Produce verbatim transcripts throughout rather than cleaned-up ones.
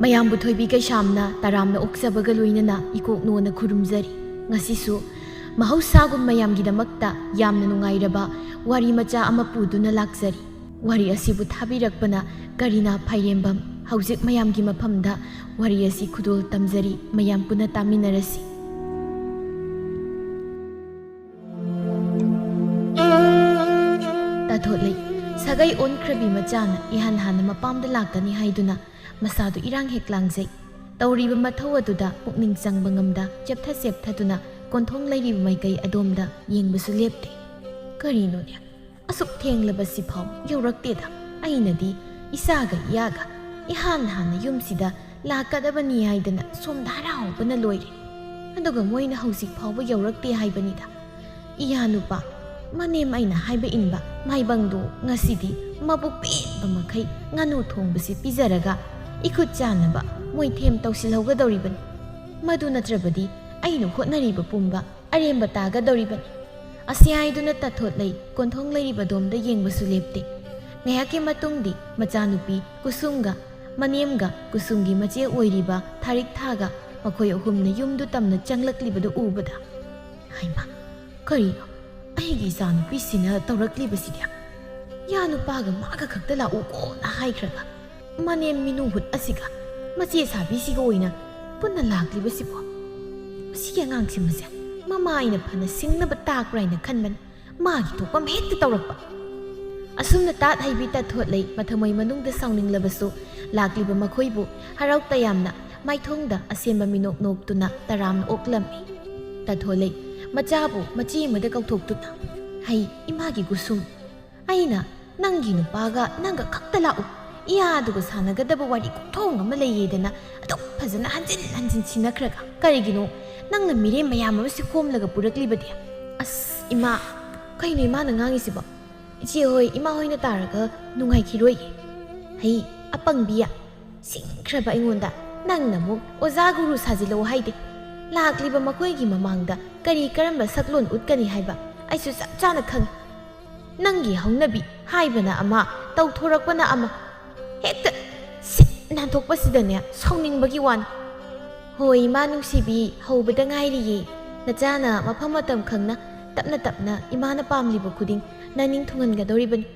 ꯃꯌꯥꯝꯕꯨ ꯊꯣꯏꯕꯤ ꯀꯩꯁꯥꯝꯅ ꯇꯔꯥꯝꯅ ꯑꯣꯛꯆꯕꯒ ꯂꯣꯏꯅꯅ ꯏꯀꯣꯛꯅꯣꯅ ꯈꯨꯔꯨꯝꯖꯔꯤ꯫ ꯉꯁꯤꯁꯨ ꯃꯍꯧꯁꯥꯒꯨꯝ ꯃꯌꯥꯝꯒꯤꯗꯃꯛꯇ ꯌꯥꯝꯅ ꯅꯨꯡꯉꯥꯏꯔꯕ ꯋꯥꯔꯤ ꯃꯆꯥ ꯑꯃ ꯄꯨꯗꯨꯅ ꯂꯥꯛꯆꯔꯤ꯫ ꯋꯥꯔꯤ ꯑꯁꯤꯕꯨ ꯊꯥꯕꯤꯔꯛꯄꯅ ꯀꯔꯤꯅꯥ ꯐꯥꯏꯔꯦꯝꯕꯝ꯫ ꯍꯧꯖꯤꯛ ꯃꯌꯥꯝꯒꯤ ꯃꯐꯝꯗ ꯋꯥꯔꯤ ꯑꯁꯤ ꯈꯨꯗꯣꯜ ꯇꯝꯖꯔꯤ, ꯃꯌꯥꯝ ꯄꯨꯟꯅ ꯇꯥꯃꯤꯟꯅꯔꯁꯤ꯫ ꯇꯥꯊꯣꯠꯂꯩ꯫ ꯁꯥꯒꯩ ꯑꯣꯟꯈ꯭ꯔꯕꯤ ꯃꯆꯥꯅ ꯏꯍꯥꯟ ꯍꯥꯟꯅ ꯃꯄꯥꯝꯗ ꯂꯥꯛꯀꯅꯤ ꯍꯥꯏꯗꯨꯅ ꯃꯁꯥꯗꯨ ꯏꯔꯥꯡ ꯍꯦꯛ ꯂꯥꯡꯖꯩ꯫ ꯇꯧꯔꯤꯕ ꯃꯊꯧ ꯑꯗꯨꯗ ꯄꯨꯛꯅꯤꯡ ꯆꯪꯕ ꯉꯝꯗ ꯆꯦꯞꯊ ꯆꯦꯞꯊꯗꯨꯅ ꯀꯣꯟꯊꯣꯡ ꯂꯩꯔꯤꯕ ꯃꯥꯏꯀꯩ ꯑꯗꯣꯝꯗ ꯌꯦꯡꯕꯁꯨ ꯂꯦꯞꯇꯦ꯫ ꯀꯔꯤꯅꯣꯅꯦ? ꯑꯁꯨꯛ ꯊꯦꯡꯂꯕꯁꯤꯐꯥꯎ ꯌꯧꯔꯛꯇꯦꯗ꯫ ꯑꯩꯅꯗꯤ ꯏꯆꯥꯒ ꯏꯌꯥꯒ ꯏꯍꯥꯟ ꯍꯥꯟꯅ ꯌꯨꯝꯁꯤꯗ ꯂꯥꯛꯀꯗꯕꯅꯤ ꯍꯥꯏꯗꯅ ꯁꯣꯝꯗ ꯍꯔꯥꯎꯕꯅ ꯂꯣꯏꯔꯦ꯫ ꯑꯗꯨꯒ ꯃꯣꯏꯅ ꯍꯧꯖꯤꯛ ꯐꯥꯎꯕ ꯌꯧꯔꯛꯇꯦ ꯍꯥꯏꯕꯅꯤꯗ꯫ ꯏꯌꯥ ꯅꯨꯄꯥ, ꯃꯅꯦꯝ ꯑꯩꯅ ꯍꯥꯏꯕ ꯏꯟꯕ ꯃꯥꯏꯕꯪꯗꯣ ꯉꯁꯤꯗꯤ ꯃꯕꯨꯛ ꯄꯦꯟꯕ ꯃꯈꯩ ꯉꯥꯅꯨ ꯊꯣꯡꯕꯁꯤ ꯄꯤꯖꯔꯒ ꯏꯈꯨꯠ ꯆꯥꯅꯕ ꯃꯣꯏꯊꯦꯝ ꯇꯧꯁꯤꯜꯍꯧꯒꯗꯧꯔꯤꯕꯅꯤ꯫ ꯃꯗꯨ ꯅꯠꯇ꯭ꯔꯕꯗꯤ ꯑꯩꯅ ꯍꯣꯠꯅꯔꯤꯕ ꯄꯨꯝꯕ ꯑꯔꯦꯝꯕ ꯇꯥꯒꯗꯧꯔꯤꯕꯅꯤ꯫ ꯑꯁꯤ ꯍꯥꯏꯗꯨꯅ ꯇꯥꯊꯣꯠꯂꯩ ꯀꯣꯟꯊꯣꯡ ꯂꯩꯔꯤꯕꯗꯣꯝꯗ ꯌꯦꯡꯕꯁꯨ ꯂꯦꯞꯇꯦ꯫ ꯉꯥꯏꯍꯥꯛꯀꯤ ꯃꯇꯨꯡꯗꯤ ꯃꯆꯥꯅꯨꯄꯤ ꯀꯨꯁꯨꯝꯒ ꯃꯅꯦꯝꯒ ꯀꯨꯁꯨꯝꯒꯤ ꯃꯆꯦ ꯑꯣꯏꯔꯤꯕ ꯊꯥꯔꯤꯛ ꯊꯥꯒ ꯃꯈꯣꯏ ꯑꯍꯨꯝꯅ ꯌꯨꯝꯗꯨ ꯇꯝꯅ ꯆꯪꯂꯛꯂꯤꯕꯗꯨ ꯎꯕꯗ, "ꯍꯩꯃꯥ, ꯀꯔꯤꯅꯣ ꯑꯩꯒꯤ ꯏꯆꯥꯅꯨꯄꯤꯁꯤꯅ ꯇꯧꯔꯛꯂꯤꯕꯁꯤꯗꯤ? ꯌꯥ ꯅꯨꯄꯥꯒ ꯃꯥꯒ ꯈꯛꯇ ꯂꯥꯛꯎꯀꯣꯅ ꯍꯥꯏꯈ꯭ꯔꯒ ꯃꯅꯦꯝ ꯃꯤꯅꯨ ꯍꯨꯠ ꯑꯁꯤꯒ ꯃꯆꯦ ꯁꯥꯕꯤꯁꯤꯒ ꯑꯣꯏꯅ ꯄꯨꯟꯅ ꯂꯥꯛꯂꯤꯕꯁꯤꯕꯣ? ꯃꯁꯤꯒꯤ ꯑꯉꯥꯡꯁꯤꯃꯁꯦ ꯃꯃꯥ ꯑꯩꯅ ꯐꯅ ꯁꯤꯡꯅꯕ ꯇꯥꯛꯄ꯭ꯔꯥ ꯍꯥꯏꯅ ꯈꯟꯕꯅꯤ, ꯃꯥꯒꯤ ꯊꯣꯛꯄ ꯑꯃ ꯍꯦꯛꯇ ꯇꯧꯔꯛꯄ"꯫ ꯑꯁꯨꯝꯅ ꯇꯥꯠ ꯍꯩꯕꯤ ꯇꯥꯊꯣꯠꯂꯩ ꯃꯊꯃꯣꯏ ꯃꯅꯨꯡꯗ ꯁꯥꯎꯅꯤꯡꯂꯕꯁꯨ ꯂꯥꯛꯂꯤꯕ ꯃꯈꯣꯏꯕꯨ ꯍꯔꯥꯎ ꯇꯌꯥꯝꯅ ꯃꯥꯏꯊꯣꯡꯗ ꯑꯁꯦꯝꯕ ꯃꯤꯅꯣꯛ ꯅꯣꯛꯇꯨꯅ ꯇꯔꯥꯝꯅ ꯑꯣꯛꯂꯝꯃꯤ꯫ ꯇꯥꯊꯣꯠꯂꯩ ꯃꯆꯥꯕꯨ ꯃꯆꯦ ꯑꯃꯗ ꯀꯧꯊꯣꯛꯇꯨꯅ, "ꯍꯩ, ꯏꯃꯥꯒꯤ ꯒꯨꯁꯨꯝ, ꯑꯩꯅ ꯅꯪꯒꯤ ꯅꯨꯄꯥꯒ ꯅꯪꯒ ꯈꯛꯇ ꯂꯥꯛꯎ, ꯏꯌꯥꯗꯨꯒ ꯁꯥꯟꯅꯒꯗꯕ ꯋꯥꯔꯤ ꯀꯣꯛꯊꯣꯡ ꯑꯃ ꯂꯩꯌꯦꯗꯅ ꯑꯗꯨꯛ ꯐꯖꯅ ꯍꯟꯖꯤꯟ ꯍꯟꯖꯤꯟ ꯁꯤꯟꯅꯈ꯭ꯔꯒ ꯀꯔꯤꯒꯤꯅꯣ ꯅꯪꯅ ꯃꯤꯔꯦꯝ ꯃꯌꯥꯝ ꯑꯃꯁꯤ ꯈꯣꯝꯂꯒ ꯄꯨꯔꯛꯂꯤꯕꯗꯤ?" "ꯑꯁ ꯏꯃꯥ, ꯀꯩꯅꯣ ꯏꯃꯥꯅ ꯉꯥꯡꯉꯤꯁꯤꯕꯣ? ꯏꯆꯦ ꯍꯣꯏ, ꯏꯃꯥ ꯍꯣꯏꯅ ꯇꯥꯔꯒ ꯅꯨꯡꯉꯥꯏꯈꯤꯔꯣꯏ꯫ ꯍꯩ, ꯑꯄꯪꯕꯤꯌꯥ, ꯁꯤꯡꯈ꯭ꯔꯕ ꯑꯩꯉꯣꯟꯗ ꯅꯪꯅ ꯑꯃꯨꯛ ꯑꯣꯖꯥ ꯒꯨꯔꯨ ꯁꯥꯖꯤꯜꯂꯛꯑꯣ ꯍꯥꯏꯗꯦ꯫ ꯂꯥꯛꯂꯤꯕ ꯃꯈꯣꯏꯒꯤ ꯃꯃꯥꯡꯗ ꯀꯔꯤ ꯀꯔꯝꯕ ꯁꯛꯂꯣꯟ ꯎꯠꯀꯅꯤ ꯍꯥꯏꯕ ꯑꯩꯁꯨ ꯆꯞ ꯆꯥꯅ ꯈꯪꯏ꯫ ꯅꯪꯒꯤ ꯍꯧꯅꯕꯤ ꯍꯥꯏꯕꯅ ꯑꯃ, ꯇꯧꯊꯣꯔꯛꯄꯅ ꯑꯃ꯫ ꯍꯦꯛꯇ ꯁꯤꯠ ꯅꯥꯟꯊꯣꯛꯄꯁꯤꯗꯅꯦ ꯁꯥꯎꯅꯤꯡꯕꯒꯤ ꯋꯥꯅꯤ꯫ ꯍꯣꯏ, ꯏꯃꯥ ꯅꯨꯡꯁꯤꯕꯤ, ꯍꯧꯕꯗ ꯉꯥꯏꯔꯤꯌꯦ꯫ ꯅꯆꯥꯅ ꯃꯐꯝ ꯃꯇꯝ ꯈꯪꯅ ꯇꯞꯅ ꯇꯞꯅ ꯏꯃꯥꯅ ꯄꯥꯝꯂꯤꯕ ꯈꯨꯗꯤꯡ ꯅꯅꯤꯡ ꯊꯨꯡꯍꯟꯒꯗꯧꯔꯤꯕꯅꯤ꯫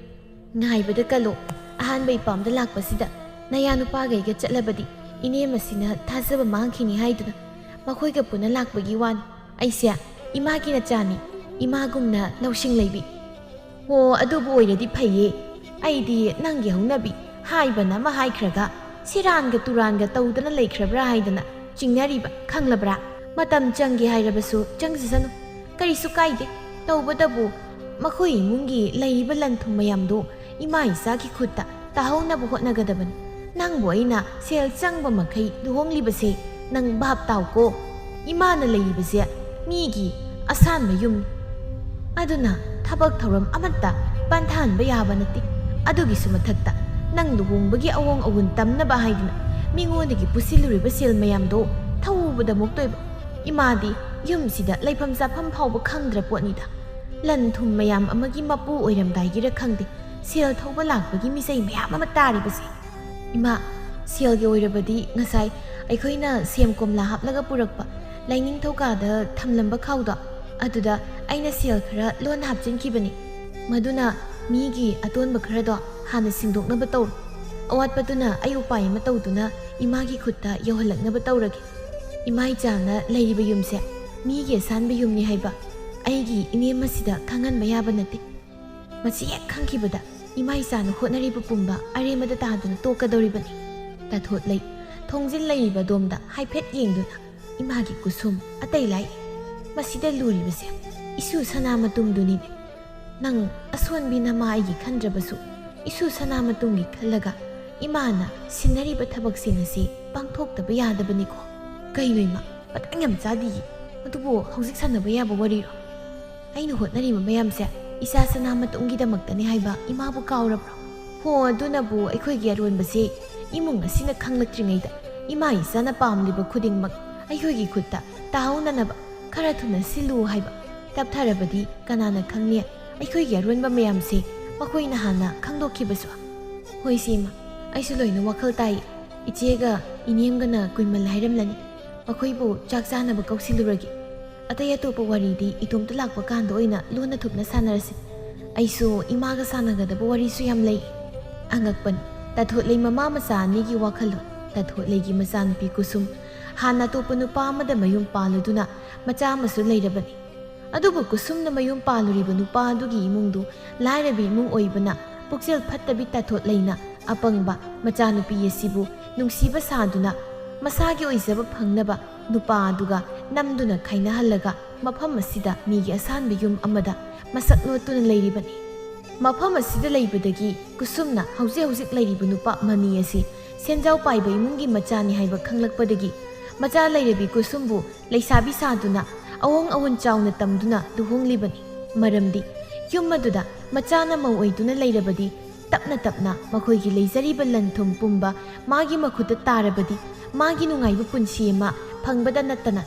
ꯉꯥꯏꯕꯗ ꯀꯜꯂꯣ꯫ ꯑꯍꯥꯟꯕ ꯏꯄꯥꯝꯗ ꯂꯥꯛꯄꯁꯤꯗ ꯅꯌꯥ ꯅꯨꯄꯥꯈꯩꯒ ꯆꯠꯂꯕꯗꯤ ꯏꯅꯦ ꯃꯁꯤꯅ ꯊꯥꯖꯕ ꯃꯥꯡꯈꯤꯅꯤ ꯍꯥꯏꯗꯨꯅ ꯃꯈꯣꯏꯒ ꯄꯨꯟꯅ ꯂꯥꯛꯄꯒꯤ ꯋꯥꯅꯤ꯫ ꯑꯩꯁꯦ ꯏꯃꯥꯒꯤ ꯅꯆꯥꯅꯤ, ꯏꯃꯥꯒꯨꯝꯅ ꯂꯧꯁꯤꯡ ꯂꯩꯕꯤ꯫ ꯍꯣ, ꯑꯗꯨꯕꯨ ꯑꯣꯏꯔꯗꯤ ꯐꯩꯌꯦ꯫ ꯑꯩꯗꯤ ꯅꯪꯒꯤ ꯍꯧꯅꯕꯤ ꯍꯥꯏꯕꯅ ꯑꯃ ꯍꯥꯏꯈ꯭ꯔꯒ ꯁꯤꯔꯥꯟꯒ ꯇꯨꯔꯥꯟꯒ ꯇꯧꯗꯅ ꯂꯩꯈ꯭ꯔꯕ꯭ꯔꯥ ꯍꯥꯏꯗꯅ ꯆꯤꯡꯅꯔꯤꯕ, ꯈꯪꯂꯕ꯭ꯔꯥ? ꯃꯇꯝ ꯆꯪꯒꯦ ꯍꯥꯏꯔꯕꯁꯨ ꯆꯪꯖꯁꯅꯨ, ꯀꯔꯤꯁꯨ ꯀꯥꯏꯗꯦ꯫ ꯇꯧꯕꯇꯕꯨ ꯃꯈꯣꯏ ꯏꯃꯨꯡꯒꯤ ꯂꯩꯔꯤꯕ ꯂꯟ ꯊꯨꯝ ꯃꯌꯥꯝꯗꯨ ꯏꯃꯥ ꯏꯆꯥꯒꯤ ꯈꯨꯠꯇ ꯇꯥꯍꯧꯅꯕ ꯍꯣꯠꯅꯒꯗꯕꯅꯤ꯫ ꯅꯪꯕꯨ ꯑꯩꯅ ꯁꯦꯜ ꯆꯪꯕ ꯃꯈꯩ ꯂꯨꯍꯣꯡꯂꯤꯕꯁꯦ ꯅꯪ ꯚꯥꯞ ꯇꯥꯎꯀꯣ꯫ ꯏꯃꯥꯅ ꯂꯩꯔꯤꯕꯁꯦ ꯃꯤꯒꯤ ꯑꯁꯥꯟꯕ ꯌꯨꯝꯅꯤ꯫ ꯑꯗꯨꯅ ꯊꯕꯛ ꯊꯧꯔꯝ ꯑꯃꯠꯇ ꯄꯟꯊꯍꯟꯕ ꯌꯥꯕ ꯅꯠꯇꯦ꯫ ꯑꯗꯨꯒꯤꯁꯨ ꯃꯊꯛꯇ ꯅꯪ ꯂꯨꯍꯣꯡꯕꯒꯤ ꯑꯑꯣꯡ ꯑꯑꯣꯟ ꯇꯝꯅꯕ ꯍꯥꯏꯗꯨꯅ ꯃꯤꯉꯣꯟꯗꯒꯤ ꯄꯨꯁꯤꯜꯂꯨꯔꯤꯕ ꯁꯦꯜ ꯃꯌꯥꯝꯗꯣ ꯊꯧꯕꯗ ꯃꯣꯛꯇꯣꯏꯕ꯫ ꯏꯃꯥꯗꯤ ꯌꯨꯝꯁꯤꯗ ꯂꯩꯐꯝ ꯆꯥꯐꯝ ꯐꯥꯎꯕ ꯈꯪꯗ꯭ꯔ ꯄꯣꯠꯅꯤꯗ꯫ ꯂꯟ ꯊꯨꯝ ꯃꯌꯥꯝ ꯑꯃꯒꯤ ꯃꯄꯨ ꯑꯣꯏꯔꯝꯗꯥꯏꯒꯤꯔ ꯈꯪꯗꯦ, ꯁꯦꯜ ꯊꯧꯕ ꯂꯥꯛꯄꯒꯤ ꯃꯤꯆꯩ ꯃꯌꯥꯝ ꯑꯃ ꯇꯥꯔꯤꯕꯁꯦ꯫ ꯏꯃꯥ, ꯁꯦꯜꯒꯤ ꯑꯣꯏꯔꯕꯗꯤ ꯉꯁꯥꯏ ꯑꯩꯈꯣꯏꯅ ꯁꯦꯝ ꯀꯣꯝꯂꯥ ꯍꯥꯞꯂꯒ ꯄꯨꯔꯛꯄ ꯂꯥꯏꯅꯤꯡꯊꯧ ꯀꯥꯗ ꯊꯝꯂꯝꯕ ꯈꯥꯎꯗꯣ, ꯑꯗꯨꯗ ꯑꯩꯅ ꯁꯦꯜ ꯈꯔ ꯂꯣꯟꯅ ꯍꯥꯞꯆꯤꯟꯈꯤꯕꯅꯤ꯫ ꯃꯗꯨꯅ ꯃꯤꯒꯤ ꯑꯇꯣꯟꯕ ꯈꯔꯗꯣ ꯍꯥꯟꯅ ꯁꯤꯡꯗꯣꯛꯅꯕ ꯇꯧꯔꯣ꯫ ꯑꯋꯥꯠꯄꯗꯨꯅ ꯑꯩ ꯎꯄꯥꯏ ꯑꯃ ꯇꯧꯗꯨꯅ ꯏꯃꯥꯒꯤ ꯈꯨꯠꯇ ꯌꯧꯍꯜꯂꯛꯅꯕ ꯇꯧꯔꯒꯦ꯫ ꯏꯃꯥ ꯏꯆꯥꯅ ꯂꯩꯔꯤꯕ ꯌꯨꯝꯁꯦ ꯃꯤꯒꯤ ꯑꯁꯥꯟꯕ ꯌꯨꯝꯅꯤ ꯍꯥꯏꯕ ꯑꯩꯒꯤ ꯏꯅꯦꯝ ꯑꯁꯤꯗ ꯈꯪꯍꯟꯕ ꯌꯥꯕ ꯅꯠꯇꯦ꯫ ꯃꯁꯤ ꯍꯦꯛ ꯈꯪꯈꯤꯕꯗ ꯏꯃꯥ ꯏꯆꯥꯅ ꯍꯣꯠꯅꯔꯤꯕ ꯄꯨꯝꯕ ꯑꯔꯦꯝꯕꯗ ꯇꯥꯗꯨꯅ ꯇꯣꯛꯀꯗꯧꯔꯤꯕꯅꯤ꯫ ꯇꯥꯊꯣꯠꯂꯩ ꯊꯣꯡꯖꯤꯜ ꯂꯩꯔꯤꯕ ꯑꯗꯣꯝꯗ ꯍꯥꯏꯐꯦꯠ ꯌꯦꯡꯗꯨꯅ ꯏꯃꯥꯒꯤ ꯀꯨꯁꯨꯝ ꯑꯇꯩ ꯂꯥꯛꯏ꯫ ꯃꯁꯤꯗ ꯂꯨꯔꯤꯕꯁꯦ ꯏꯁꯨ ꯁꯅꯥ ꯃꯇꯨꯝꯗꯨꯅꯤꯅꯦ꯫ ꯅꯪ ꯑꯁꯣꯟꯕꯤ ꯅꯃꯥ ꯑꯩꯒꯤ ꯈꯟꯗ꯭ꯔꯕꯁꯨ ꯏꯁꯨ ꯁꯅꯥ ꯃꯇꯨꯝꯒꯤ ꯈꯜꯂꯒ ꯏꯃꯥꯅ ꯁꯤꯟꯅꯔꯤꯕ ꯊꯕꯛꯁꯤꯡ ꯑꯁꯤ ꯄꯥꯡꯊꯣꯛꯇꯕ ꯌꯥꯗꯕꯅꯤꯀꯣ꯫ ꯀꯩꯅꯣ ꯏꯃꯥ, ꯃꯇꯥꯡ ꯌꯥꯝ ꯆꯥꯗꯤꯌꯦ꯫ ꯑꯗꯨꯕꯨ ꯍꯧꯖꯤꯛ ꯁꯥꯟꯅꯕ ꯌꯥꯕ ꯋꯥꯔꯤꯔꯣ? ꯑꯩꯅ ꯍꯣꯠꯅꯔꯤꯕ ꯃꯌꯥꯝꯁꯦ ꯏꯆꯥ ꯁꯅꯥ ꯃꯇꯨꯝꯒꯤꯗꯃꯛꯇꯅꯤ ꯍꯥꯏꯕ ꯏꯃꯥꯕꯨ ꯀꯥꯎꯔꯕ꯭ꯔꯣ? ꯍꯣ, ꯑꯗꯨꯅꯕꯨ ꯑꯩꯈꯣꯏꯒꯤ ꯑꯔꯣꯟꯕꯁꯤ ꯏꯃꯨꯡ ꯑꯁꯤꯅ ꯈꯪꯂꯛꯇ꯭ꯔꯤꯉꯩꯗ ꯏꯃꯥ ꯏꯆꯥꯅ ꯄꯥꯝꯂꯤꯕ ꯈꯨꯗꯤꯡꯃꯛ ꯑꯩꯈꯣꯏꯒꯤ ꯈꯨꯠꯇ ꯇꯥꯍꯧꯅꯅꯕ ꯈꯔ ꯊꯨꯅ ꯁꯤꯜꯂꯨ ꯍꯥꯏꯕ꯫ ꯇꯞꯊꯔꯕꯗꯤ ꯀꯅꯥꯅ ꯈꯪꯅꯤ ꯑꯩꯈꯣꯏꯒꯤ ꯑꯔꯣꯟꯕ ꯃꯌꯥꯝꯁꯦ ꯃꯈꯣꯏꯅ ꯍꯥꯟꯅ ꯈꯪꯗꯣꯛꯈꯤꯕꯁꯨ꯫ ꯍꯣꯏ ꯁꯤ ꯏꯃꯥ, ꯑꯩꯁꯨ ꯂꯣꯏꯅ ꯋꯥꯈꯜ ꯇꯥꯏ꯫ ꯏꯆꯦꯒ ꯏꯅꯦꯝꯒꯅ ꯀꯨꯏꯃꯜ ꯍꯥꯏꯔꯝꯂꯅꯤ꯫ ꯃꯈꯣꯏꯕꯨ ꯆꯥꯛ ꯆꯥꯅꯕ ꯀꯧꯁꯤꯜꯂꯨꯔꯒꯦ꯫ ꯑꯇꯩ ꯑꯇꯣꯞꯄ ꯋꯥꯔꯤꯗꯤ ꯏꯇꯣꯝꯇ ꯂꯥꯛꯄ ꯀꯥꯟꯗ ꯑꯣꯏꯅ ꯂꯣꯟꯅ ꯊꯨꯞꯅ ꯁꯥꯟꯅꯔꯁꯤ꯫ ꯑꯩꯁꯨ ꯏꯃꯥꯒ ꯁꯥꯟꯅꯒꯗꯕ ꯋꯥꯔꯤꯁꯨ ꯌꯥꯝ ꯂꯩ꯫ ꯑꯉꯛꯄꯅꯤ, ꯇꯥꯊꯣꯠꯂꯩ ꯃꯃꯥ ꯃꯆꯥ ꯑꯅꯤꯒꯤ ꯋꯥꯈꯜꯂꯣꯟ꯫ ꯇꯥꯊꯣꯠꯂꯩꯒꯤ ꯃꯆꯥꯅꯨꯄꯤ ꯀꯨꯁꯨꯝ ꯍꯥꯟꯅ ꯑꯇꯣꯞꯄ ꯅꯨꯄꯥ ꯑꯃꯗ ꯃꯌꯨꯝ ꯄꯥꯜꯂꯗꯨꯅ ꯃꯆꯥ ꯑꯃꯁꯨ ꯂꯩꯔꯕꯅꯤ꯫ ꯑꯗꯨꯕꯨ ꯀꯨꯁꯨꯝꯅ ꯃꯌꯨꯝ ꯄꯥꯜꯂꯨꯔꯤꯕ ꯅꯨꯄꯥ ꯑꯗꯨꯒꯤ ꯏꯃꯨꯡꯗꯨ ꯂꯥꯏꯔꯕ ꯏꯃꯨꯡ ꯑꯣꯏꯕꯅ, ꯄꯨꯛꯆꯦꯜ ꯐꯠꯇꯕꯤ ꯇꯥꯊꯣꯠꯂꯩꯅ ꯑꯄꯪꯕ ꯃꯆꯥꯅꯨꯄꯤ ꯑꯁꯤꯕꯨ ꯅꯨꯡꯁꯤꯕ ꯁꯥꯗꯨꯅ ꯃꯁꯥꯒꯤ ꯑꯣꯏꯖꯕ ꯐꯪꯅꯕ ꯅꯨꯄꯥ ꯑꯗꯨꯒ ꯅꯝꯗꯨꯅ ꯈꯥꯏꯅꯍꯜꯂꯒ ꯃꯐꯝ ꯑꯁꯤꯗ ꯃꯤꯒꯤ ꯑꯁꯥꯟꯕ ꯌꯨꯝ ꯑꯃꯗ ꯃꯁꯛ ꯅꯣꯠꯇꯨꯅ ꯂꯩꯔꯤꯕꯅꯤ꯫ ꯃꯐꯝ ꯑꯁꯤꯗ ꯂꯩꯕꯗꯒꯤ ꯀꯨꯁꯨꯝꯅ ꯍꯧꯖꯤꯛ ꯍꯧꯖꯤꯛ ꯂꯩꯔꯤꯕ ꯅꯨꯄꯥ ꯃꯅꯤ ꯑꯁꯤ ꯁꯦꯟꯖꯥꯎ ꯄꯥꯏꯕ ꯏꯃꯨꯡꯒꯤ ꯃꯆꯥꯅꯤ ꯍꯥꯏꯕ ꯈꯪꯂꯛꯄꯗꯒꯤ ꯃꯆꯥ ꯂꯩꯔꯕꯤ ꯀꯨꯁꯨꯝꯕꯨ ꯂꯩꯁꯥꯕꯤ ꯁꯥꯗꯨꯅ ꯑꯋꯣꯡ ꯑꯋꯣꯟ ꯆꯥꯎꯅ ꯇꯝꯗꯨꯅ ꯂꯨꯍꯣꯡꯂꯤꯕꯅꯤ꯫ ꯃꯔꯝꯗꯤ ꯌꯨꯝ ꯑꯗꯨꯗ ꯃꯆꯥꯅ ꯃꯧ ꯑꯣꯏꯗꯨꯅ ꯂꯩꯔꯕꯗꯤ ꯇꯞꯅ ꯇꯞꯅ ꯃꯈꯣꯏꯒꯤ ꯂꯩꯖꯔꯤꯕ ꯂꯟ ꯊꯨꯝ ꯄꯨꯝꯕ ꯃꯥꯒꯤ ꯃꯈꯨꯠꯇ ꯇꯥꯔꯕꯗꯤ ꯃꯥꯒꯤ ꯅꯨꯡꯉꯥꯏꯕ ꯄꯨꯟꯁꯤ ꯑꯃ ꯐꯪꯕꯗ ꯅꯠꯇꯅ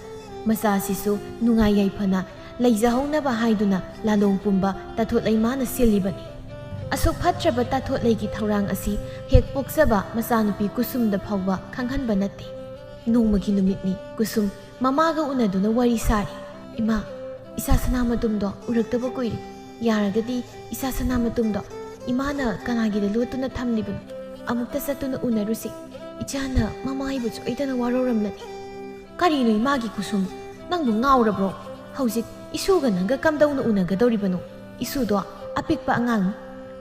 ꯃꯆꯥꯁꯤꯁꯨ ꯅꯨꯡꯉꯥꯏ ꯌꯥꯏꯐꯅ ꯂꯩꯖꯍꯧꯅꯕ ꯍꯥꯏꯗꯨꯅ ꯂꯥꯂꯣꯡ ꯄꯨꯝꯕ ꯇꯥꯊꯣꯠꯂꯩ ꯃꯥꯅ ꯁꯤꯜꯂꯤꯕꯅꯤ꯫ ꯑꯁꯨꯛ ꯐꯠꯇ꯭ꯔꯕ ꯇꯥꯊꯣꯠꯂꯩꯒꯤ ꯊꯧꯔꯥꯡ ꯑꯁꯤ ꯍꯦꯛ ꯄꯣꯛꯆꯕ ꯃꯆꯥꯅꯨꯄꯤ ꯀꯨꯁꯨꯝꯗ ꯐꯥꯎꯕ ꯈꯪꯍꯟꯕ ꯅꯠꯇꯦ꯫ ꯅꯣꯡꯃꯒꯤ ꯅꯨꯃꯤꯠꯅꯤ꯫ ꯀꯨꯁꯨꯝ ꯃꯃꯥꯒ ꯎꯅꯗꯨꯅ ꯋꯥꯔꯤ ꯁꯥꯔꯤ꯫ "ꯏꯃꯥ, ꯏꯆꯥ ꯁꯅꯥꯃꯇꯨꯝꯗꯣ ꯎꯔꯛꯇꯕ ꯀꯨꯏꯔꯦ꯫ ꯌꯥꯔꯒꯗꯤ ꯏꯆꯥ ꯁꯅꯥꯃꯇꯨꯝꯗꯣ ꯏꯃꯥꯅ ꯀꯅꯥꯒꯤꯗ ꯂꯣꯠꯇꯨꯅ ꯊꯝꯂꯤꯕꯅꯣ? ꯑꯃꯨꯛꯇ ꯆꯠꯇꯨꯅ ꯎꯅꯔꯨꯁꯤ꯫ ꯏꯆꯥꯅ ꯃꯃꯥ ꯑꯩꯕꯨ ꯁꯣꯏꯗꯅ ꯋꯥꯔꯧꯔꯝꯂꯅꯤ꯫" "ꯀꯔꯤꯅꯣ ꯏꯃꯥꯒꯤ ꯀꯨꯁꯨꯝ? ꯅꯪꯕꯨ ꯉꯥꯎꯔꯕ꯭ꯔꯣ? ꯍꯧꯖꯤꯛ ꯏꯁꯨꯒ ꯅꯪꯒ ꯀꯝꯗꯧꯅ ꯎꯅꯒꯗꯧꯔꯤꯕꯅꯣ? ꯏꯁꯨꯗꯣ ꯑꯄꯤꯛꯄ ꯑꯉꯥꯡꯅꯤ꯫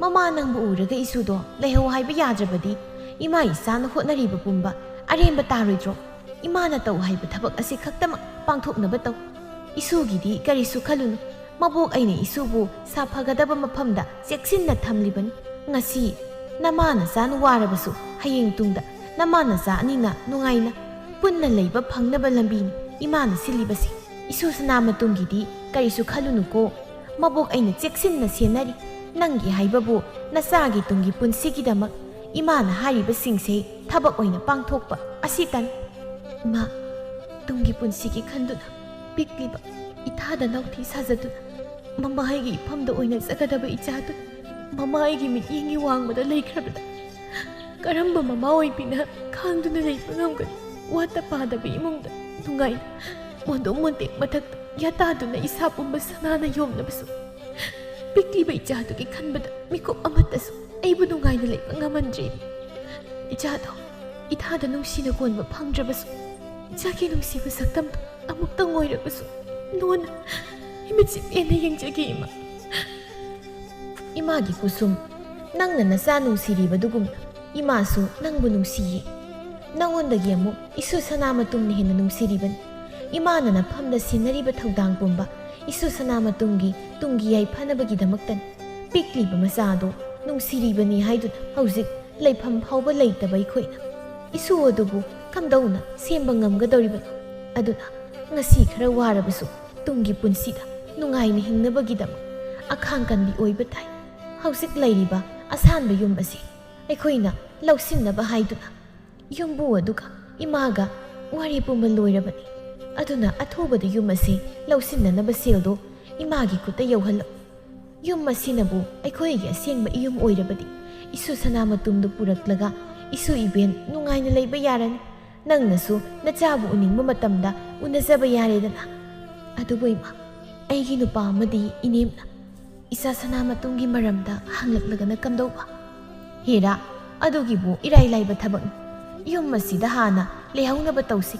ꯃꯃꯥ ꯅꯪꯕꯨ ꯎꯔꯒ ꯏꯁꯨꯗꯣ ꯂꯩꯍꯧ ꯍꯥꯏꯕ ꯌꯥꯗ꯭ꯔꯕꯗꯤ ꯏꯃꯥ ꯏꯆꯥꯅ ꯍꯣꯠꯅꯔꯤꯕ ꯄꯨꯝꯕ ꯑꯔꯦꯝꯕ ꯇꯥꯔꯣꯏꯗ꯭ꯔꯣ? ꯏꯃꯥꯅ ꯇꯧ ꯍꯥꯏꯕ ꯊꯕꯛ ꯑꯁꯤ ꯈꯛꯇꯃꯛ ꯄꯥꯡꯊꯣꯛꯅꯕ ꯇꯧ꯫ ꯏꯁꯨꯒꯤꯗꯤ ꯀꯔꯤꯁꯨ ꯈꯜꯂꯨꯅꯨ꯫ ꯃꯕꯣꯛ ꯑꯩꯅ ꯏꯁꯨꯕꯨ ꯁꯥꯐꯒꯗꯕ ꯃꯐꯝꯗ ꯆꯦꯛꯁꯤꯟꯅ ꯊꯝꯂꯤꯕꯅꯤ꯫ ꯉꯁꯤ ꯅꯃꯥ ꯅꯆꯥꯅ ꯋꯥꯔꯕꯁꯨ ꯍꯌꯦꯡ ꯇꯨꯡꯗ ꯅꯃꯥ ꯅꯆꯥ ꯑꯅꯤꯅ ꯅꯨꯡꯉꯥꯏꯅ ꯄꯨꯟꯅ ꯂꯩꯕ ꯐꯪꯅꯕ ꯂꯝꯕꯤꯅꯤ ꯏꯃꯥꯅ ꯁꯤꯜꯂꯤꯕꯁꯤ꯫ ꯏꯁꯨ ꯁꯅꯥꯃꯇꯨꯝꯒꯤꯗꯤ ꯀꯔꯤꯁꯨ ꯈꯜꯂꯨꯅꯨꯀꯣ꯫ ꯃꯕꯣꯛ ꯑꯩꯅ ꯆꯦꯛꯁꯤꯟꯅ ꯁꯦꯟꯅꯔꯤ꯫ ꯅꯪꯒꯤ ꯍꯥꯏꯕꯕꯨ ꯅꯆꯥꯒꯤ ꯇꯨꯡꯒꯤ ꯄꯨꯟꯁꯤꯒꯤꯗꯃꯛ ꯏꯃꯥꯅ ꯍꯥꯏꯔꯤꯕꯁꯤꯡꯁꯦ ꯊꯕꯛ ꯑꯣꯏꯅ ꯄꯥꯡꯊꯣꯛꯄ ꯑꯁꯤꯇꯅꯤ꯫" "ꯏꯃꯥ, ꯇꯨꯡꯒꯤ ꯄꯨꯟꯁꯤꯒꯤ ꯈꯟꯗꯨꯅ ꯄꯤꯛꯂꯤꯕ ꯏꯊꯥꯗ ꯅꯥꯎꯊꯤ ꯁꯥꯖꯗꯨꯅ ꯃꯃꯥ ꯑꯩꯒꯤ ꯏꯐꯝꯗ ꯑꯣꯏꯅꯖꯒꯗꯕ ꯏꯆꯥꯗꯨ ꯃꯃꯥ ꯑꯩꯒꯤ ꯃꯤꯠꯌꯦꯡꯒꯤ ꯋꯥꯡꯃꯗ ꯂꯩꯈ꯭ꯔꯕꯗ ꯀꯔꯝꯕ ꯃꯃꯥ ꯑꯣꯏꯕꯤꯅ ꯈꯥꯡꯗꯨꯅ ꯂꯩꯕ ꯉꯝꯒꯅꯤ? ꯋꯥꯠꯇ ꯄꯥꯗꯕ ꯏꯃꯨꯡꯗ ꯅꯨꯡꯉꯥꯏꯅ ꯃꯣꯟꯗꯣꯛ ꯃꯣꯟꯇꯦꯛ ꯃꯊꯛꯇ ꯌꯥꯇꯥꯗꯨꯅ ꯏꯁꯥ ꯄꯨꯝꯕ ꯁꯅꯥꯅ ꯌꯣꯝꯂꯕꯁꯨ ꯄꯤꯛꯂꯤꯕ ꯏꯆꯥꯗꯨꯒꯤ ꯈꯟꯕꯗ ꯃꯤꯀꯨꯞ ꯑꯃꯠꯇꯁꯨ ꯑꯩꯕꯨ ꯅꯨꯡꯉꯥꯏꯅ ꯂꯩꯕ ꯉꯝꯍꯟꯗ꯭ꯔꯤ꯫ ꯏꯆꯥꯗꯣ ꯏꯊꯥꯗ ꯅꯨꯡꯁꯤꯅ ꯀꯣꯟꯕ ꯐꯪꯗ꯭ꯔꯕꯁꯨ ꯏꯆꯥꯒꯤ ꯅꯨꯡꯁꯤꯕ ꯁꯛꯇꯝꯗꯣ ꯑꯃꯨꯛꯇꯪ ꯑꯣꯏꯔꯕꯁꯨ ꯂꯣꯟꯅ ꯏꯃꯤꯠꯁꯤ ꯄꯦꯟꯅ ꯌꯦꯡꯖꯒꯦ ꯏꯃꯥ꯫ ꯏꯃꯥꯒꯤ ꯀꯨꯁꯨꯝ, ꯅꯪꯅ ꯅꯆꯥ ꯅꯨꯡꯁꯤꯔꯤꯕꯗꯨꯒꯨꯝꯅ ꯏꯃꯥꯁꯨ ꯅꯪꯕꯨ ꯅꯨꯡꯁꯤꯌꯦ꯫ ꯅꯉꯣꯟꯗꯒꯤ ꯑꯃꯨꯛ ꯏꯁꯨ ꯁꯅꯥꯃꯇꯨꯝꯅ ꯍꯦꯟꯅ ꯅꯨꯡꯁꯤꯔꯤꯕꯅꯤ꯫ ꯏꯃꯥꯅ ꯅꯐꯝꯗ ꯁꯤꯟꯅꯔꯤꯕ ꯊꯧꯗꯥꯡ ꯄꯨꯝꯕ ꯏꯁꯨ ꯁꯅꯥꯃꯇꯨꯝꯒꯤ ꯇꯨꯡꯒꯤ ꯌꯥꯏꯐꯅꯕꯒꯤꯗꯃꯛꯇꯅꯤ꯫ ꯄꯤꯛꯂꯤꯕ ꯃꯆꯥ ꯑꯗꯨ ꯅꯨꯡꯁꯤꯔꯤꯕꯅꯤ ꯍꯥꯏꯗꯨꯅ ꯍꯧꯖꯤꯛ ꯂꯩꯐꯝ ꯐꯥꯎꯕ ꯂꯩꯇꯕ ꯑꯩꯈꯣꯏꯅ ꯏꯁꯨ ꯑꯗꯨꯕꯨ ꯀꯝꯗꯧꯅ ꯁꯦꯝꯕ ꯉꯝꯒꯗꯧꯔꯤꯕꯅꯣ? ꯑꯗꯨꯅ ꯉꯁꯤ ꯈꯔ ꯋꯥꯔꯕꯁꯨ ꯇꯨꯡꯒꯤ ꯄꯨꯟꯁꯤꯗ ꯅꯨꯡꯉꯥꯏꯅ ꯍꯤꯡꯅꯕꯒꯤꯗꯃꯛ ꯑꯈꯥꯡ ꯀꯟꯕꯤ ꯑꯣꯏꯕ ꯇꯥꯏ꯫ ꯍꯧꯖꯤꯛ ꯂꯩꯔꯤꯕ ꯑꯁꯥꯟꯕ ꯌꯨꯝ ꯑꯁꯤ ꯑꯩꯈꯣꯏꯅ ꯂꯧꯁꯤꯟꯅꯕ ꯍꯥꯏꯗꯨꯅ ꯌꯨꯝꯕꯨ ꯑꯗꯨꯒ ꯏꯃꯥꯒ ꯋꯥꯔꯤ ꯄꯨꯝꯕ ꯂꯣꯏꯔꯕꯅꯤ꯫ ꯑꯗꯨꯅ ꯑꯊꯨꯕꯗ ꯌꯨꯝ ꯑꯁꯤ ꯂꯧꯁꯤꯟꯅꯅꯕ ꯁꯦꯜꯗꯨ ꯏꯃꯥꯒꯤ ꯈꯨꯠꯇ ꯌꯧꯍꯜꯂꯨ꯫ ꯌꯨꯝ ꯑꯁꯤꯅꯕꯨ ꯑꯩꯈꯣꯏꯒꯤ ꯑꯁꯦꯡꯕ ꯏꯌꯨꯝ ꯑꯣꯏꯔꯕꯗꯤ ꯏꯁꯨ ꯁꯅꯥꯃꯇꯨꯝꯗꯨ ꯄꯨꯔꯛꯂꯒ ꯏꯁꯨ ꯏꯕꯦꯟ ꯅꯨꯡꯉꯥꯏꯅ ꯂꯩꯕ ꯌꯥꯔꯅꯤ꯫ ꯅꯪꯅꯁꯨ ꯅꯆꯥꯕꯨ ꯎꯅꯤꯡꯕ ꯃꯇꯝꯗ ꯎꯅꯖꯕ ꯌꯥꯔꯦꯗꯅ꯫ ꯑꯗꯨꯕꯨ ꯏꯃꯥ, ꯑꯩꯒꯤ ꯅꯨꯄꯥ ꯑꯃꯗꯤ ꯏꯅꯦꯝꯅ ꯏꯆꯥ ꯁꯅꯥꯃꯇꯨꯝꯒꯤ ꯃꯔꯝꯗ ꯍꯪꯂꯛꯂꯒꯅ ꯀꯝꯗꯧꯕ? ꯍꯦꯔꯥ, ꯑꯗꯨꯒꯤꯕꯨ ꯏꯔꯥꯏ ꯂꯥꯏꯕ ꯊꯕꯛꯅꯤ꯫ ꯌꯨꯝ ꯑꯁꯤꯗ ꯍꯥꯟꯅ ꯂꯩꯍꯧꯅꯕ ꯇꯧꯁꯤ꯫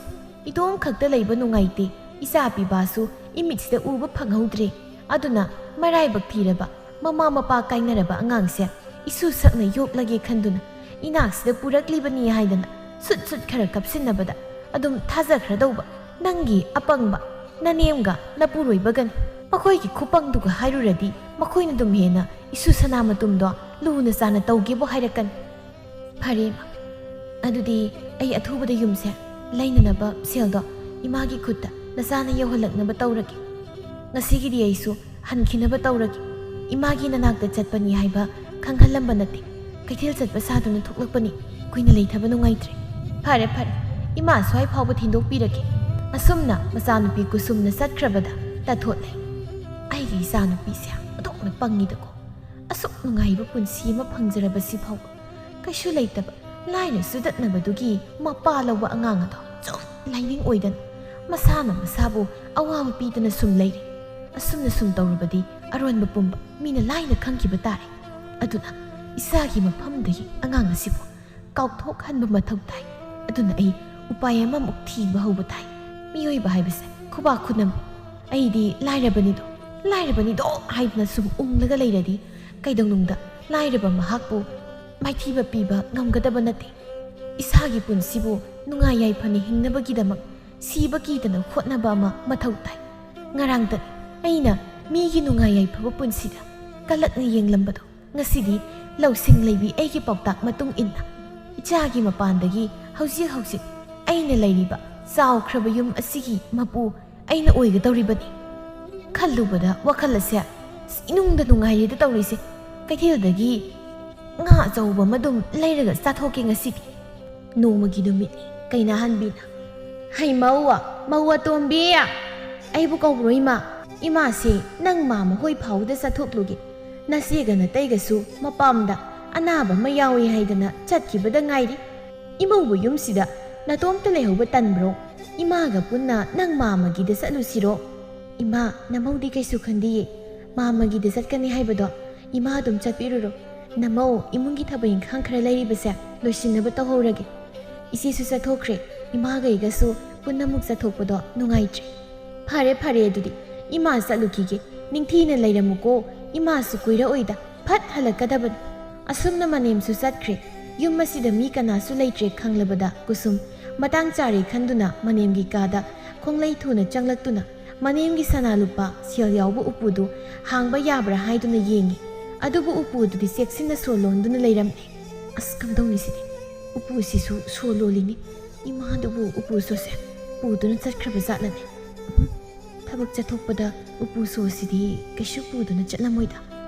ꯏꯇꯣꯝ ꯈꯛꯇ ꯂꯩꯕ ꯅꯨꯡꯉꯥꯏꯇꯦ꯫ ꯏꯆꯥ ꯄꯤꯕꯥꯁꯨ ꯏꯃꯤꯠꯁꯤꯗ ꯎꯕ ꯐꯪꯍꯧꯗ꯭ꯔꯦ꯫ ꯑꯗꯨꯅ ꯃꯔꯥꯏꯕꯛ ꯊꯤꯔꯕ ꯃꯃꯥ ꯃꯄꯥ ꯀꯥꯏꯅꯔꯕ ꯑꯉꯥꯡꯁꯦ ꯏꯁꯨ ꯁꯛꯅ ꯌꯣꯛꯂꯒꯦ ꯈꯟꯗꯨꯅ ꯏꯅꯥꯛꯁꯤꯗ ꯄꯨꯔꯛꯂꯤꯕꯅꯤ ꯍꯥꯏꯗꯅ ꯁꯨꯠ ꯁꯨꯠ ꯈꯔ ꯀꯞꯁꯤꯟꯅꯕꯗ ꯑꯗꯨꯝ ꯊꯥꯖꯈ꯭ꯔꯗꯧꯕ ꯅꯪꯒꯤ ꯑꯄꯪꯕ ꯅꯅꯦꯝꯒ ꯅꯄꯨꯔꯣꯏꯕꯒꯅꯤ꯫ ꯃꯈꯣꯏꯒꯤ ꯈꯨꯄꯪꯗꯨꯒ ꯍꯥꯏꯔꯨꯔꯗꯤ ꯃꯈꯣꯏꯅ ꯑꯗꯨꯝ ꯍꯦꯟꯅ ꯏꯁꯨ ꯁꯅꯥꯃꯇꯨꯝꯗꯣ ꯂꯨꯅ ꯆꯥꯅ ꯇꯧꯒꯦꯕꯨ ꯍꯥꯏꯔꯛꯀꯅꯤ꯫ ꯐꯔꯦ ꯏꯃꯥ, ꯑꯗꯨꯗꯤ ꯑꯩ ꯑꯊꯨꯕꯗ ꯌꯨꯝꯁꯦ ꯂꯩꯅꯅꯕ ꯁꯦꯜꯗꯣ ꯏꯃꯥꯒꯤ ꯈꯨꯠꯇ ꯅꯆꯥꯅ ꯌꯧꯍꯜꯂꯛꯅꯕ ꯇꯧꯔꯒꯦ꯫ ꯉꯁꯤꯒꯤꯗꯤ ꯑꯩꯁꯨ ꯍꯟꯈꯤꯅꯕ ꯇꯧꯔꯒꯦ꯫ ꯏꯃꯥꯒꯤ ꯅꯅꯥꯛꯇ ꯆꯠꯄꯅꯤ ꯍꯥꯏꯕ ꯈꯪꯍꯜꯂꯝꯕ ꯅꯠꯇꯦ꯫ ꯀꯩꯊꯦꯜ ꯆꯠꯄ ꯁꯥꯗꯨꯅ ꯊꯣꯛꯂꯛꯄꯅꯤ꯫ ꯀꯨꯏꯅ ꯂꯩꯊꯕ ꯅꯨꯡꯉꯥꯏꯇ꯭ꯔꯦ꯫ ꯐꯔꯦ ꯐꯔꯦ, ꯏꯃꯥ ꯁ꯭ꯋꯥꯏ ꯐꯥꯎꯕ ꯊꯤꯟꯗꯣꯛꯄꯤꯔꯒꯦ꯫ ꯑꯁꯨꯝꯅ ꯃꯆꯥꯅꯨꯄꯤ ꯀꯨꯁꯨꯝꯅ ꯆꯠꯈ꯭ꯔꯕꯗ ꯇꯥꯊꯣꯠꯂꯦ꯫ ꯑꯩꯒꯤ ꯏꯆꯥꯅꯨꯄꯤꯁꯦ ꯑꯣꯟꯊꯣꯛꯅ ꯄꯪꯉꯤꯗꯀꯣ꯫ ꯑꯁꯨꯛ ꯅꯨꯡꯉꯥꯏꯕ ꯄꯨꯟꯁꯤ ꯑꯃ ꯐꯪꯖꯔꯕꯁꯤ ꯐꯥꯎꯕ ꯀꯩꯁꯨ ꯂꯩꯇꯕ ꯂꯥꯏꯅ ꯆꯨꯗꯠꯅꯕꯗꯨꯒꯤ ꯃꯄꯥ ꯂꯧꯕ ꯑꯉꯥꯡ ꯑꯗꯣ ꯁꯨꯝ ꯂꯥꯏꯅꯤꯡ ꯑꯣꯏꯗꯅ ꯃꯁꯥꯅ ꯃꯁꯥꯕꯨ ꯑꯋꯥꯕ ꯄꯤꯗꯅ ꯁꯨꯝ ꯂꯩꯔꯦ꯫ ꯑꯁꯨꯝꯅ ꯁꯨꯝ ꯇꯧꯔꯕꯗꯤ ꯑꯔꯣꯟꯕ ꯄꯨꯝꯕ ꯃꯤꯅ ꯂꯥꯏꯅ ꯈꯪꯈꯤꯕ ꯇꯥꯔꯦ꯫ ꯑꯗꯨꯅ ꯏꯆꯥꯒꯤ ꯃꯐꯝꯗꯒꯤ ꯑꯉꯥꯡ ꯑꯁꯤꯕꯨ ꯀꯥꯎꯊꯣꯛꯍꯟꯕ ꯃꯊꯧ ꯇꯥꯏ꯫ ꯑꯗꯨꯅ ꯑꯩ ꯎꯄꯥꯏ ꯑꯃꯃꯨꯛ ꯊꯤꯕ ꯍꯧꯕ ꯇꯥꯏ꯫ ꯃꯤꯑꯣꯏꯕ ꯍꯥꯏꯕꯁꯦ ꯈꯨꯕꯥꯛ ꯈꯨꯅꯝ꯫ ꯑꯩꯗꯤ ꯂꯥꯏꯔꯕꯅꯤꯗꯣ, ꯂꯥꯏꯔꯕꯅꯤꯗꯣ ꯍꯥꯏꯗꯅ ꯁꯨꯝ ꯎꯪꯂꯒ ꯂꯩꯔꯗꯤ ꯀꯩꯗꯧꯅꯨꯡꯗ ꯂꯥꯏꯔꯕ ꯃꯍꯥꯛꯄꯨ ꯃꯥꯏꯊꯤꯕ ꯄꯤꯕ ꯉꯝꯒꯗꯕ ꯅꯠꯇꯦ꯫ ꯏꯁꯥꯒꯤ ꯄꯨꯟꯁꯤꯕꯨ ꯅꯨꯡꯉꯥꯏ ꯌꯥꯏꯐꯅ ꯍꯤꯡꯅꯕꯒꯤꯗꯃꯛ ꯁꯤꯕ ꯀꯤꯗꯅ ꯍꯣꯠꯅꯕ ꯑꯃ ꯃꯊꯧ ꯇꯥꯏ꯫ ꯉꯔꯥꯡꯇ ꯑꯩꯅ ꯃꯤꯒꯤ ꯅꯨꯡꯉꯥꯏ ꯌꯥꯏꯐꯕ ꯄꯨꯟꯁꯤꯗ ꯀꯂꯛꯅ ꯌꯦꯡꯂꯝꯕꯗꯣ ꯉꯁꯤꯗꯤ ꯂꯧꯁꯤꯡ ꯂꯩꯕꯤ ꯑꯩꯒꯤ ꯄꯥꯎꯇꯥꯛ ꯃꯇꯨꯡ ꯏꯟꯅ ꯏꯆꯥꯒꯤ ꯃꯄꯥꯟꯗꯒꯤ ꯍꯧꯖꯤꯛ ꯍꯧꯖꯤꯛ ꯑꯩꯅ ꯂꯩꯔꯤꯕ ꯆꯥꯎꯈ꯭ꯔꯕ ꯌꯨꯝ ꯑꯁꯤꯒꯤ ꯃꯄꯨ ꯑꯩꯅ ꯑꯣꯏꯒꯗꯧꯔꯤꯕꯅꯤ꯫ ꯈꯜꯂꯨꯕꯗ ꯋꯥꯈꯜ ꯑꯁꯦ ꯏꯅꯨꯡꯗ ꯅꯨꯡꯉꯥꯏꯔꯦꯗ ꯇꯧꯔꯤꯁꯦ꯫ ꯀꯩꯊꯦꯜꯗꯒꯤ ꯉꯥ ꯑꯆꯧꯕ ꯑꯃ ꯑꯗꯨꯝ ꯂꯩꯔꯒ ꯆꯥꯊꯣꯛꯀꯦ ꯉꯁꯤꯗꯤ꯫ ꯅꯣꯡꯃꯒꯤ ꯅꯨꯃꯤꯠꯅꯤ꯫ ꯀꯩꯅꯥꯍꯟꯕꯤꯅ, "ꯍꯩ ꯃꯧ, ꯃꯧ ꯑꯇꯣꯝꯕꯤ, ꯑꯩꯕꯨ ꯀꯧꯕ꯭ꯔꯣ ꯏꯃꯥ? ꯏꯃꯥꯁꯦ ꯅꯪ ꯃꯥꯃ ꯍꯣꯏ ꯐꯥꯎꯗ ꯆꯠꯊꯣꯛꯂꯨꯒꯦ꯫ ꯅꯆꯦꯒ ꯅꯇꯩꯒꯁꯨ ꯃꯄꯥꯝꯗ ꯑꯅꯥꯕ ꯑꯃ ꯌꯥꯎꯏ ꯍꯥꯏꯗꯅ ꯆꯠꯈꯤꯕꯗ ꯉꯥꯏꯔꯤ꯫ ꯏꯃꯧꯕ ꯌꯨꯝꯁꯤꯗ ꯅꯇꯣꯝꯇ ꯂꯩꯍꯧꯕ ꯇꯟꯕ꯭ꯔꯣ? ꯏꯃꯥꯒ ꯄꯨꯟꯅ ꯅꯪ ꯃꯥꯃꯒꯤꯗ ꯆꯠꯂꯨꯁꯤꯔꯣ?" "ꯏꯃꯥ, ꯅꯃꯧꯗꯤ ꯀꯩꯁꯨ ꯈꯟꯗꯤꯌꯦ꯫ ꯃꯥꯃꯒꯤꯗ ꯆꯠꯀꯅꯤ ꯍꯥꯏꯕꯗꯣ ꯏꯃꯥ ꯑꯗꯨꯝ ꯆꯠꯄꯤꯔꯨꯔꯣ꯫ ꯅꯃꯧ, ꯏꯃꯨꯡꯒꯤ ꯊꯕꯛ ꯏꯪꯈꯥꯡ ꯈꯔ ꯂꯩꯔꯤꯕꯁꯦ ꯂꯣꯏꯁꯤꯟꯅꯕ ꯇꯧꯍꯧꯔꯒꯦ꯫ ꯏꯆꯦꯁꯨ ꯆꯠꯊꯣꯛꯈ꯭ꯔꯦ꯫ ꯏꯃꯥꯒ ꯑꯩꯒꯁꯨ ꯄꯨꯟꯅ ꯑꯃꯨꯛ ꯆꯠꯊꯣꯛꯄꯗꯣ ꯅꯨꯡꯉꯥꯏꯇ꯭ꯔꯦ꯫ ꯐꯔꯦ, ꯐꯔꯦ, ꯑꯗꯨꯗꯤ ꯏꯃꯥ ꯆꯠꯂꯨꯈꯤꯒꯦ꯫ ꯅꯤꯡꯊꯤꯅ ꯂꯩꯔꯝꯃꯨꯀꯣ꯫ ꯏꯃꯥꯁꯨ ꯀꯨꯏꯔꯛꯑꯣꯏꯗ, ꯐꯠ ꯍꯜꯂꯛꯀꯗꯕꯅꯤ꯫" ꯑꯁꯨꯝꯅ ꯃꯅꯦꯝꯁꯨ ꯆꯠꯈ꯭ꯔꯦ꯫ ꯌꯨꯝ ꯑꯁꯤꯗ ꯃꯤ ꯀꯅꯥꯁꯨ ꯂꯩꯇ꯭ꯔꯦ ꯈꯪꯂꯕꯗ ꯀꯨꯁꯨꯝ ꯃꯇꯥꯡ ꯆꯥꯔꯦ ꯈꯟꯗꯨꯅ ꯃꯅꯦꯝꯒꯤ ꯀꯥꯗ ꯈꯣꯡꯂꯩ ꯊꯨꯅ ꯆꯪꯂꯛꯇꯨꯅ ꯃꯅꯦꯝꯒꯤ ꯁꯅꯥ ꯂꯨꯄꯥ ꯁꯦꯜ ꯌꯥꯎꯕ ꯎꯄꯨꯗꯨ ꯍꯥꯡꯕ ꯌꯥꯕ꯭ꯔꯥ ꯍꯥꯏꯗꯨꯅ ꯌꯦꯡꯉꯤ꯫ ꯑꯗꯨꯕꯨ ꯎꯄꯨꯗꯨꯗꯤ ꯆꯦꯛꯁꯤꯟꯅ ꯁꯣ ꯂꯣꯟꯗꯨꯅ ꯂꯩꯔꯝꯃꯤ꯫ "ꯑꯁ, ꯀꯝꯗꯧꯅꯤ ꯁꯤꯗꯤ? ꯎꯄꯨꯁꯤꯁꯨ ꯁꯣ ꯂꯣꯜꯂꯤꯅꯤ꯫ ꯏꯃꯥꯗꯨꯕꯨ ꯎꯄꯨ ꯁꯣꯁꯦ ꯄꯨꯗꯨꯅ ꯆꯠꯈ꯭ꯔꯕ ꯖꯥꯠꯂꯅꯦ? ꯎꯝ, ꯊꯕꯛ ꯆꯠꯊꯣꯛꯄꯗ ꯎꯄꯨ ꯁꯣꯁꯤꯗꯤ ꯀꯩꯁꯨ ꯄꯨꯗꯨꯅ ꯆꯠꯂꯝꯃꯣꯏꯗ꯫"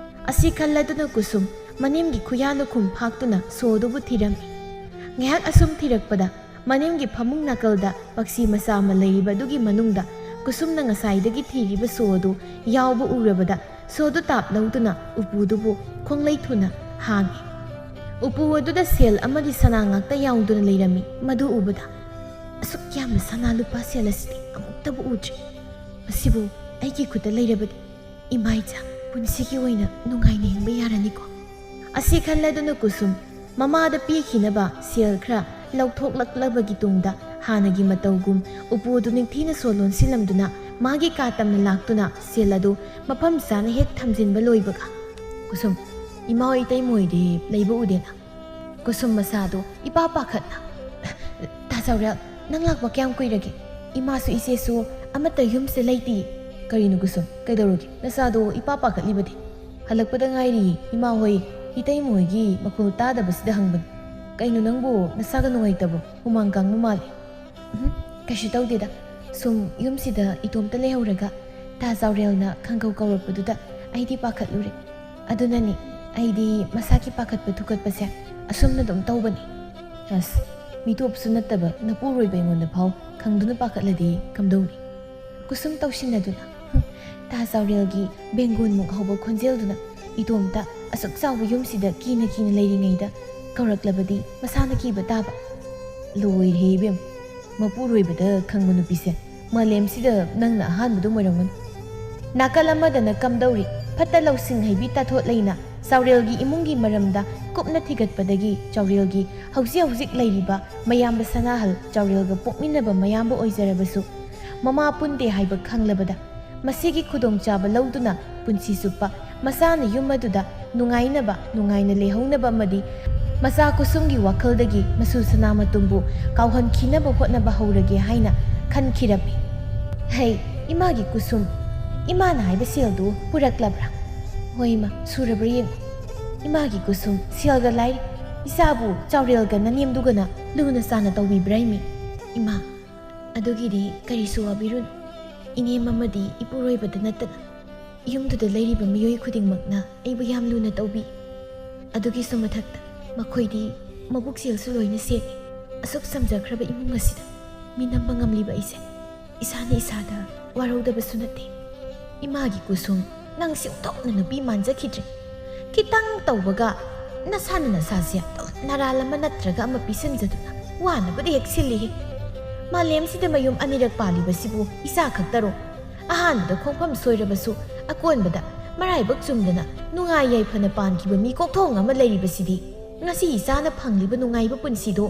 ꯑꯁꯤ ꯈꯜꯂꯗꯨꯅ ꯀꯨꯁꯨꯝ ꯃꯅꯦꯝꯒꯤ ꯈꯨꯌꯥ ꯂꯨꯈꯨꯝ ꯐꯥꯛꯇꯨꯅ ꯁꯣꯗꯨꯕꯨ ꯊꯤꯔꯝꯃꯤ꯫ ꯉꯥꯏꯍꯥꯛ ꯑꯁꯨꯝ ꯊꯤꯔꯛꯄꯗ ꯃꯅꯤꯡꯒꯤ ꯐꯃꯨꯡ ꯅꯥꯀꯜꯗ ꯄꯛꯁꯤ ꯃꯆꯥ ꯑꯃ ꯂꯩꯔꯤꯕ ꯑꯗꯨꯒꯤ ꯃꯅꯨꯡꯗ ꯀꯨꯁꯨꯝꯅ ꯉꯁꯥꯏꯗꯒꯤ ꯊꯤꯔꯤꯕ ꯁꯣ ꯑꯗꯨ ꯌꯥꯎꯕ ꯎꯔꯕꯗ ꯁꯣꯗꯨ ꯇꯥꯞ ꯂꯧꯗꯨꯅ ꯎꯄꯨꯗꯨꯕꯨ ꯈꯣꯡꯂꯩ ꯊꯨꯅ ꯍꯥꯡꯉꯤ꯫ ꯎꯄꯨ ꯑꯗꯨꯗ ꯁꯦꯜ ꯑꯃꯗꯤ ꯁꯅꯥ ꯉꯥꯛꯇ ꯌꯥꯎꯗꯨꯅ ꯂꯩꯔꯝꯃꯤ꯫ ꯃꯗꯨ ꯎꯕꯗ, "ꯑꯁꯨꯛ ꯌꯥꯝꯕ ꯁꯅꯥ ꯂꯨꯄꯥ ꯁꯦꯜ ꯑꯁꯤꯗꯤ ꯑꯃꯨꯛꯇꯕꯨ ꯎꯗ꯭ꯔꯤ꯫ ꯃꯁꯤꯕꯨ ꯑꯩꯒꯤ ꯈꯨꯠꯇ ꯂꯩꯔꯕꯗꯤ ꯏꯃꯥ ꯏꯆꯥ ꯄꯨꯟꯁꯤꯒꯤ ꯑꯣꯏꯅ ꯅꯨꯡꯉꯥꯏꯅ ꯍꯤꯡꯕ ꯌꯥꯔꯅꯤꯀꯣ?" ꯑꯁꯤ ꯈꯜꯂꯗꯨꯅ ꯀꯨꯁꯨꯝ ꯃꯃꯥꯗ ꯄꯤꯈꯤꯅꯕ ꯁꯦꯜ ꯈꯔ ꯂꯧꯊꯣꯛꯂꯛꯂꯕꯒꯤ ꯇꯨꯡꯗ ꯍꯥꯟꯅꯒꯤ ꯃꯇꯧꯒꯨꯝ ꯎꯄꯨ ꯑꯗꯨ ꯅꯤꯡꯊꯤꯅ ꯁꯣ ꯂꯣꯟꯁꯤꯜꯂꯝꯗꯨꯅ ꯃꯥꯒꯤ ꯀꯥ ꯇꯝꯅ ꯂꯥꯛꯇꯨꯅ ꯁꯦꯜ ꯑꯗꯨ ꯃꯐꯝ ꯆꯥꯅ ꯍꯦꯛ ꯊꯝꯖꯤꯟꯕ ꯂꯣꯏꯕꯒ, "ꯀꯨꯁꯨꯝ, ꯏꯃꯥ ꯍꯣꯏ ꯏꯇꯩꯃ ꯍꯣꯏꯗꯤ ꯂꯩꯕ ꯎꯗꯦꯅ?" ꯀꯨꯁꯨꯝ ꯃꯁꯥꯗꯨ ꯏꯄꯥ ꯄꯥꯈꯠꯅ, "ꯇꯥ ꯆꯥꯎꯔꯦꯜ, ꯅꯪ ꯂꯥꯛꯄ ꯀꯌꯥꯝ ꯀꯨꯏꯔꯒꯦ? ꯏꯃꯥꯁꯨ ꯏꯆꯦꯁꯨ ꯑꯃꯠꯇ ꯌꯨꯝꯁꯤꯗ ꯂꯩꯇꯦ꯫" "ꯀꯔꯤꯅꯣ ꯀꯨꯁꯨꯝ, ꯀꯩꯗꯧꯔꯒꯦ? ꯅꯁꯥꯗꯣ ꯏꯄꯥ ꯄꯥꯈꯠꯂꯤꯕꯗꯤ?" "ꯍꯜꯂꯛꯄꯗ ꯉꯥꯏꯔꯤ, ꯏꯃꯥ ꯍꯣꯏ, ꯏꯇꯩꯃ ꯍꯣꯏꯒꯤ ꯃꯈꯣꯜ ꯇꯥꯗꯕꯁꯤꯗ ꯍꯪꯕꯅꯤ꯫ ꯀꯩꯅꯣ ꯅꯪꯕꯨ ꯅꯁꯥꯒ ꯅꯨꯡꯉꯥꯏꯇꯕ꯭ꯔꯣ? ꯍꯨꯃꯥꯡ ꯀꯥꯡꯕ ꯃꯥꯜꯂꯦ꯫" "ꯎꯝ, ꯀꯩꯁꯨ ꯇꯧꯗꯦꯗ꯫ ꯁꯨꯝ ꯌꯨꯝꯁꯤꯗ ꯏꯇꯣꯝꯇ ꯂꯩꯍꯧꯔꯒ ꯇꯥ ꯆꯥꯎꯔꯦꯜꯅ ꯈꯪꯒꯧ ꯀꯧꯔꯛꯄꯗꯨꯗ ꯑꯩꯗꯤ ꯄꯥꯈꯠꯂꯨꯔꯦ꯫ ꯑꯗꯨꯅꯅꯤ, ꯑꯩꯗꯤ ꯃꯁꯥꯒꯤ ꯄꯥꯈꯠꯄ ꯊꯨꯀꯠꯄꯁꯦ ꯑꯁꯨꯝꯅ ꯑꯗꯨꯝ ꯇꯧꯕꯅꯤ꯫" "ꯑꯁ, ꯃꯤꯇꯣꯞꯁꯨ ꯅꯠꯇꯕ ꯅꯄꯨꯔꯣꯏꯕ ꯑꯩꯉꯣꯟꯗ ꯐꯥꯎ ꯈꯪꯗꯨꯅ ꯄꯥꯈꯠꯂꯗꯤ ꯀꯝꯗꯧꯅꯤ?" ꯀꯨꯁꯨꯝ ꯇꯧꯁꯤꯟꯅꯗꯨꯅ, ꯍꯨꯝ, ꯇꯥ ꯆꯥꯎꯔꯦꯜꯒꯤ ꯕꯦꯡꯒꯣꯟꯃꯨꯛ ꯍꯧꯕ ꯈꯣꯟꯖꯦꯜꯗꯨꯅ ꯏꯇꯣꯝꯇ ꯑꯁꯨꯛ ꯆꯥꯎꯕ ꯌꯨꯝꯁꯤꯗ ꯀꯤꯅ ꯀꯤꯅ ꯂꯩꯔꯤꯉꯩꯗ ꯀꯧꯔꯛꯂꯕꯗꯤ ꯃꯁꯥꯅ ꯀꯤꯕ ꯇꯥꯕ꯫ "ꯂꯣꯏꯔꯦ ꯏꯕꯦꯝ, ꯃꯄꯨꯔꯣꯏꯕꯗ ꯈꯪꯕ ꯅꯨꯄꯤꯁꯦ ꯃꯥꯂꯦꯝꯁꯤꯗ ꯅꯪꯅ ꯑꯍꯥꯟꯕꯗꯨꯝ ꯑꯣꯏꯔꯝꯒꯅꯤ꯫" ꯅꯥꯀꯜ ꯑꯃꯗꯅ ꯀꯝꯗꯧꯔꯤ ꯐꯠꯇ ꯂꯧꯁꯤꯡ ꯍꯩꯕꯤ ꯇꯥꯊꯣꯠ ꯂꯩꯅ ꯆꯥꯎꯔꯦꯜꯒꯤ ꯏꯃꯨꯡꯒꯤ ꯃꯔꯝꯗ ꯀꯨꯞꯅ ꯊꯤꯒꯠꯄꯗꯒꯤ ꯆꯥꯎꯔꯦꯜꯒꯤ ꯍꯧꯖꯤꯛ ꯍꯧꯖꯤꯛ ꯂꯩꯔꯤꯕ ꯃꯌꯥꯝꯕ ꯁꯅꯥꯍꯜ ꯆꯥꯎꯔꯦꯜꯒ ꯄꯣꯛꯃꯤꯟꯅꯕ ꯃꯌꯥꯝꯕ ꯑꯣꯏꯖꯔꯕꯁꯨ ꯃꯃꯥ ꯄꯨꯟꯗꯦ ꯍꯥꯏꯕ ꯈꯪꯂꯕꯗ ꯃꯁꯤꯒꯤ ꯈꯨꯗꯣꯡꯆꯥꯕ ꯂꯧꯗꯨꯅ ꯄꯨꯟꯁꯤ ꯆꯨꯞꯄ ꯃꯆꯥꯅ ꯌꯨꯝ ꯑꯗꯨꯗ ꯅꯨꯡꯉꯥꯏꯅꯕ, ꯅꯨꯡꯉꯥꯏꯅ ꯂꯩꯍꯧꯅꯕ ꯑꯃꯗꯤ ꯃꯆꯥ ꯀꯨꯁꯨꯝꯒꯤ ꯋꯥꯈꯜꯗꯒꯤ ꯃꯆꯨ ꯁꯅꯥꯃꯇꯨꯝꯕꯨ ꯀꯥꯎꯍꯟꯈꯤꯅꯕ ꯍꯣꯠꯅꯕ ꯍꯧꯔꯒꯦ ꯍꯥꯏꯅ ꯈꯟꯈꯤꯔꯝꯃꯤ꯫ "ꯍꯩ, ꯏꯃꯥꯒꯤ ꯀꯨꯁꯨꯝ, ꯏꯃꯥꯅ ꯍꯥꯏꯕ ꯁꯦꯜꯗꯨ ꯄꯨꯔꯛꯂꯕ꯭ꯔꯥ? ꯍꯣꯏ ꯏꯃꯥ, ꯁꯨꯔꯕ꯭ꯔꯥ ꯌꯦꯡꯉꯨ꯫ ꯏꯃꯥꯒꯤ ꯀꯨꯁꯨꯝ, ꯁꯦꯜꯒ ꯂꯥꯏꯔꯤ꯫ ꯏꯆꯥꯕꯨ ꯆꯥꯎꯔꯦꯜꯒ ꯅꯅꯦꯝꯗꯨꯒꯅ ꯂꯨꯅ ꯆꯥꯟꯅ ꯇꯧꯕꯤꯕ꯭ꯔꯥ ꯏꯃꯤ?" "ꯏꯃꯥ, ꯑꯗꯨꯒꯤꯗꯤ ꯀꯔꯤꯁꯨ ꯋꯥꯕꯤꯔꯨꯅꯨ꯫ ꯏꯅꯦꯝ ꯑꯃꯗꯤ ꯏꯄꯨꯔꯣꯏꯕꯗ ꯅꯠꯇꯅ ꯌꯨꯝꯗꯨꯗ ꯂꯩꯔꯤꯕ ꯃꯤꯑꯣꯏ ꯈꯨꯗꯤꯡꯃꯛꯅ ꯑꯩꯕꯨ ꯌꯥꯝ ꯂꯨꯅ ꯇꯧꯕꯤ꯫ ꯑꯗꯨꯒꯤꯁꯨ ꯃꯊꯛꯇ ꯃꯈꯣꯏꯗꯤ ꯃꯕꯨꯛꯆꯦꯜꯁꯨ ꯂꯣꯏꯅ ꯁꯦꯡꯏ꯫ ꯑꯁꯨꯛ ꯆꯝꯖꯈ꯭ꯔꯕ ꯏꯃꯨꯡ ꯑꯁꯤꯗ ꯃꯤꯅꯝꯕ ꯉꯝꯂꯤꯕ ꯑꯩꯁꯦ ꯏꯁꯥꯅ ꯏꯁꯥꯗ ꯋꯥꯔꯧꯗꯕꯁꯨ ꯅꯠꯇꯦ꯫ ꯏꯃꯥꯒꯤ ꯀꯨꯁꯨꯝ, ꯅꯪꯁꯤ ꯑꯣꯟꯊꯣꯛꯅ ꯅꯨꯄꯤ ꯃꯥꯟꯖꯈꯤꯗ꯭ꯔꯦ꯫ ꯈꯤꯇꯪ ꯇꯧꯕꯒ ꯅꯁꯥꯅ ꯅꯁꯥꯁꯦ ꯑꯗꯨꯝ ꯅꯔꯥꯜ ꯑꯃ ꯅꯠꯇ꯭ꯔꯒ ꯑꯃ ꯄꯤꯁꯤꯟꯖꯗꯨꯅ ꯋꯥꯅꯕꯗ ꯍꯦꯛ ꯁꯤꯜꯂꯤꯍꯦ꯫ ꯃꯥꯂꯦꯝꯁꯤꯗ ꯃꯌꯨꯝ ꯑꯅꯤꯔꯛ ꯄꯥꯜꯂꯤꯕꯁꯤꯕꯨ ꯏꯆꯥ ꯈꯛꯇꯔꯣ? ꯑꯍꯥꯟꯕꯗ ꯈꯣꯡꯐꯝ ꯁꯣꯏꯔꯕꯁꯨ ꯑꯀꯣꯟꯕꯗ ꯃꯔꯥꯏꯕꯛ ꯆꯨꯝꯗꯅ ꯅꯨꯡꯉꯥꯏ ꯌꯥꯏꯐꯅ ꯄꯥꯟꯈꯤꯕ ꯃꯤ ꯀꯣꯛꯊꯣꯡ ꯑꯃ ꯂꯩꯔꯤꯕꯁꯤꯗꯤ ꯉꯁꯤ ꯏꯆꯥꯅ ꯐꯪꯂꯤꯕ ꯅꯨꯡꯉꯥꯏꯕ ꯄꯨꯟꯁꯤꯗꯣ